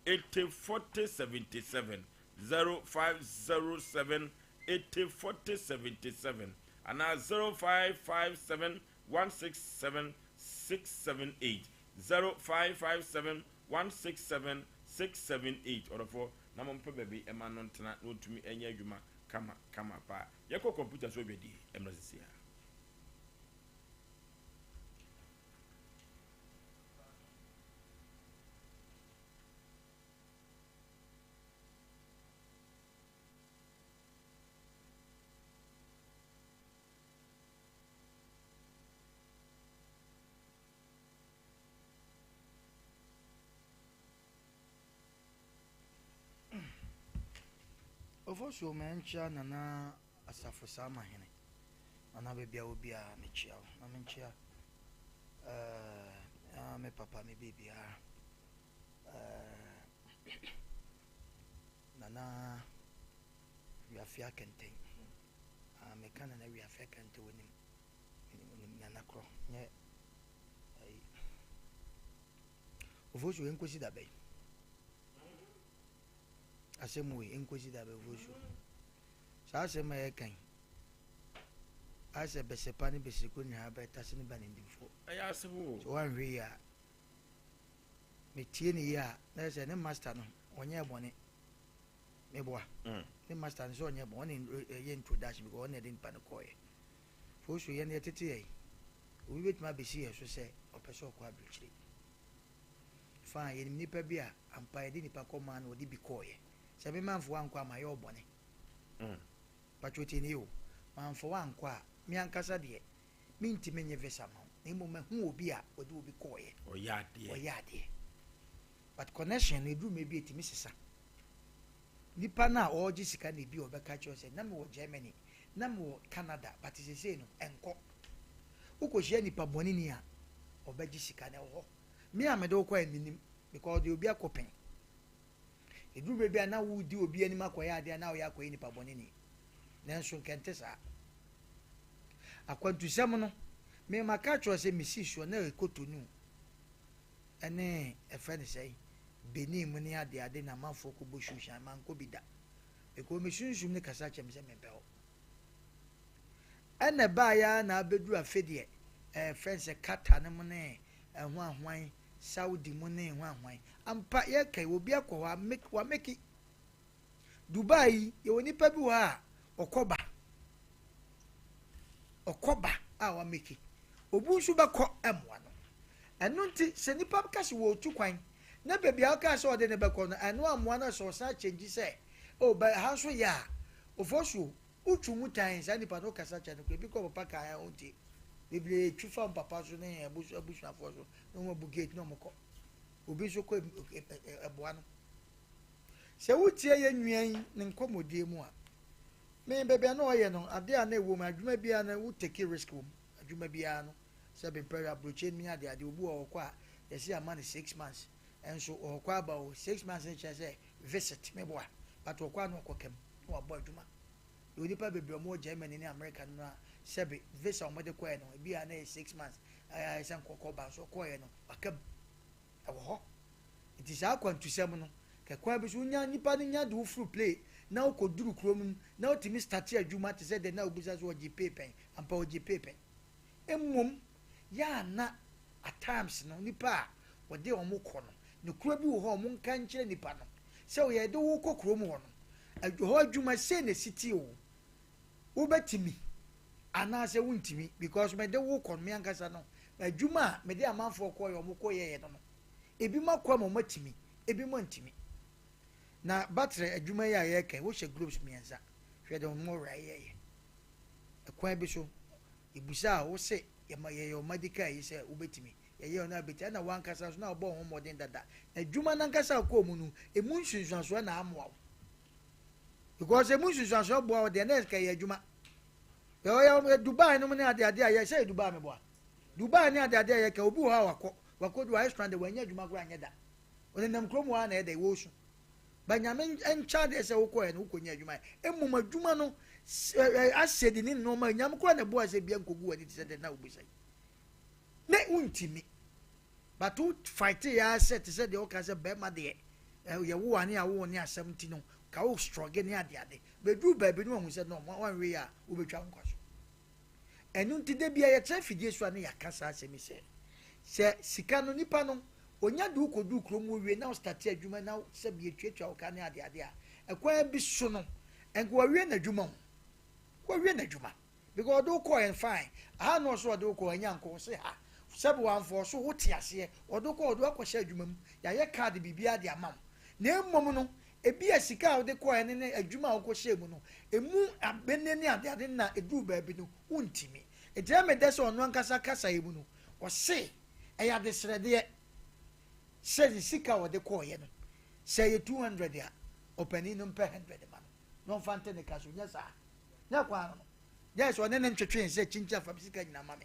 S1: 80 40 77 0507 80 40 77 anaa 0557 167 678 0557 167 678 Ɔdɔfoɔ na mompɛ baabi ma no ntena na ɔntumi nyɛ adwuma kama kama paa. Yɛkɔ kɔmputa so adwadie mmra sisi a.
S3: Ofosuo mankyia Nana Asafo Samahene. Nana baabi a wɔ biara mekyia wo. Na menkyia eh, me papa me biribiara. Eh, Nana Wiafe Akɛntɛn. Ah, meka Nana Wiafe Akɛntɛn onim. Onim Nana korɔ. Nyɛ ayi. Ofosuo yɛnkɔsi da bɛn? Asɛm wei nkosi da bɛfo so. Saa asɛm a yɛka yi, ayɛ sɛ bɛsɛpa ne bɛsiriko nyinaa bɛtase ne ba ne ndimfoɔ.
S1: Ɛyɛ asɛm o.
S3: Sɛ woanhwɛ yie a, metie ne yie a, na yɛ sɛ ne master no, ɔnyɛɛ bɔne. Meboa. Ne master no sɛ ɔnyɛ bɔne, ɔne ɛyɛ introduction because ɔne ɛde nipa no kɔɔyɛ. Fosu yɛn yɛtete yɛ yi, obi bɛtumi abɛsi yɛ so sɛ ɔpɛ sɛ ɔkɔ aburokyire. Fine, yɛnim nipa bi a ampa yɛde nipa kɔ maa no ɔde bi kɔɔyɛ. Sɛ me manfo wankɔ a mayɛ ɔbɔne. Mm. Patro tie nie o, manfo wankɔ a, me ankasa deɛ, mentumi nye visa ma wo. Na mmom mahu obi a ɔde obi kɔɔyɛ.
S1: Ɔyɛ adeɛ.
S3: Ɔyɛ adeɛ. But connection no, ɛduru mmerɛ bi a ɛtumi sesa. Nipa no a ɔregye sika no ebi a ɔbɛka kyerɛ wo sɛ na mewɔ Germany, na mewɔ Canada but sesei no ɛnkɔ. Wokɔhyia nipa bɔneni a, ɔbɛgye sika no ɛwɔ hɔ. Me a mede wo kɔɛ menim because deɛ obi akɔ pɛn. Ɛduru berɛ bi a na woredi obi anim akɔyɛ adeɛ a na woyɛ akɔyɛ nipa bɔneni. Nanso nkɛnte saa. Akwantusɛm no, me maka akyerɛ wo sɛ mesii soɔ na ɛyɛ Cotonou ɛne ɛfrɛ no sɛn Benin mu ne ade ade na amanfoɔ kɔ bɔ shoe shine mankɔ bi da because me sunsum no kasa kyerɛ me sɛ mempɛ hɔ ɛna ɛbaeɛ ara na abɛduru afe deɛ ɛfrɛ no sɛ Qatar no mu ne ɛho ahwan Saudi mu ne ɛho ahwan ampa yɛka yi obi akɔ hɔ a wameki Dubai yi, yɛwɔ nipa bi wɔ hɔ a ɔkɔ ba. Ɔkɔ ba a wameki. Obu nso bɛkɔ mmoa no. Ɛno nti sɛ nipa ka sɛ wɔretu kwan na baabi a ɔkaa sɛ ɔde no bɛkɔ no ɛno ammoa no sɛ ɔsan kyɛngyi sɛ oh bɛ ha nso yɛ a, Ofosuo, wotwu mu tan saa nipa no wokasa kyerɛ no koraa ebi kɔ papa kan a ɔntie. Bebree twi fa wɔn papa so ne abusuafoɔ so na wɔn abu gate na wɔn kɔ. Obi nso kɔ ɛboa no. Sɛ wotie yɛn nua yi ne nkɔmmɔdie mu a, me baabi a na ɔyɛ no, adeɛ a na ɛwɔ mu, adwuma biara no wo take risk wɔ mu, adwuma biara no, sɛ bempɛre aburokyi no ne adeɛ adeɛ, obi wɔ ɔkɔ a, yɛsi ama no 6 months, ɛnso ɔkɔ aba o, 6 months no kyerɛ sɛ visit, meboa, but ɔkɔ a na ɔkɔ kam, na wabɔ adwuma. Yɛwɔ nipa bebree a wɔwɔ Germany ne America no a, sɛbe visa a wɔde kɔɛ no, ebi a na yɛ 6 months, ɛyɛ sɛ nkɔkɔ ba nso ɔkɔɛ no, waka mu, ɛwɔ hɔ. Nti saa akwantusɛm no, kɛ kwan bi so wonya nipa no nya de wo foro plane na wokɔduru kurom no na wotumi starte adwuma te sɛ deɛ na wobisa sɛ ɔgye pay pɛn, ampa ɔgye pay pɛn. Mmom yɛ a na at times no nipa a wɔde wɔn kɔ no, nokorɛ bi wɔ hɔ a wɔn nka nkyerɛ nipa no sɛ yɛde wo kɔ kurom hɔ no, hɔ adwuma sei na ɛsi te o, wobɛtumi anaasɛ wontumi because mede wo kɔ no me ankasa no adwuma a mede amanfoɔ kɔɔ yɛ wɔn kɔ yɛyɛ no no ebi mo akɔ ama wɔn atumi, ebi mo antumi. Na battery adwuma yi a yɛreka yi, wohyɛ globes mmiɛnsa hwɛ de wɔn wura yɛyɛ ɛkwan bi so ebusa a wose yɛma yɛyɛ wɔn medical yi sɛ wobɛtumi yɛyɛ wɔn abɛti ɛna wankasa so na ɔbɔ wɔn mmɔden dada na adwuma nankasa akɔ mu no emu nsunsuansoɔ na amoa wo because emu nsunsuansoɔ boa wo deɛ na ɛka yɛ adwuma yɛ Dubai nom ne ade ade a yɛ sɛ yɛ Dubai meboa Dubai ne ade ade a yɛka obi wɔ hɔ a wakɔ wakɔ du ayɛ stranded wanya adwuma koraa nyɛ da ɔnenam kurom hɔ a na ɛda ɛwɔ su ba Nyame nkyɛ adeɛ sɛ wokɔɛ no wokɔnya adwuma mmom adwuma no asɛ de ne nneɛma Nyame koraa na ɛboa sɛ bia nkɔgu w'ani te sɛ dɛ na wobisa yi ne wontimi but wo fight yɛ sɛ te sɛ deɛ woka sɛ bɛrima deɛ yɛwo ane awo ne asɛm nti no ka wo struggle ne ade ade bɛduru baabi no wahu sɛ no wanwe a wobɛtwa wo nkwa so. Ɛno nti da bia yɛkyerɛ fidie so a ne yɛaka saa asɛm yi sɛ sɛ sika no nipa no onya de wokɔduru kurom wɔ wie na wo starte adwuma na sɛ bi etuatua wo ka ne ade ade a ɛkwan bi so no nka wawie n'adwuma o, wawie n'adwuma because ɔde wokɔɔ yɛn fine aha na ɔso ɔde wokɔɔ anya nkɔ ɔse ha sɛbi wamfɔ so wote aseɛ ɔde wokɔɔ ɔde wakɔhyɛ adwuma mu yɛayɛ card biribiara de ama wo na mmom no ebi a sika a wode kɔɔ ne ne adwuma a wokɔhyɛ mu no emu abene ne ade ade na eduru baabi no wontimi nti ɛmɛ dɛ sɛ ɔno ankasa kasa yi mu no ɔse ɛyɛ adesrɛdeɛ sɛ ne sika a ɔde kɔɔyɛ no sɛ ɛyɛ 200 a ɔpanin no mpɛ 100 ma no na ɔmfa nte ne ka so nyɛ saa nyɛ kwan no nyɛ sɛ ɔne ne ntwetwe sɛ kyinkyin afa sika nyina ma me.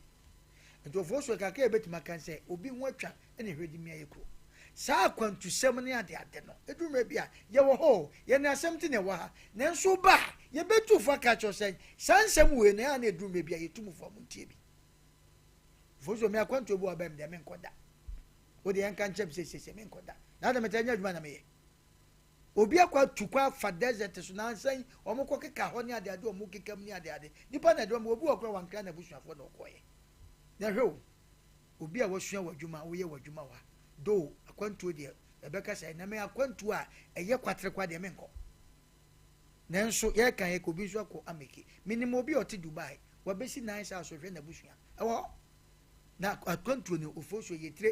S3: Nti ɔfoɔ so kakra yɛbɛtumi aka sɛ obi ho atwa ne hwɛ de mia yɛ kuro saa akwantusɛm ne ade ade no ɛduru mmerɛ bi a yɛwɔ hɔ yɛne asɛm ti na ɛwɔ ha nanso ba a yɛbɛtu fo aka kyerɛ sɛ saa nsɛm wei no ɛa na ɛduru mmerɛ bi a yɛtu mu fo a montie bi. Ɔfoɔ so me akwantuo bi wɔ bɛm deɛ menkɔ da wode yɛnka nkyɛm sɛ sɛsɛ menkɔ da na ade metɛ nyɛ adwuma na meyɛ. Obi akɔ atu kwan afa desert so nansa yi wɔn kɔ keka hɔ ne ade ade wɔn keka mu ne ade ade. Nipa na ɛde wɔn obi wɔ koraa wankra n'abusuafoɔ na ɔkɔɔyɛ. Na hwɛ o, obi a wasua w'adwuma woyɛ w'adwuma wa though akwantuo deɛ ɛbɛka sɛ na me akwantuo a ɛyɛ kwaterekwa deɛ menkɔ. Nanso yɛka yɛka obi nso akɔ ameke. Menim obi a ɔte Dubai wabɛsi nan saa so hwɛ n'abusua ɛwɔ hɔ. Na akwantuo no ofosuo yɛ tire.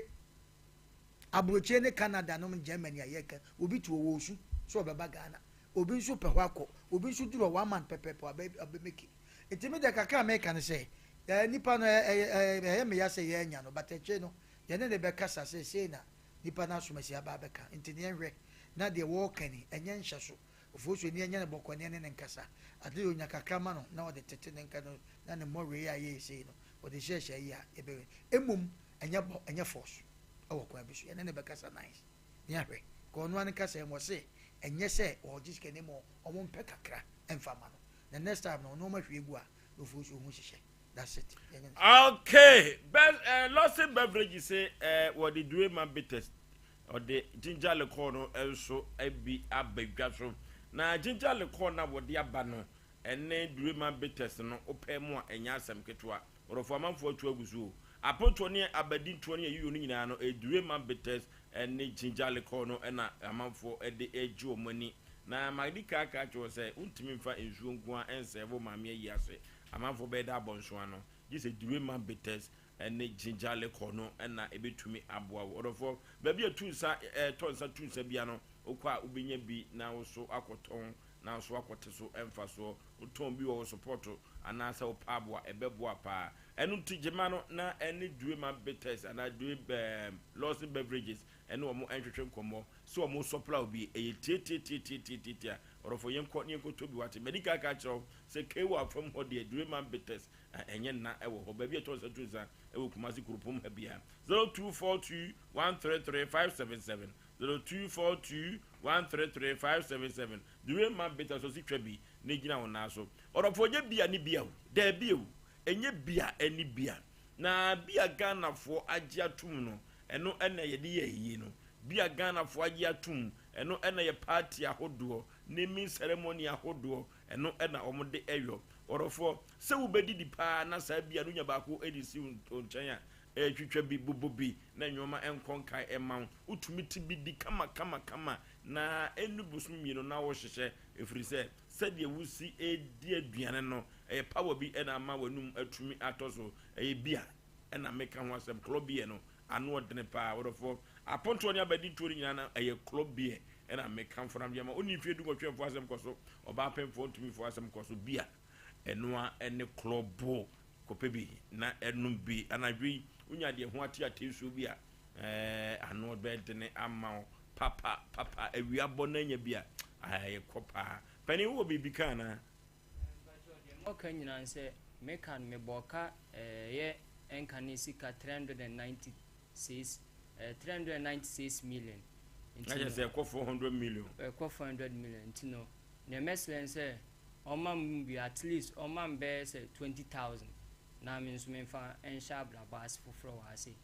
S3: Aburokyire ne Canada nom Germany a yɛka obi te hɔ wɔresu sɛ ɔbɛba Ghana. Obi nso pɛ hɔ akɔ. Obi nso duru hɔ one month pɛpɛɛpɛ wabɛ abɛmeki. Nti me deɛ kakra a meka ne sɛ ɛɛ nipa no ɛyɛ ɛyɛ me ya sɛ yɛanya no but akyire no yɛne no bɛkasa sɛ sei na nipa no asomasi aba abɛka nti no yɛnhwɛ na deɛ wɔreka ni ɛnyɛ nhyɛso. Ofosuo ni yɛnyɛ no bɔkɔɔ na yɛne no nkasa. At least onya kakra ma no na ɔde tete ne nka no na ne mmɔwerɛ a ɛyɛ sei no ɔde hyɛhyɛ yi a yɛbɛhwɛ. Mmom ɛnyɛ bɔ ɛnyɛ force ɛwɔ kwan bi so yɛne no bɛkasa nice ne ahwɛ ka ɔno ara ne kasa mu ɔse ɛnyɛ sɛ ɔregye sika na mmom ɔmo mpɛ kakra ɛmfa ma no na next time no ɔno ɔma hwie gu a na ofosuo ho hyehyɛ that's it yɛnyɛ no saa.
S1: Okay, best eh, Lawson Beverage se eh, wɔde Durema bitters, ɔde ginger liqueur no nso bi aba dwa so. Na ginger liqueur no a wɔde aba no ɛne Durema bitters no wopɛ mu a ɛnyɛ asɛm ketewa. Ɔdɔfo amanfoɔ atu agu so o. Apontoɔ ne abadintoɔ ne ayiyɔ no nyinaa no, Durema bitters ne ginger liqueur no na amanfoɔ de regye wɔn ani. Na madi kan aka akyerɛ wo sɛ, wontumi mfa nsuo nko ara nsɛɛve wo maame ayi ase. Amanfoɔ bɛyɛ dɛ abɔ ano. Gye sɛ Durema bitters ne ginger liqueur no na ɛbɛtumi aboa wo. Ɔdɔfoɔ, baabi a tu nsa, tɔ nsa tu nsa biara no, wokɔ a wobɛnya bi na wo nso akɔtɔn na nso woakɔte so mfasoɔ. Wotɔn bi wɔ wo sopɔto anaasɛ wo pub a, ɛbɛboa paa. Ɛno nti gyema no na ɛne Duema Bitters anaa Due ɛɛm Lawson Beverages ɛne wɔn ntwetwe nkɔmmɔ sɛ wɔn supply wo bi. Ɛyɛ tiatiatiatiatiatia. Ɔdɔfoɔ yɛnkɔ na yɛnkɔtɔ bi wate. Madi kan aka akyerɛ wo sɛ KY fam hɔ deɛ Duema Bitters ɛnyɛ nna ɛwɔ hɔ. Baabi a ɛtɔ nsa tu nsa ɛwɔ Kumasi kuropɔn mu ha biara. 0242 133 577 0242 133 577 Duema Bitters ɔsi twa bi na gyina wo nan so. Ɔdɔfoɔ nyɛ bia ne bia o, daabi o, ɛnyɛ bia ɛne bia. Na bia Ghanafoɔ agye atum no, ɛno ɛna yɛde yɛ ayie no. Bia Ghanafoɔ agye atum, ɛno ɛna yɛ party ahodoɔ, naming ceremony ahodoɔ, ɛno ɛna wɔn de ɛyɔ. Ɔdɔfoɔ, sɛ wobɛdidi paa na saa bia no nya baako de si wo nkyɛn a, ɛtwitwa bi, bobɔ bi, na nnoɔma ɛnkɔ nkae ɛma wo. Wotumi te bi di kama kama kama, na ɛnnu bosome mmienu na wohyehyɛ, ɛfiri sɛ sɛdeɛ wosi di aduane no, ɛyɛ power bi na ama w'anum atumi atɔ so. Ɛyɛ beer na meka ho asɛm, club beer no, ano ɔdene paa. Wɔdɔfoɔ, apontoɔ ne abadintoɔ no nyinaa no, ɛyɛ club beer na mekamfo no ama. Wonni mfeɛ dunwɔtwe mfo asɛm kɔ so, ɔbaa pemfoɔ ntumi mfo asɛm kɔ so. Beer, ɛno ara ne club. Kɔpɛ bi na nom bi. Anadwo yi, wonya deɛ ho ate atensuo bi a, ɛɛ, ano bɛdene ama wo papa papa. Awia bɔ na anya bi a, ɛyɛ kɔ paa. Panin, wowɔ biribi ka anaa?
S11: Mpakyɛw, deɛ mɔka nyinaa ne sɛ, me ka no, mebɔɔ ka ɛyɛ ɛnka ne sika 396, 396 million.
S1: Nti no, Na kyerɛ sɛ ɛkɔ 400 million.
S11: Ɛkɔ 400 million. Nti no, deɛ mɛsrɛ ne sɛ, ɔmma me mu bi, at least ɔmma me bɛyɛ sɛ 20,000 na me nso memfa nhyɛ abrabɔ ase foforɔ wɔ ha sei.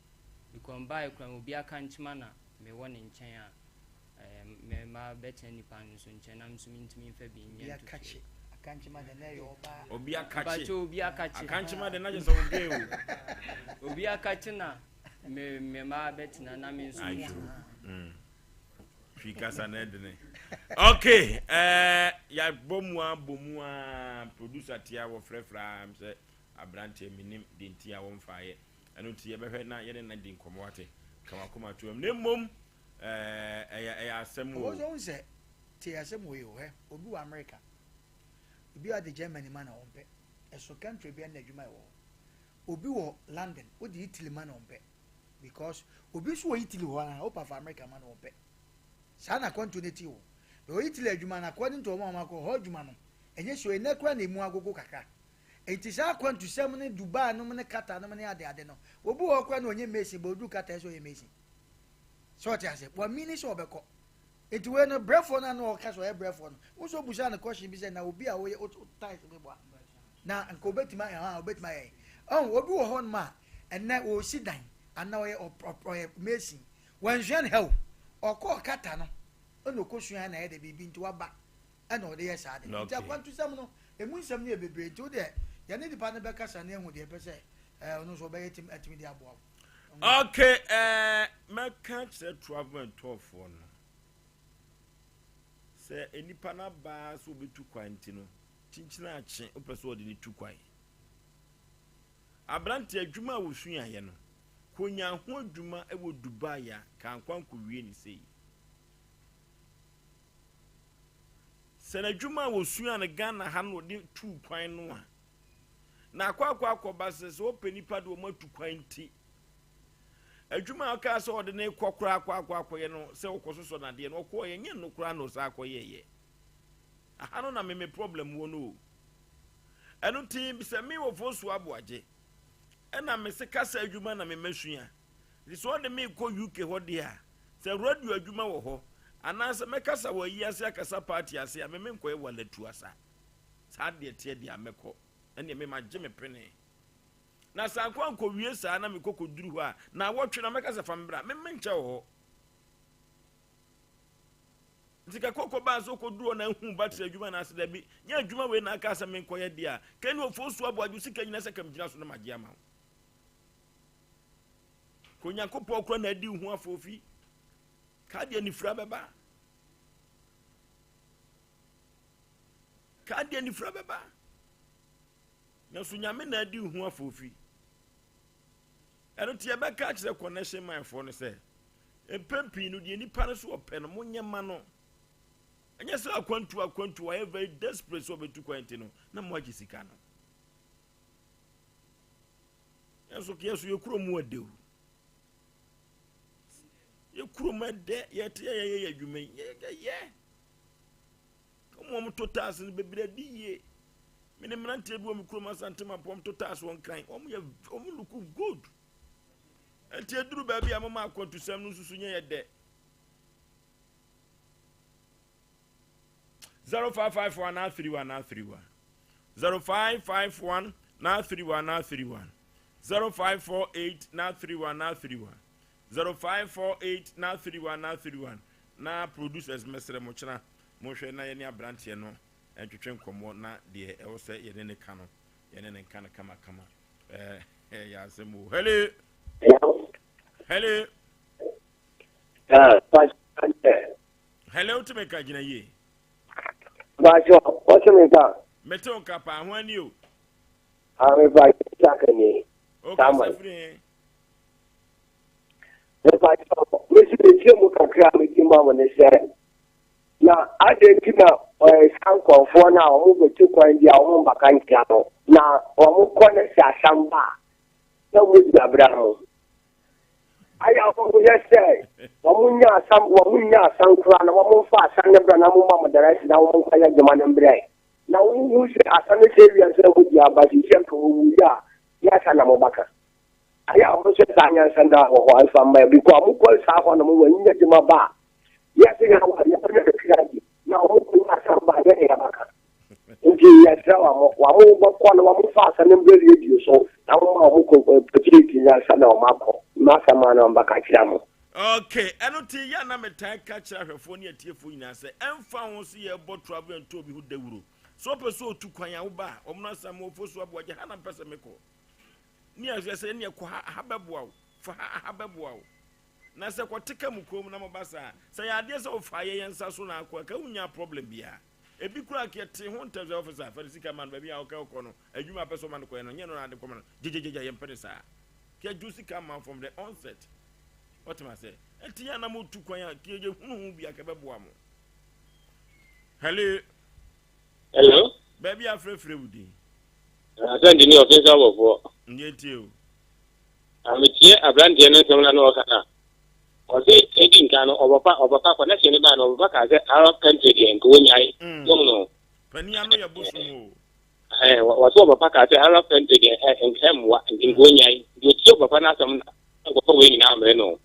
S11: Because mebaeɛ koraa no, obi akankyema na mewɔ ne nkyɛn a eh, me mma bɛtena nipa no nso nkyɛn na me nso mentumi mfa bi
S3: Obi
S11: nyɛ ntotoeɛ.
S3: akakye akankyema de na ɛyɛ ɔbaa.
S1: Obi akakye.
S11: Mpakyɛ obi akakye.
S1: Akankyema de na kyerɛ sɛ ɔdwen
S11: o. Obi akakye na me me mma bɛtena na me nso
S1: Ayo.
S11: mentumi.
S1: Twi kasa na ɛdene. Okay, eh, yɛabɔ mu a bɔ mu a producer tia wɔfrɛfrɛ a m sɛ aberanteɛ menim deɛ nti a wɔmfaeɛ. Ɛno nti yɛbɛhwɛ na yɛne no adi nkɔmmɔ wate. Ka wakoma to am. Na mmom eh, ɛyɛ ɛyɛ asɛm o.
S3: Ɔwɔ sɛ ɔhu sɛ tie asɛm wei o hɛ obi wɔ America obi a ɔde Germany ma na ɔmpɛ ɛso country bia na adwuma ɛwɔ hɔ obi wɔ London wode Italy ma na ɔmpɛ because obi nso wɔ Italy hɔ a wopa fa America ma na ɔmpɛ saa na akwantuo no ti o na wɔ Italy adwuma no according to wɔn a wɔakɔ hɔ adwuma no ɛnyɛ so ɛnɛ koraa na emu agogo kakra Enti saa akwantusɛm ne Dubai nom ne Qatar nom ne ade ade no, obi wɔ hɔ koraa na ɔnyɛ mason but ɔduru Qatar ɛsɛ ɔyɛ mason. Sɛ ɔte ase, wamini sɛ ɔbɛkɔ. Enti wei no brɛfoɔ no a na ɔka sɛ ɔyɛ brɛfoɔ no, wo nso wobusaa no question bi sɛ na obi a woyɛ wo tiles bi boa na nka obetumi ayɛ hɔ a obetumi ayɛ. Ɔn obi wɔ hɔ nom a ɛnɛ ɔresi dan anaa ɔyɛ ɔyɛ mason, wansua no ha o, ɔkɔɔ Qatar no. Ɛna ɔkɔsua na ɛyɛ dɛ biribi nti waba ɛna ɔde yɛ saa de. Nti akwantusɛm no, ɛmu nsɛm no yɛ bebree nti wo deɛ yɛne nipa no bɛkasa na yɛahu deɛ ɛpɛ sɛ ɛɛ ɔno nso ɔbɛyɛ tim atumi de aboa wo.
S1: Okay, ɛɛ mɛka kyerɛ travel and tour foɔ no sɛ nnipa no abaa sɛ wɔbɛtu kwan nti no kyinkyini akye wopɛ sɛ ɔde ne tu kwan. Aberante adwuma a wɔsuaeɛ no kɔnya ho adwuma wɔ Dubai a kankwan kɔwie ne sei. Sɛ n'adwuma a wɔsua no Ghana ha no ɔde tuu kwan no a, na akɔ akɔ akɔba sɛ sɛ ɔpɛ nipa de wɔn atu kwan nti, adwuma a ɔkaa sɛ ɔde ne kɔ koraa akɔ akɔ akɔyɛ no sɛ ɔkɔ sosɔ n'adeɛ no ɔkɔɔyɛ nyɛ no koraa na ɔsan akɔyɛɛyɛ. Aha no na me me problem wɔ no o. Ɛno nti sɛ me wɔ Fosu Aboagye ɛna me se kasa adwuma na me masua. Nti sɛ ɔde me kɔ UK hɔ deɛ a, sɛ radio adwuma wɔ hɔ, anaasɛ mɛkasa wɔ ayi ase akasa party ase a, me menkɔyɛ walatu asa. Saa deɛ teɛ deɛ a mɛkɔ. Ɛnneɛ me magye me pene. Na sɛ ankɔ ankɔwie saa na mekɔ kɔduru hɔ a, naawɔtwe na mɛka sɛ fa me bra. Me menkyɛ wɔ hɔ. Nti kakɔ kɔbaa sɛ ɔkɔduru hɔ na ahu battery adwuma na ase dabi, nyɛ adwuma wei na aka sɛ menkɔyɛ deɛ a, kɛne ɔfoɔ su aboadwo sika nyina sɛ kam gyina so na magye ama wo. Ka Onyankopɔn kora na adi wo ho afoofi. Ka deɛ anifira bɛba. Ka deɛ anifira bɛba. Nanso Nyame na adi wo ho afoofi. Ɛno nti yɛbɛka akyerɛ connection manfoɔ no sɛ mpɛn pii no deɛ nipa no so ɔpɛ no monyɛ ma no. Ɛnyɛ sɛ akwantu akwantu wayɛ very desperate sɛ ɔbɛtu kwan nti no na moagye sika no. Nanso yɛ so yɛ kurom mu ɛdɛ o. Yɛ kurom ɛdɛ yɛte yɛ yɛ yɛ adwuma yi yɛ yɛ. Wɔn wɔn to taase no bebree di yie. Me ne mmeranteɛ bi wɔ me kurom Asante Mampɔn to taase wɔn kran. Wɔn yɛ wɔn look good. Nti eduru baabi a moma akwantusɛm no nso so nyɛ yɛ dɛ. 0551 931 931 0551 931 931 0548 931 931 0548 931 931 na producers mɛsrɛ mo kyena monhwɛ na yɛne aberanteɛ no ntwetwe nkɔmmɔ na deɛ ɛwɔ sɛ yɛne ne ka no yɛne ne nka no kamakama ɛɛ yɛ asɛm o hello hello Hello, wotumi nka gyina yie.
S12: Bakyɛ, wɔte me nka?
S1: Mete wo nka paa, ho ani o.
S12: Ah, me ba Isaac ni.
S1: Samuel. Firi he?
S12: Me ba mesi metie mu kakra a meti ma mo ne sɛ na adɛn nti na saa nkurɔfoɔ no a wɔn bɛtu kwan bi a wɔn mbaka nkyia no na wɔn kɔ ne sɛ asam ba a na wɔn di abira ho. Ayɛ a wɔyɛ sɛ wɔn nya asam wɔn nya asan koraa na wɔn mfa asan no brɛ na wɔn ma mo darasi na wɔn nkɔyɛ adwuma no mbrɛ na wɔn hu sɛ asan no sɛ wia sɛ wɔn di aba sisi nka wɔn wu yɛ a yɛ asa na mo baka ayɛ a wɔn sɛ saa nyansa na wɔ hɔ nfa mma bi kɔ a wɔn kɔ saa hɔ na wɔn nya adwuma ba a yɛ sɛ yɛ awa yɛ bɛ yɛ adi na wɔn kɔ nya asan ba yɛ na yɛ baka. Nti yɛsrɛ wɔn, wɔn bɛkɔ no wɔn fa asɛm no mbrɛ radio so na wɔn ma wɔn kɔ opportunity no ansa na wɔn akɔ. M'asɛm a na wɔn bɛka kyerɛ mo.
S1: Ok, ɛno nti yɛ a na metaa ka kyerɛ ahwɛfoɔ ne atiefoɔ nyinaa sɛ ɛmfa ho sɛ yɛrebɔ travel and tour bi ho dawuro, sɛ wopɛ sɛ otu kwan a woba a, wɔn no asan ma wɔfo so aboa gye ha na mpɛ sɛ mekɔ. Ne ɛhwɛ sɛ ɛneɛ kɔ ha, aha bɛboa wo, fa ha, aha bɛboa wo. Na sɛ kɔte ka mu kurom na moba saa, sɛ yɛ adeɛ sɛ wofa yɛ yɛn nsa so na akɔ a, ka wonnya problem biara. Ebi koraa anka yɛtee ho ntɛm sɛ officer fa ne sika ma no baabi a ɔka ɔkɔ no adwuma a pɛ sɛ ɔma no kɔyɛ no nyɛ no na ade kɔma no gyegyegyegya yɛmpɛ ne saa ka yɛgye wo sika ma from the onset wɔtem asɛ ɛnti yɛ anam otu kwan a ka yɛhunu ho bi anka bɛboa mo. Hello.
S5: Hello.
S1: Baabi a frɛfrɛ wo din.
S5: Asante ni ɔfensa abɔfoɔ.
S1: Nyɛ tie o.
S5: Metie aberanteɛ no nsɛm na na ɔka no a, ɔse edi nkan no ɔbɛfa ɔbɛfa connection no baa no ɔbɛfa kaa sɛ Arab country deɛ nka wɔnyae
S1: Mm.
S5: wɔn no
S1: Panin ano yɛ bosom o.
S5: ɛɛ wɔse ɔbɛfa kaa sɛ Arab country deɛ ɛ nka mmoa nti nka wɔnyae nti ɔtie ɔbɛfa no asɛm na nkɔfa wei nyinaa mmere no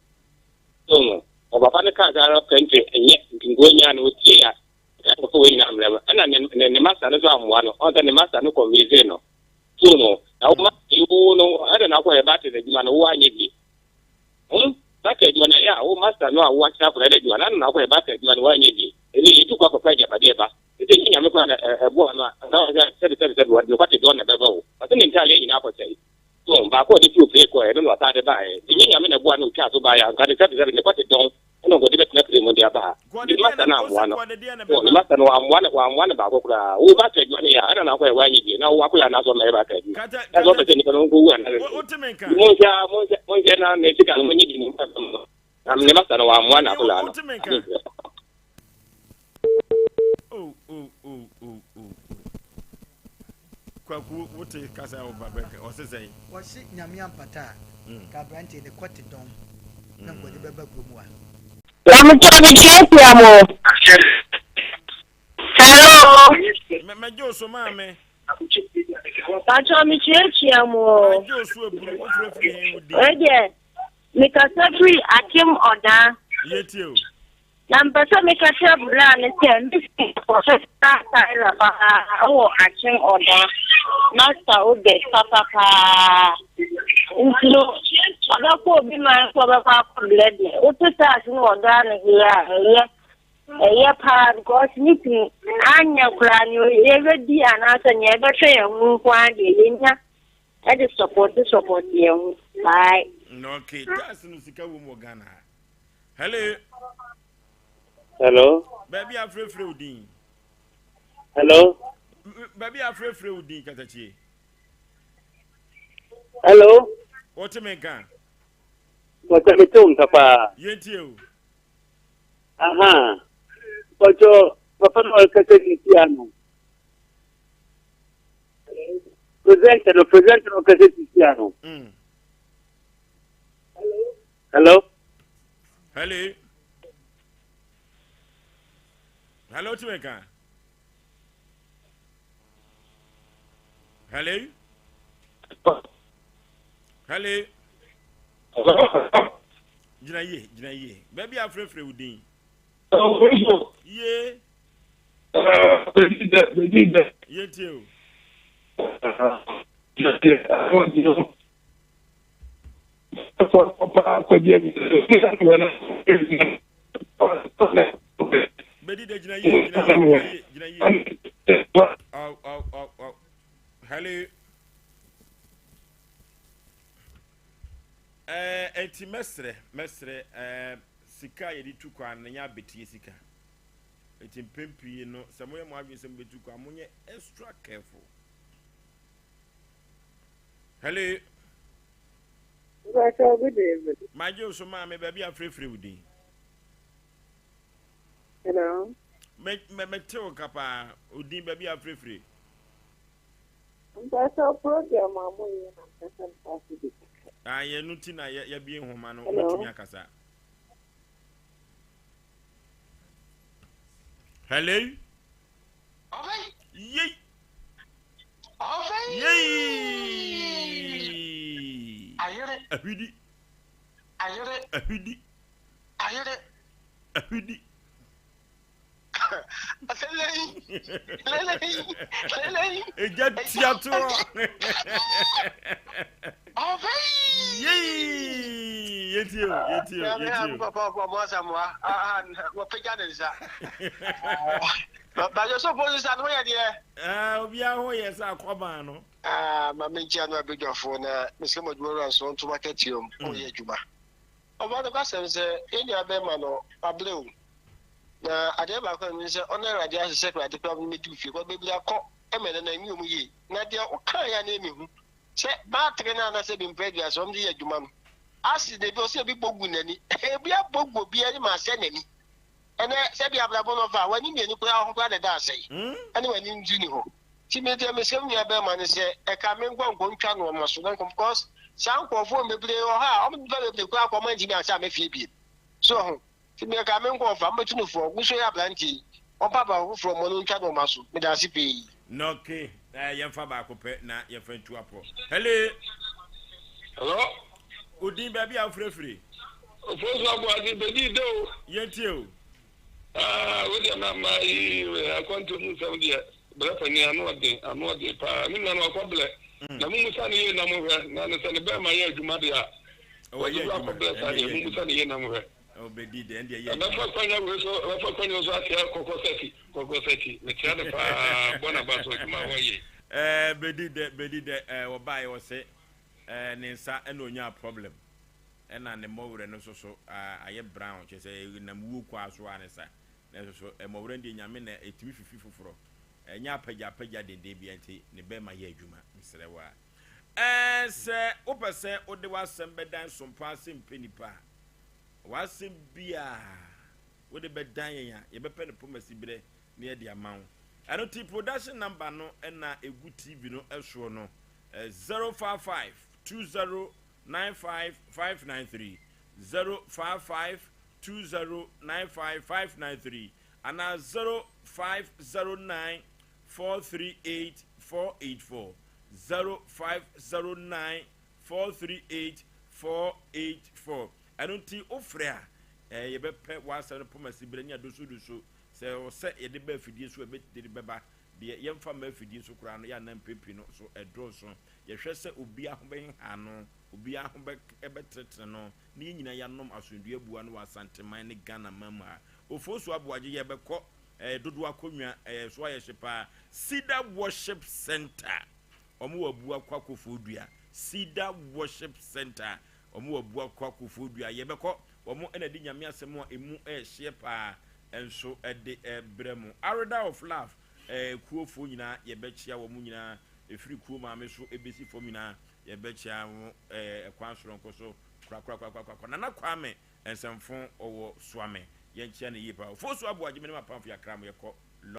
S5: so no ɔbɛfa no kaa sɛ Arab country ɛnyɛ nti nka wɔnyae no ɔtie a nkɔfa wei nyinaa mmere no ɛna ne ne ne master no nso ammoa no ɔn sɛ ne master no convince no so no na wo ma wo no ɛdɛ na akɔyɛ battery adwuma no wo anyɛ bi. Hmm? Bata adwuma no ɛyɛ a wo master no a wo akyerɛ akwadaa no adwuma no ano na akɔyɛ bata adwuma no wanyɛ yie. Ɛnɛ yɛtu kɔ akɔpɛ agyapadeɛ ba. Ɛsɛ nyɛ Nyame koraa na ɛboa no a anka ɔsɛ sɛbi sɛbi sɛbi wɔde no kwate dɔn na ɛbɛba o. Ɔse ne ntaadeɛ nyinaa akɔsɛe. So baako a ɔde firi ofie kɔɛ no na ɔsan de baeɛ. Nti nyɛ Nyame na ɛboa no otwaa so baeɛ a anka ne sɛbi sɛbi ne kwate dɔn ɛna ɔde bɛtena fie mu de aba ha. Nti ne master no ammoa no. So ne master no wammoa no wammoa no baako koraa. Wo bata adwuma no yɛ a ɛna na akɔyɛ wanyɛ yie na wo akɔyɛ anaasɛ ɔmmɛyɛ bata adwuma. Na sɛ ɔpɛ sɛ nipa no nkɔwu anaa sɛ monhwɛ a monhwɛ monhwɛ na ne sika no monye bi mo mfa mma no. Na ne master no wammoa n'akwadaa no.
S1: Oh, oh, oh, oh, oh. Kwaku, wote kasa a woba bɛka ɔse sɛn?
S3: Wɔse Nyame ampata a, nka abranteɛ ne kɔte dɔn na nka ɔde bɛba kurom ha.
S6: Nyamutɔ me tiatia mo. Hello.
S1: Mɛgye wo so maame.
S6: Patrɔ me tiatia mo.
S1: Magye wo so aburu wofirafiri he wo din.
S6: Wei deɛ mekasa firi Akim Ɔdaa.
S1: Yɛtie o.
S6: Na mepɛ sɛ meka kyerɛ bra no sɛ mesi Professor Tyler paa wɔ Akyem Ɔda, Master Obed papa paa. Nti no, ɔbɛkɔ obi man so ɔbɛkɔ akɔ blɛ deɛ, wote saase no wɔ Ghana ha yi a, ɛyɛ ɛyɛ paa because ne kunu anyɛ koraa nea yɛbɛdi anaasɛ nea yɛbɛhwɛ yɛn ho nko ara deɛ yɛnya ɛde sɔpɔte sɔpɔte yɛn ho. Bye.
S1: Okay, tax no sika wɔ mu wɔ Ghana ha. Hello.
S13: Hello.
S1: Baabi a frɛfrɛ wo din.
S13: Hello.
S1: Baabi a frɛfrɛ wo din katakyie.
S13: Hello.
S1: Wɔte me nka.
S13: Wɔte me te wo nka paa.
S1: Yɛntie o.
S13: Aha. Pɔtɔ papa na ɔrekasa sisi ano. Presenter no presenter no ɔkasa sisi ano. Mm. Hello.
S1: Hello. Hello, tí mi Hello. Hello. Gyina yie, gyina yie. Baabi a afrɛfrɛ wo din. Yie. Yɛntie o. Bedi de gyina yie, gyina yie, gyina yie, gyina yie. Aw, aw, aw, aw. Hello. Eh, enti mɛsrɛ, mɛsrɛ, eh, sika a yɛde tu kwan no nyɛ abetie sika. Enti mpɛn pii no, sɛ moyɛ mo adwene sɛ mobɛtu kwan, monyɛ extra careful. Hello.
S14: Mpakyɛw good evening.
S1: Magye wo so maame baabi a frɛfrɛ wo din.
S14: Hello.
S1: Me me me te wo ka paa odin baabi a frɛfrɛ.
S14: Mpakyɛw program a mo yɛ na mpɛ sɛ mfa so bi kakra.
S1: Ah yɛn no ti na yɛ yɛbie nhoma no wobɛtumi akasa. Hello. Yei. Yei. Ahwidi. Ahwidi. Ahwidi. Egya tia toɔ. Yei. Yɛtie o, yɛtie o, yɛtie o.
S4: Papa, papa, mo asamoa. Ah, wɔpagya ne nsa. Bàjẹ́ sọ fún sísá ni wọ́n yẹ deɛ.
S1: Ah, obiara ho yɛ sɛ akɔban no.
S4: Ah, ma menkyia no abadwafoɔ na mesrɛ mo adwuma wura nso ɔnto m'akatua mu mm. ɔyɛ adwuma. Ɔba no kasɛm sɛ yɛn nua bɛrima no wabrɛ o. Na adeɛ baako a menim sɛ ɔno Awurade ase sɛ Awurade koraa no mɛdi fie kɔ baabi akɔ ɛmɛ no na ɛnyɛ ɔmu yie. Na deɛ wokaa yɛ a na ɛmehu sɛ baatere no anasɛ bi mpɛ aduasa ɔm de yɛ adwuma no ase de bi ɔsɛ ebi bɔ gu n'ani ebi abɔ gu obi anim asɛ n'ani. Ɛnɛ, sɛdeɛ abrabɔ no fa, w'ani mmienu koraa ho koraa na ɛda asɛe, ɛne w'ani nso ni hɔ. Nti me deɛ mesrɛ me nua bɛrima no sɛ ɛka me nkɔ nkɔ ntwa nnoɔma so na nkɔ because saa nkurɔfoɔ bebree wɔ hɔ a wɔn nipa bebree koraa kɔ wɔn antumi ansa amɛ fie biem. So ho. Nti me ɛka me nkɔ ɔfa mbɛtu no foɔ gu so yɛ aberanteɛ yi ɔmpa baako foforɔ mmɔ no ntwa nnoɔma so. Meda ase pii.
S1: Okay, eh, yɛmfa baako pɛ na yɛmfa ntu apɔ. Hello.
S15: Hello.
S1: Odin baabi a wofirafiri.
S15: Ofosu Aboagye bedi de o.
S1: Yɛntie o.
S15: Ah, wo deɛ ma ma yi akwantuo mu nsɛm deɛ brɛ panin ano ɔden ano ɔden paa me nua no wakɔ blɛ mm. Na mo musa no yie na mo hwɛ na ne sɛ ne bɛrima yɛ adwuma deɛ a.
S1: Ɔyɛ
S15: Wɔdodo
S1: adwuma,
S15: akɔbrɛ saa
S1: ɛnde
S15: deɛ,
S1: ɛyɛ
S15: mommisa
S1: adwuma.
S15: ne yie na mohwɛ.
S1: Ɔbɛdi dɛ, ɛnde ɛyɛ
S15: Ɛbɛfa
S1: adwuma.
S15: kwanya wei so, ɛbɛfa kwanya so akyea Kɔkɔ Sati, Kɔkɔ Sati, mekyea no paa, bɔ n'aba so, adwuma a wɔyɛ yi.
S1: Ɛɛ bɛdi dɛ, bɛdi dɛ, ɛɛ ɔbaeɛ ɔse ɛɛ ne nsa ɛna ɔnyaa problem, ɛna ne mmɔwerɛ no nso so ayɛ brown, kyerɛ sɛ ɛnam wuo kwaa so ara ne sa, nanso so mmɔwerɛ no deɛ Nyame na ɛtumi fifi foforɔ, ɛnyɛ apagya apagya denden biara nti ne bɛɛma yɛ adwuma, mesrɛ wo ara. Ɛɛ sɛ wopɛ sɛ wode w'asɛm bɛdan sompa ase mpɛ nipa a, w'asɛm biara wode bɛdan yɛn a, yɛbɛpɛ no pomasi berɛ na yɛde ama wo. Ɛno nti production number no na ɛgu TV no soɔ no, 055 20 95 593, 055 20 95 593 anaa 0509 438 484, 0509 438 484. Ɛno nti wofrɛ a, eh, yɛbɛpɛ w'asɛm no pomasi berɛ ne adosodoso. Sɛ ɛwɔ sɛ yɛde ba afidie so a, yɛbɛde de bɛba. Deɛ yɛmfa mma afidie so koraa no, yɛ a na mpɛn pii no so ɛdɔɔso. Yɛhwɛ sɛ obiara ho bɛheha no, obiara ho bɛ, bɛtenetene no, na yɛn nyinaa yɛanom asomdwoeɛ abua no wɔ Asanteman ne Ghana man mu ha. Ofosu Aboagye, yɛbɛkɔ eh, dodoɔ akonnwa eh, so ayɛ hye paa. Cedar Worship Center, wɔn wɔ Abua Kwakofoɔ Dua. Cedar Worship Center, wɔn wɔ Abua Kwakofoɔ Dua. Yɛbɛkɔ, wɔn na ɛde Nyame asɛm a emu ɛɛhyeɛ paa nso de brɛ mo. Areda of Love eh, kuofoɔ nyinaa yɛbɛkyea wɔn nyinaa, ɛfiri kuo maame so ɛbɛsi fam nyinaa yɛbɛkyea wɔn eh, ɛkwan soronko so korakorakorakorakora. Nana Kwame Nsɛmfo ɔwɔ Suame, yɛnkyea no yie paa. Ofosu Aboagye, me ne m'apamfo yɛakra mo, yɛkɔ.